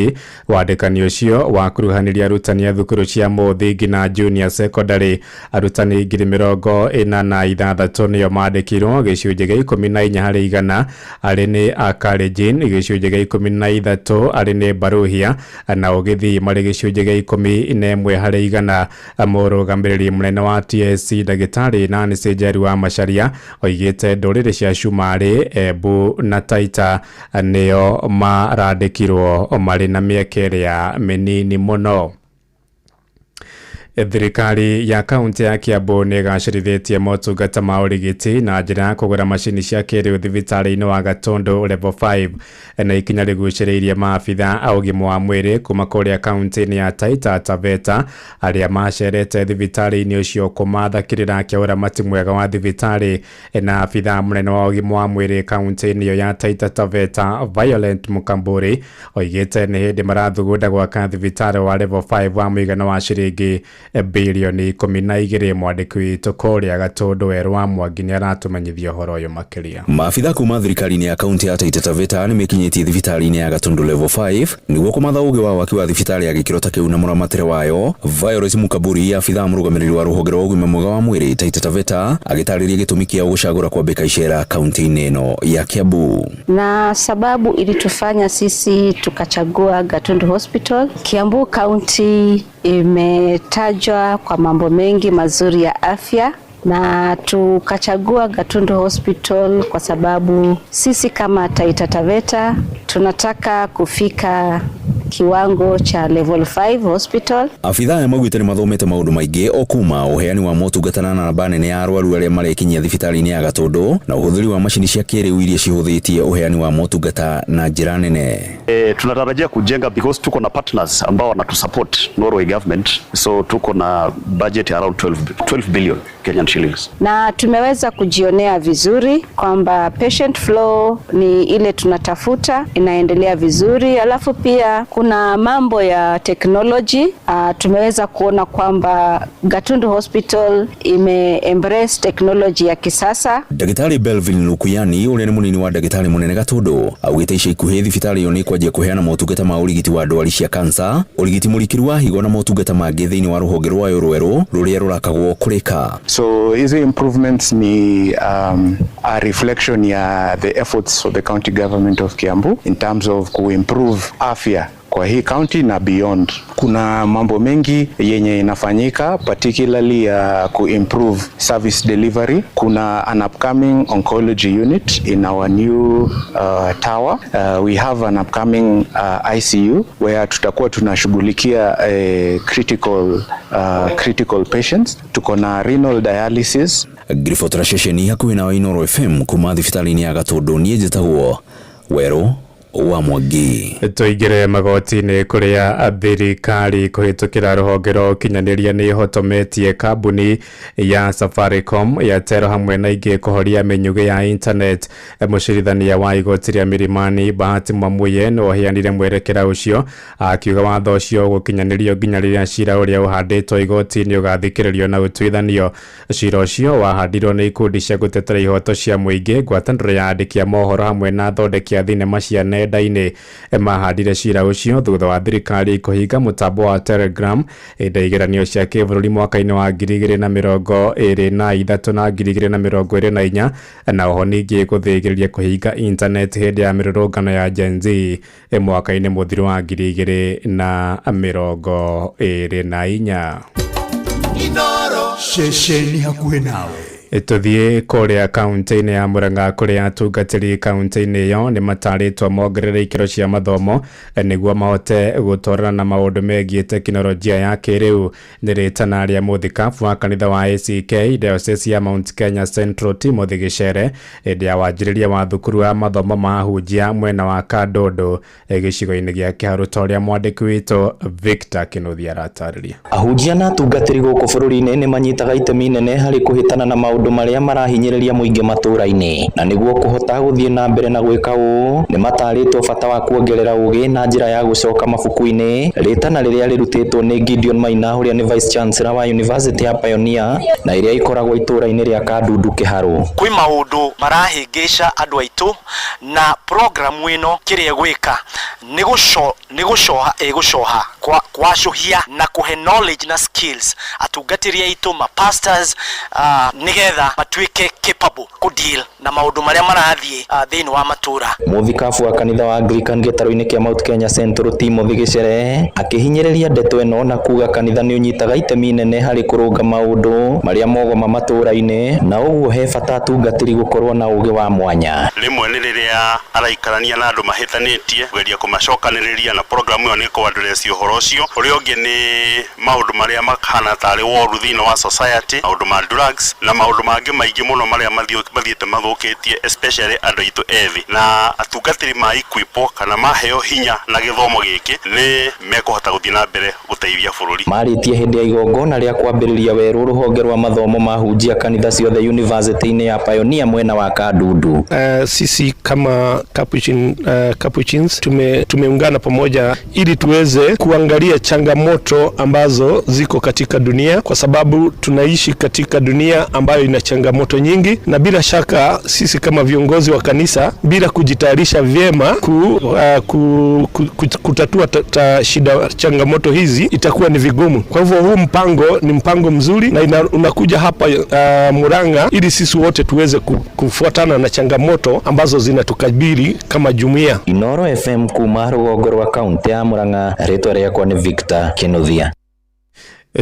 Wandĩkani ũcio wakuruhanirie arutani a thukuru cia mũthingi na junior secondary. Arutani 46,000 nĩo mandĩkirwo, gĩcunjĩ gĩa 14 harĩ igana arĩ nĩ a Kalenjin, gĩcunjĩ gĩa 13 arĩ nĩ Baruhia na Ũgĩthii marĩ gĩcunjĩ gĩa 11 harĩ igana. Mũrũgamĩrĩri mũnene wa TSC ndagĩtarĩ Nancy Njeru wa Macharia oigĩte ndũrĩrĩ cia Cumarĩ, Embu na Taita nĩo marandĩkirwo marĩ na mĩeke ĩrĩa mĩnini mũno. Thirikari ya kaunti ya Kiambu nĩ ĩgacĩrithĩtie motungata ma ũrigiti na njĩra ya kũgũra macini cia kĩrĩu thibitarĩ-inĩ wa Gatundu Level 5 na ikinya rĩgucĩrĩirie maabitha a ũgima wa mwĩrĩ kuma kũrĩa kaunti-inĩ ya Taita Taveta arĩa macerete thibitarĩ-inĩ ũcio kũmatha kĩrĩra kĩa ũramati mwega wa thibitarĩ. Na abitha mũnene wa ũgima wa mwĩrĩ kaunti-inĩ ĩyo ya Taita Taveta Violent Mukamburi oigĩte nĩ hĩndĩ marathugunda gwaka thibitarĩ wa Level 5 wa mũigana wa ciringi bilioni 12. Mwandĩki witũ kũrĩa Gatũndũ Werũ wa Mwangi nĩ aratũmenyithia ũhoro ũyũ makĩria. Maabitha kuma thirikari-inĩ ya kaunti ya Taita Taveta nĩmekinyĩtie thibitarĩ-inĩ ya Gatundu Level 5 nĩguo kũmatha ũgĩ wa waki wa thibitarĩ ya gĩkĩro ta kĩu na mũramatĩre wayo. Violet Mukaburi, abitha mũrũgamĩrĩri wa rũhonge rwa ũgima mwega wa mwĩrĩ Taita Taveta, agĩtarĩria gĩtũmi kĩa gũcagũra kwambĩka icera kaunti-inĩ ĩno ya Kiambu. Na sababu ilitufanya sisi tukachagua Gatundu Hospital. Kiambu County imetajwa kwa mambo mengi mazuri ya afya na tukachagua Gatundu Hospital kwa sababu sisi kama Taita Taveta tunataka kufika kiwango cha level 5 hospital. Abitha aya maugĩte nĩ mathomete maũndũ maingĩ o kuma ũheani wa motungata na namba nene ya arwaru arĩa marekinyia thibitarĩ-inĩ ya Gatũndũ na ũhũthĩri wa macini cia kĩrĩu iria cihũthĩtie ũheani wa motungata na njĩra nene. Tunatarajia kujenga because tuko na partners ambao wanatusupport Norway government, so tuko na budget around 12 billion Kenyan shillings. Na tumeweza kujionea vizuri kwamba patient flow ni ile tunatafuta inaendelea vizuri, alafu pia kuna mambo ya technology. Tumeweza kuona kwamba Gatundu Hospital ime embrace technology ya kisasa. Ndagĩtarĩ Belvin Lukuyani ũrĩa nĩ mũnini wa ndagĩtarĩ mũnene Gatũndũ augĩte ica ikuhĩ thibitarĩ ĩyo nĩ ĩkwanjia kũheana motungata ma ũrigiti wa ndwari cia kansa, ũrigiti mũrikĩru wa higo na motungata mangĩ thĩinĩ wa rũhonge rwayo rwerũ rũrĩa rũrakagwo Kũrĩka. So hizi improvements ni a reflection ya the efforts of the county government of Kiambu in terms of kuimprove afya kwa hii county na beyond. Kuna mambo mengi yenye inafanyika particularly ya kuimprove service delivery. Kuna an upcoming oncology unit in our new tower. We have an upcoming ICU where tutakuwa tunashughulikia critical patients. Tuko na renal dialysis. Ngiribotera ceceni hakuhĩ na Inooro FM kuma thibitarĩ-inĩ ya Gatũndũ, niĩ njĩtagwo Werũ wa Mwangi. Tũingĩre magoti-inĩ kũrĩa thirikari kũhĩtũkĩra rũhonge rwa ũkinyanĩria nĩ ĩhotometie kambuni ya Safaricom, Airtel hamwe na ingĩ kũhoria mĩnyugĩ ya internet. Mũcirithania wa igoti rĩa Milimani Bahati Mwamuye nĩ oheanire mwerekera ũcio akiuga watho ũcio ũgũkinyanĩrio nginya rĩrĩa cira ũrĩa ũhandĩtwo igoti-inĩ ũgathikĩrĩrio na ũtuithanio. Cira ũcio wahandirwo nĩ ikundi cia gũtetera ihoto cia mũingĩ, ngwatanĩro ya andĩki a mohoro hamwe na athondeki a thinema cia nenda-inĩ. Mahandire cira ũcio thutha wa thirikari kũhinga mũtambo wa Telegram hĩndĩ ya igeranio cia kĩbũrũri mwaka-inĩ wa 2023 na 2024, na oho ningĩ gũthĩgĩrĩria kũhinga internet hĩndĩ ya mĩrũrũngano ya Gen Z mwaka-inĩ mũthiru wa 2024. Ceceni hakuhĩ nawe. Tũthiĩ kũrĩa kaunti-inĩ ya Murang'a kũrĩa atungatĩri kaunti-inĩ ĩyo nĩ matarĩtwo mongerere ikĩro cia mathomo nĩguo mahote gũtwarana na maũndũ megiĩ tekinoronjia ya kĩrĩu. Nĩ rĩtana rĩa mũthikabu wa kanitha wa ACK Diocese ya Mount Kenya Central Timothy Gĩcere hĩndĩ ya wanjĩrĩria wa thukuru wa mathomo ma ahunjia mwena wa Kandondo gĩcigo-inĩ gĩa Kĩharũ, ta ũrĩa mwandĩki witũ Victor Kĩnuthia aratarĩria. Ahunjia na atungatĩri gũkũ bũrũri-inĩ nĩ manyitaga itemi inene harĩ kũhĩtana na maũndũ maũndũ marĩa marahinyĩrĩria mũingĩ matũũra-inĩ, na nĩguo kũhota gũthiĩ na mbere na gwĩka ũũ nĩ matarĩtwo bata wa kuongerera ũgĩ na njĩra ya gũcoka mabuku-inĩ, rĩtana rĩrĩa rĩrutĩtwo nĩ Gideon Maina ũrĩa nĩ Vice Chancellor wa University ya Pioneer na ĩrĩa ĩkoragwo itũũra-inĩ rĩa Kandundu Kĩharũ. Kwĩ maũndũ marahĩngĩca andũ aitũ na programu ĩno kĩrĩa ĩgwĩka nĩ gũcoha ĩgũcoha kwacũhia na kũhe knowledge na skills atungatĩri aitũ ma pastors nĩgetha matuĩke capable kũ deal na maũndũ marĩa marathiĩ thĩinĩ wa matũra. Mũthikabu wa kanitha wa Anglican gĩtarũ-inĩ kĩa Mount Kenya Central Timothy Gĩcere akĩhinyĩrĩria ndeto ĩno na kuga kanitha nĩ ũnyitaga itemi inene harĩ kũrũnga maũndũ marĩa mogoma matũra-inĩ, na ũguo he bata atungatĩri gũkorwo na ũgĩ wa mwanya. Rĩmwe nĩ rĩrĩa araikarania na andũ mahĩtanĩtie kũgeria kũmacokanĩrĩria na programu ĩyo nĩ kũ-address ũhoro ũcio. Ũrĩa ũngĩ nĩ maũndũ marĩa mahana tarĩ woru thĩinĩ wa society, maũndũ ma drugs na maũndũ mangĩ maingĩ mũno marĩa mathiĩte mathũkĩtie especially andũ aitũ ethĩ, na atungatĩri ma equip kana maheo hinya na gĩthomo gĩkĩ nĩ mekũhota gũthiĩ na mbere gũteithia bũrũri. Marĩtie hĩndĩ ya igongona rĩa kwambĩrĩria werũ rũhonge rwa mathomo ma hunjia kanitha ciothe University-inĩ ya Pioneer mwena wa Kandundu. Sisi kama Capuchins tumeungana pamoja ili tuweze kuangalia changamoto ambazo ziko katika dunia, kwa sababu tunaishi katika dunia ambayo ina changamoto nyingi, na bila shaka sisi kama viongozi wa kanisa bila kujitayarisha vyema kutatua shida changamoto hizi itakuwa ni vigumu. Kwa hivyo huu mpango ni mpango mzuri na unakuja hapa Murang'a ili sisi wote tuweze kufuatana na changamoto ambazo zinatukabili kama jumuiya. Inoro FM kuma rũgongo rwa kaunti ya Murang'a, rĩtwa rĩakwa nĩ Victor Kinuthia.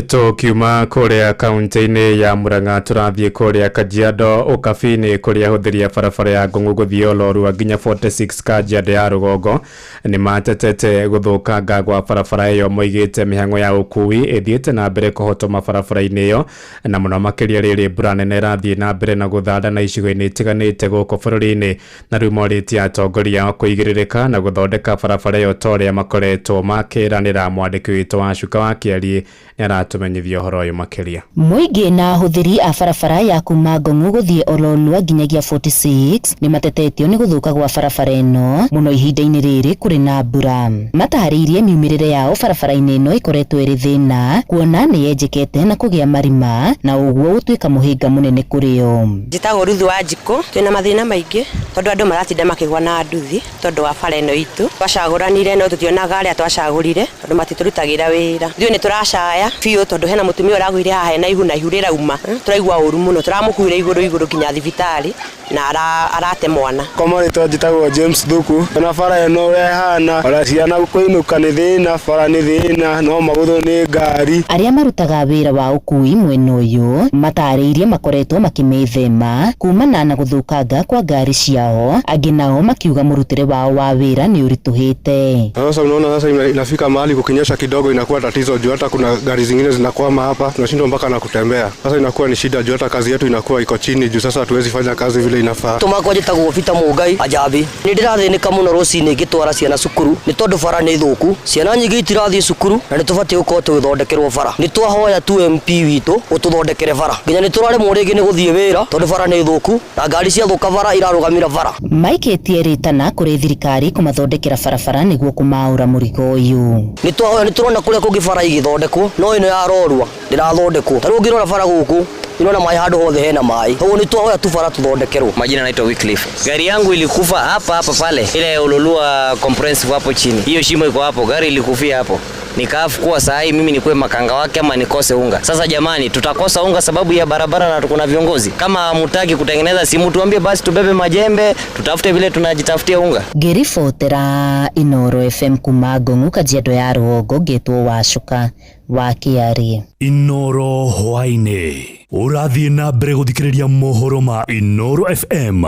Tukiuma kũrĩa kaunti-inĩ ya Murang'a tũrathiĩ kũrĩa Kajiado Ũkabi-inĩ kũrĩa ahũthĩri a barabara ya Ngong'u gũthiĩ Olorua nginya 46 Kajiado ya rũgongo nĩ matetete gũthũkanga gwa barabara ĩyo, moigĩte mĩhang'o ya ũkui ĩthiĩte na mbere kũhotoma barabara-inĩ ĩyo, na mũno makĩria rĩrĩ mbura nene ĩrathiĩ na mbere na gũthanda na icigo-inĩ itiganĩte gũkũ bũrũri-inĩ, na rĩu morĩtie atongoria ao kũigĩrĩrĩka na gũthondeka barabara ĩyo ta ũrĩa makoretwo makĩranĩra. Mwandĩki witũ wa Cuka wa Kĩariĩ nĩ aratumenyithia ũhoro ũyũ makĩria. Mũingĩ na ahũthĩri a barabara ya kuma Ngong'u gũthiĩ Ololua nginyagia 46 nĩ matetetio nĩ gũthũka gwa barabara ĩno mũno ihinda-inĩ rĩrĩ kũrĩ na mbura. Mataharĩirie miumĩrĩre yao barabara-inĩ ĩno ĩkoretwo ĩrĩ thĩna, kuona nĩ yenjekete na kũgĩa marima na ũguo gũtuĩka mũhĩnga mũnene kũrĩ o. Njĩtagwo Ruthu wa Njikũ, twĩna mathĩna maingĩ tondũ andũ maratinda makĩgwa na nduthi tondũ wa bara ĩno itũ. Twacagũranire no tũtionaga arĩa twacagũrire tondũ matitũrutagĩra wĩra. Ithuĩ nĩ tũracaya biũ tondũ hena mũtumia ũragũire haha hena ihu na ihu rĩrauma, tũraigua ũru mũno, tũramũkuire igũrũ igũrũ nginya thibitarĩ na arate mwana. Kwa marĩtwa njĩtagwo James Thuku, na bara ĩno ũrĩa ĩhana, ona ciana kũinũka nĩ thĩna, bara nĩ thĩna, no magũthwo nĩ ngari. Arĩa marutaga wĩra wa ũkui mwena ũyũ matarĩirie makoretwo makĩmĩthema kumana na gũthũkanga kwa ngari ciao, angĩ nao makiuga mũrutĩre wao wa wĩra nĩ ũritũhĩte. Sasa unaona sasa inafika mahali kukinyesha kidogo inakuwa tatizo juu hata kuna gari zingine zinakwama hapa, tunashindwa mpaka na kutembea. Sasa inakuwa ni shida juu hata kazi yetu inakuwa iko chini juu sasa hatuwezi fanya kazi vile inafaa. Tumakwa njĩtagwo Peter Mũngai Ajabi. Nĩ ndĩrathĩnĩka mũno rũcinĩ ngĩtwara ciana cukuru nĩ tondũ bara nĩ thũku, ciana nyingĩ itirathiĩ cukuru na nĩ tũbatiĩ gũkorwo tũgĩthondekerwo bara. Nĩ twahoya tu MP witũ ũtũthondekere bara, nginya nĩ tũraremwo rĩngĩ nĩ gũthiĩ wĩra tondũ bara nĩ thũku na ngari ciathũka bara irarũgamĩra bara. Maikĩtie rĩtana kũrĩ thirikari kũmathondekera barabara nĩguo kũmaũra mũrigo ũyũ. Nĩ twahoya, nĩ tũrona kũrĩa kũngĩ bara igĩthondekwo no ĩno ya Rorua ndĩrathondekwo. Ta rĩu ũngĩrora bara gũkũ unaona maĩ handũ hothe hena maĩ, koguo nĩ twahoya tu bara tũthondekerwo. Majina naitwa Wycliffe. Gari yangu ilikufa hapa hapa pale ile Ololua comprehensive hapo chini, hiyo shimo iko hapo, gari ilikufia hapo. Nikaafu kuwa saa hii mimi nikuwe makanga wake ama nikose unga. Sasa jamani, tutakosa unga sababu ya barabara na kuna viongozi. Kama hamutaki kutengeneza simu tuambie basi tubebe majembe, tutafute vile tunajitafutia unga. Ngĩribotera Inoro FM kuma Ngong'u Kajiado ya rũgongo ngĩtwo Wacuka wa Kĩariĩ. Inoro hwaĩ-inĩ ũrathiĩ na mbere gũthikĩrĩria mohoro ma Inoro FM.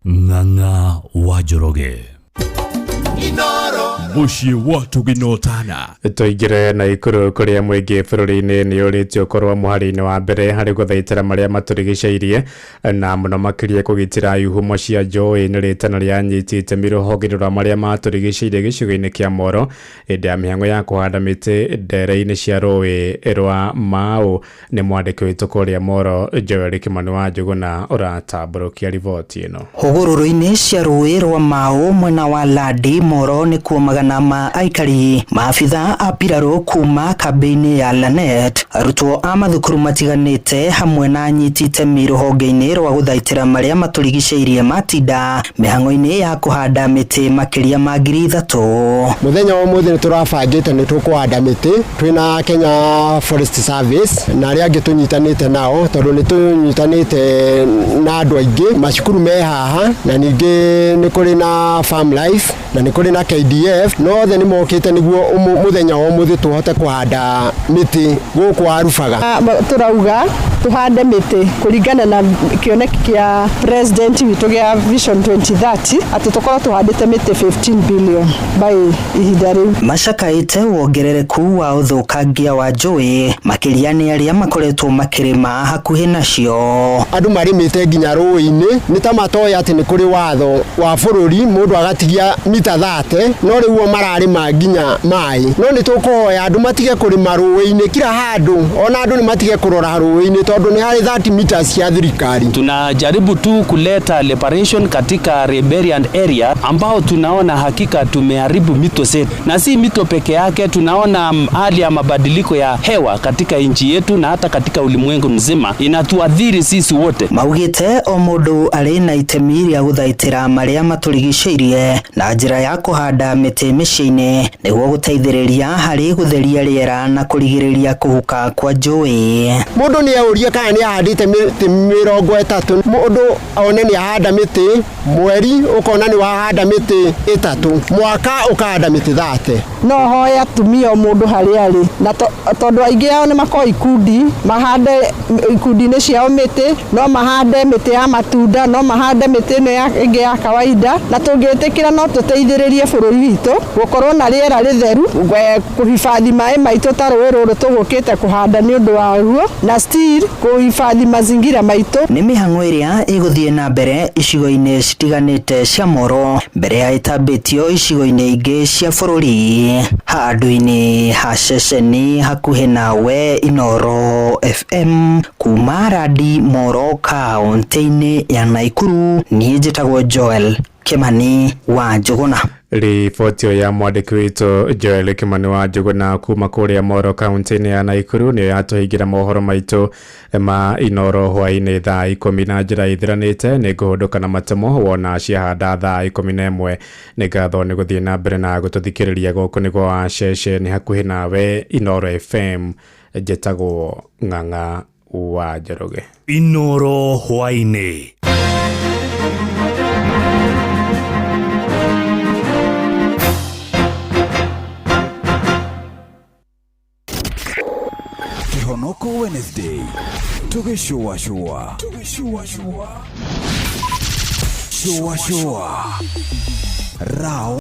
Ng'ang'a wa Njoroge. Inoro. Mũciĩ wa Tũgĩnotana. Tũingĩre Naikuru kũrĩa mũingĩ bũrũri-inĩ nĩ ũrĩtio ũkorwo mũhari-inĩ wa mbere harĩ gũthaitĩra marĩa matũrigicĩirie na mũno makĩria kũgitĩra ihumo cia njũĩ. Nĩ rĩtana rĩa itemi rũhonge rwa marĩa matũrigicĩirie gĩcigo-inĩ kĩa Moro hĩndĩ ya mĩhang'o ya kũhanda mĩtĩ ndere-inĩ cia rũĩ rwa Mau. Nĩ mwandĩki witũ kũrĩa Moro Joel Kimani wa Njũgũna ũratambũrũkia riboti ĩno. Hũgũrũrũ-inĩ cia rũĩ rwa Mau mwena wa Landi Moro nĩkuo magana ma aikari, maabitha a mbirarũ kuma kambĩ-inĩ ya Lanet, arutwo a mathukuru matiganĩte hamwe na anyiti itemi rũhonge-inĩ rwa gũthaitĩra marĩa matũrigicĩirie matinda mĩhang'o-inĩ ya kũhanda mĩtĩ makĩria ma 3,000. Mũthenya wa ũmũthĩ nĩ tũrabangĩte nĩ tũkũhanda mĩtĩ twĩna Kenya Forest Service na arĩa angĩ tũnyitanĩte nao, tondũ nĩ tũnyitanĩte na andũ aingĩ macukuru me haha, na ningĩ nĩ kũrĩ na Farm Life na nĩ kũrĩ na KDF, no othe nĩ mokĩte nĩguo mũthenya wa ũmũthĩ tũhote kũhanda mĩtĩ gũkũ Arubaga. Tũrauga tũhande mĩtĩ kũringana na kĩoneki kĩa president witũ gĩa Vision 2030 atĩ tũkorwo tũhandĩte mĩtĩ 15 billion by ihinda rĩu. Macakaĩte wongerereku wa ũthũkangia wa njũĩ makĩria nĩ arĩa makoretwo makĩrĩma hakuhĩ nacio. Andũ marĩmĩte nginya rũĩ-inĩ nĩ ta matoĩ atĩ nĩ kũrĩ watho wa bũrũri mũndũ agatigia mita 30, no rĩu o mararĩma nginya maĩ. No nĩ tũkũhoya andũ matige kũrĩma rũĩ-inĩ kila handũ, ona andũ nĩ matige kũrora rũĩ-inĩ tondũ nĩ harĩ 30 meters cia thirikari. Tunajaribu tu kuleta liberation katika riparian area ambao tunaona hakika tumeharibu mito zetu, na si mito peke yake, tunaona hali ya mabadiliko ya hewa katika nchi yetu na hata katika ulimwengu mzima inatuadhiri sisi wote. Maugite o mũndũ arĩ na itemi rĩa gũthaitĩra marĩa matũrigicĩirie na njĩra ya kũhanda mĩtĩ mĩciĩ-inĩ nĩguo gũteithĩrĩria harĩ gũtheria rĩera na kũrigĩrĩria kũhuka kwa njũĩ. Mũndũ nĩ eurie kana nĩ ahandĩte mĩtĩ 30, mũndũ one nĩ ahanda mĩtĩ mweri ũkona nĩ wahanda mĩtĩ 3, mwaka ũkahanda mĩtĩ 30. No hoye atumia o mũndũ harĩa arĩ, na tondũ aingĩ ao nĩ makoragwo ikundi, mahande ikundi-inĩ ciao mĩtĩ, no mahande mĩtĩ ya matunda, no mahande mĩtĩ ĩno ĩngĩ ya kawaida, na tũngĩtĩkĩra no tũteithĩrĩrie bũrũri witũ gũkorwo na rĩera rĩtheru, kũhifadhi maĩ maitũ ta rũĩ rũrũ tũgũkĩte kũhanda nĩ ũndũ waruo, na still kũhifadhi mazingira maitũ. Nĩ mĩhang'o ĩrĩa ĩgũthiĩ na mbere icigo-inĩ citiganĩte cia Moro mbere ya ĩtambĩtio icigo-inĩ ingĩ cia bũrũri. Handũ-inĩ ha ceceni hakuhĩ nawe Inooro FM kuma Radi Moro kaunti-inĩ ya Naikuru, niĩ njĩtagwo Joel Kimani wa Njũgũna. Riboti ya mwandĩki witũ Joel Kimani wa Njũgũna kuma kũrĩa Moro kaunti-inĩ ya Naikuru nĩyo yatũhingĩra mohoro maitũ ma Inooro hwaĩ-inĩ thaa 10 na njĩra ithiranĩte. Nĩ ngũhũndũka na matemo wona ciahanda thaa 11. Nĩ ngatho nĩ gũthiĩ na mbere na gũtũthikĩrĩria. Gũkũ nĩ gwa ceceni hakuhĩ nawe Inooro FM. Njĩtagwo Ng'ang'a wa Njoroge. Inooro hwaĩ-inĩ. Kihonoko Wednesday tugishua shua shua shua shua rao.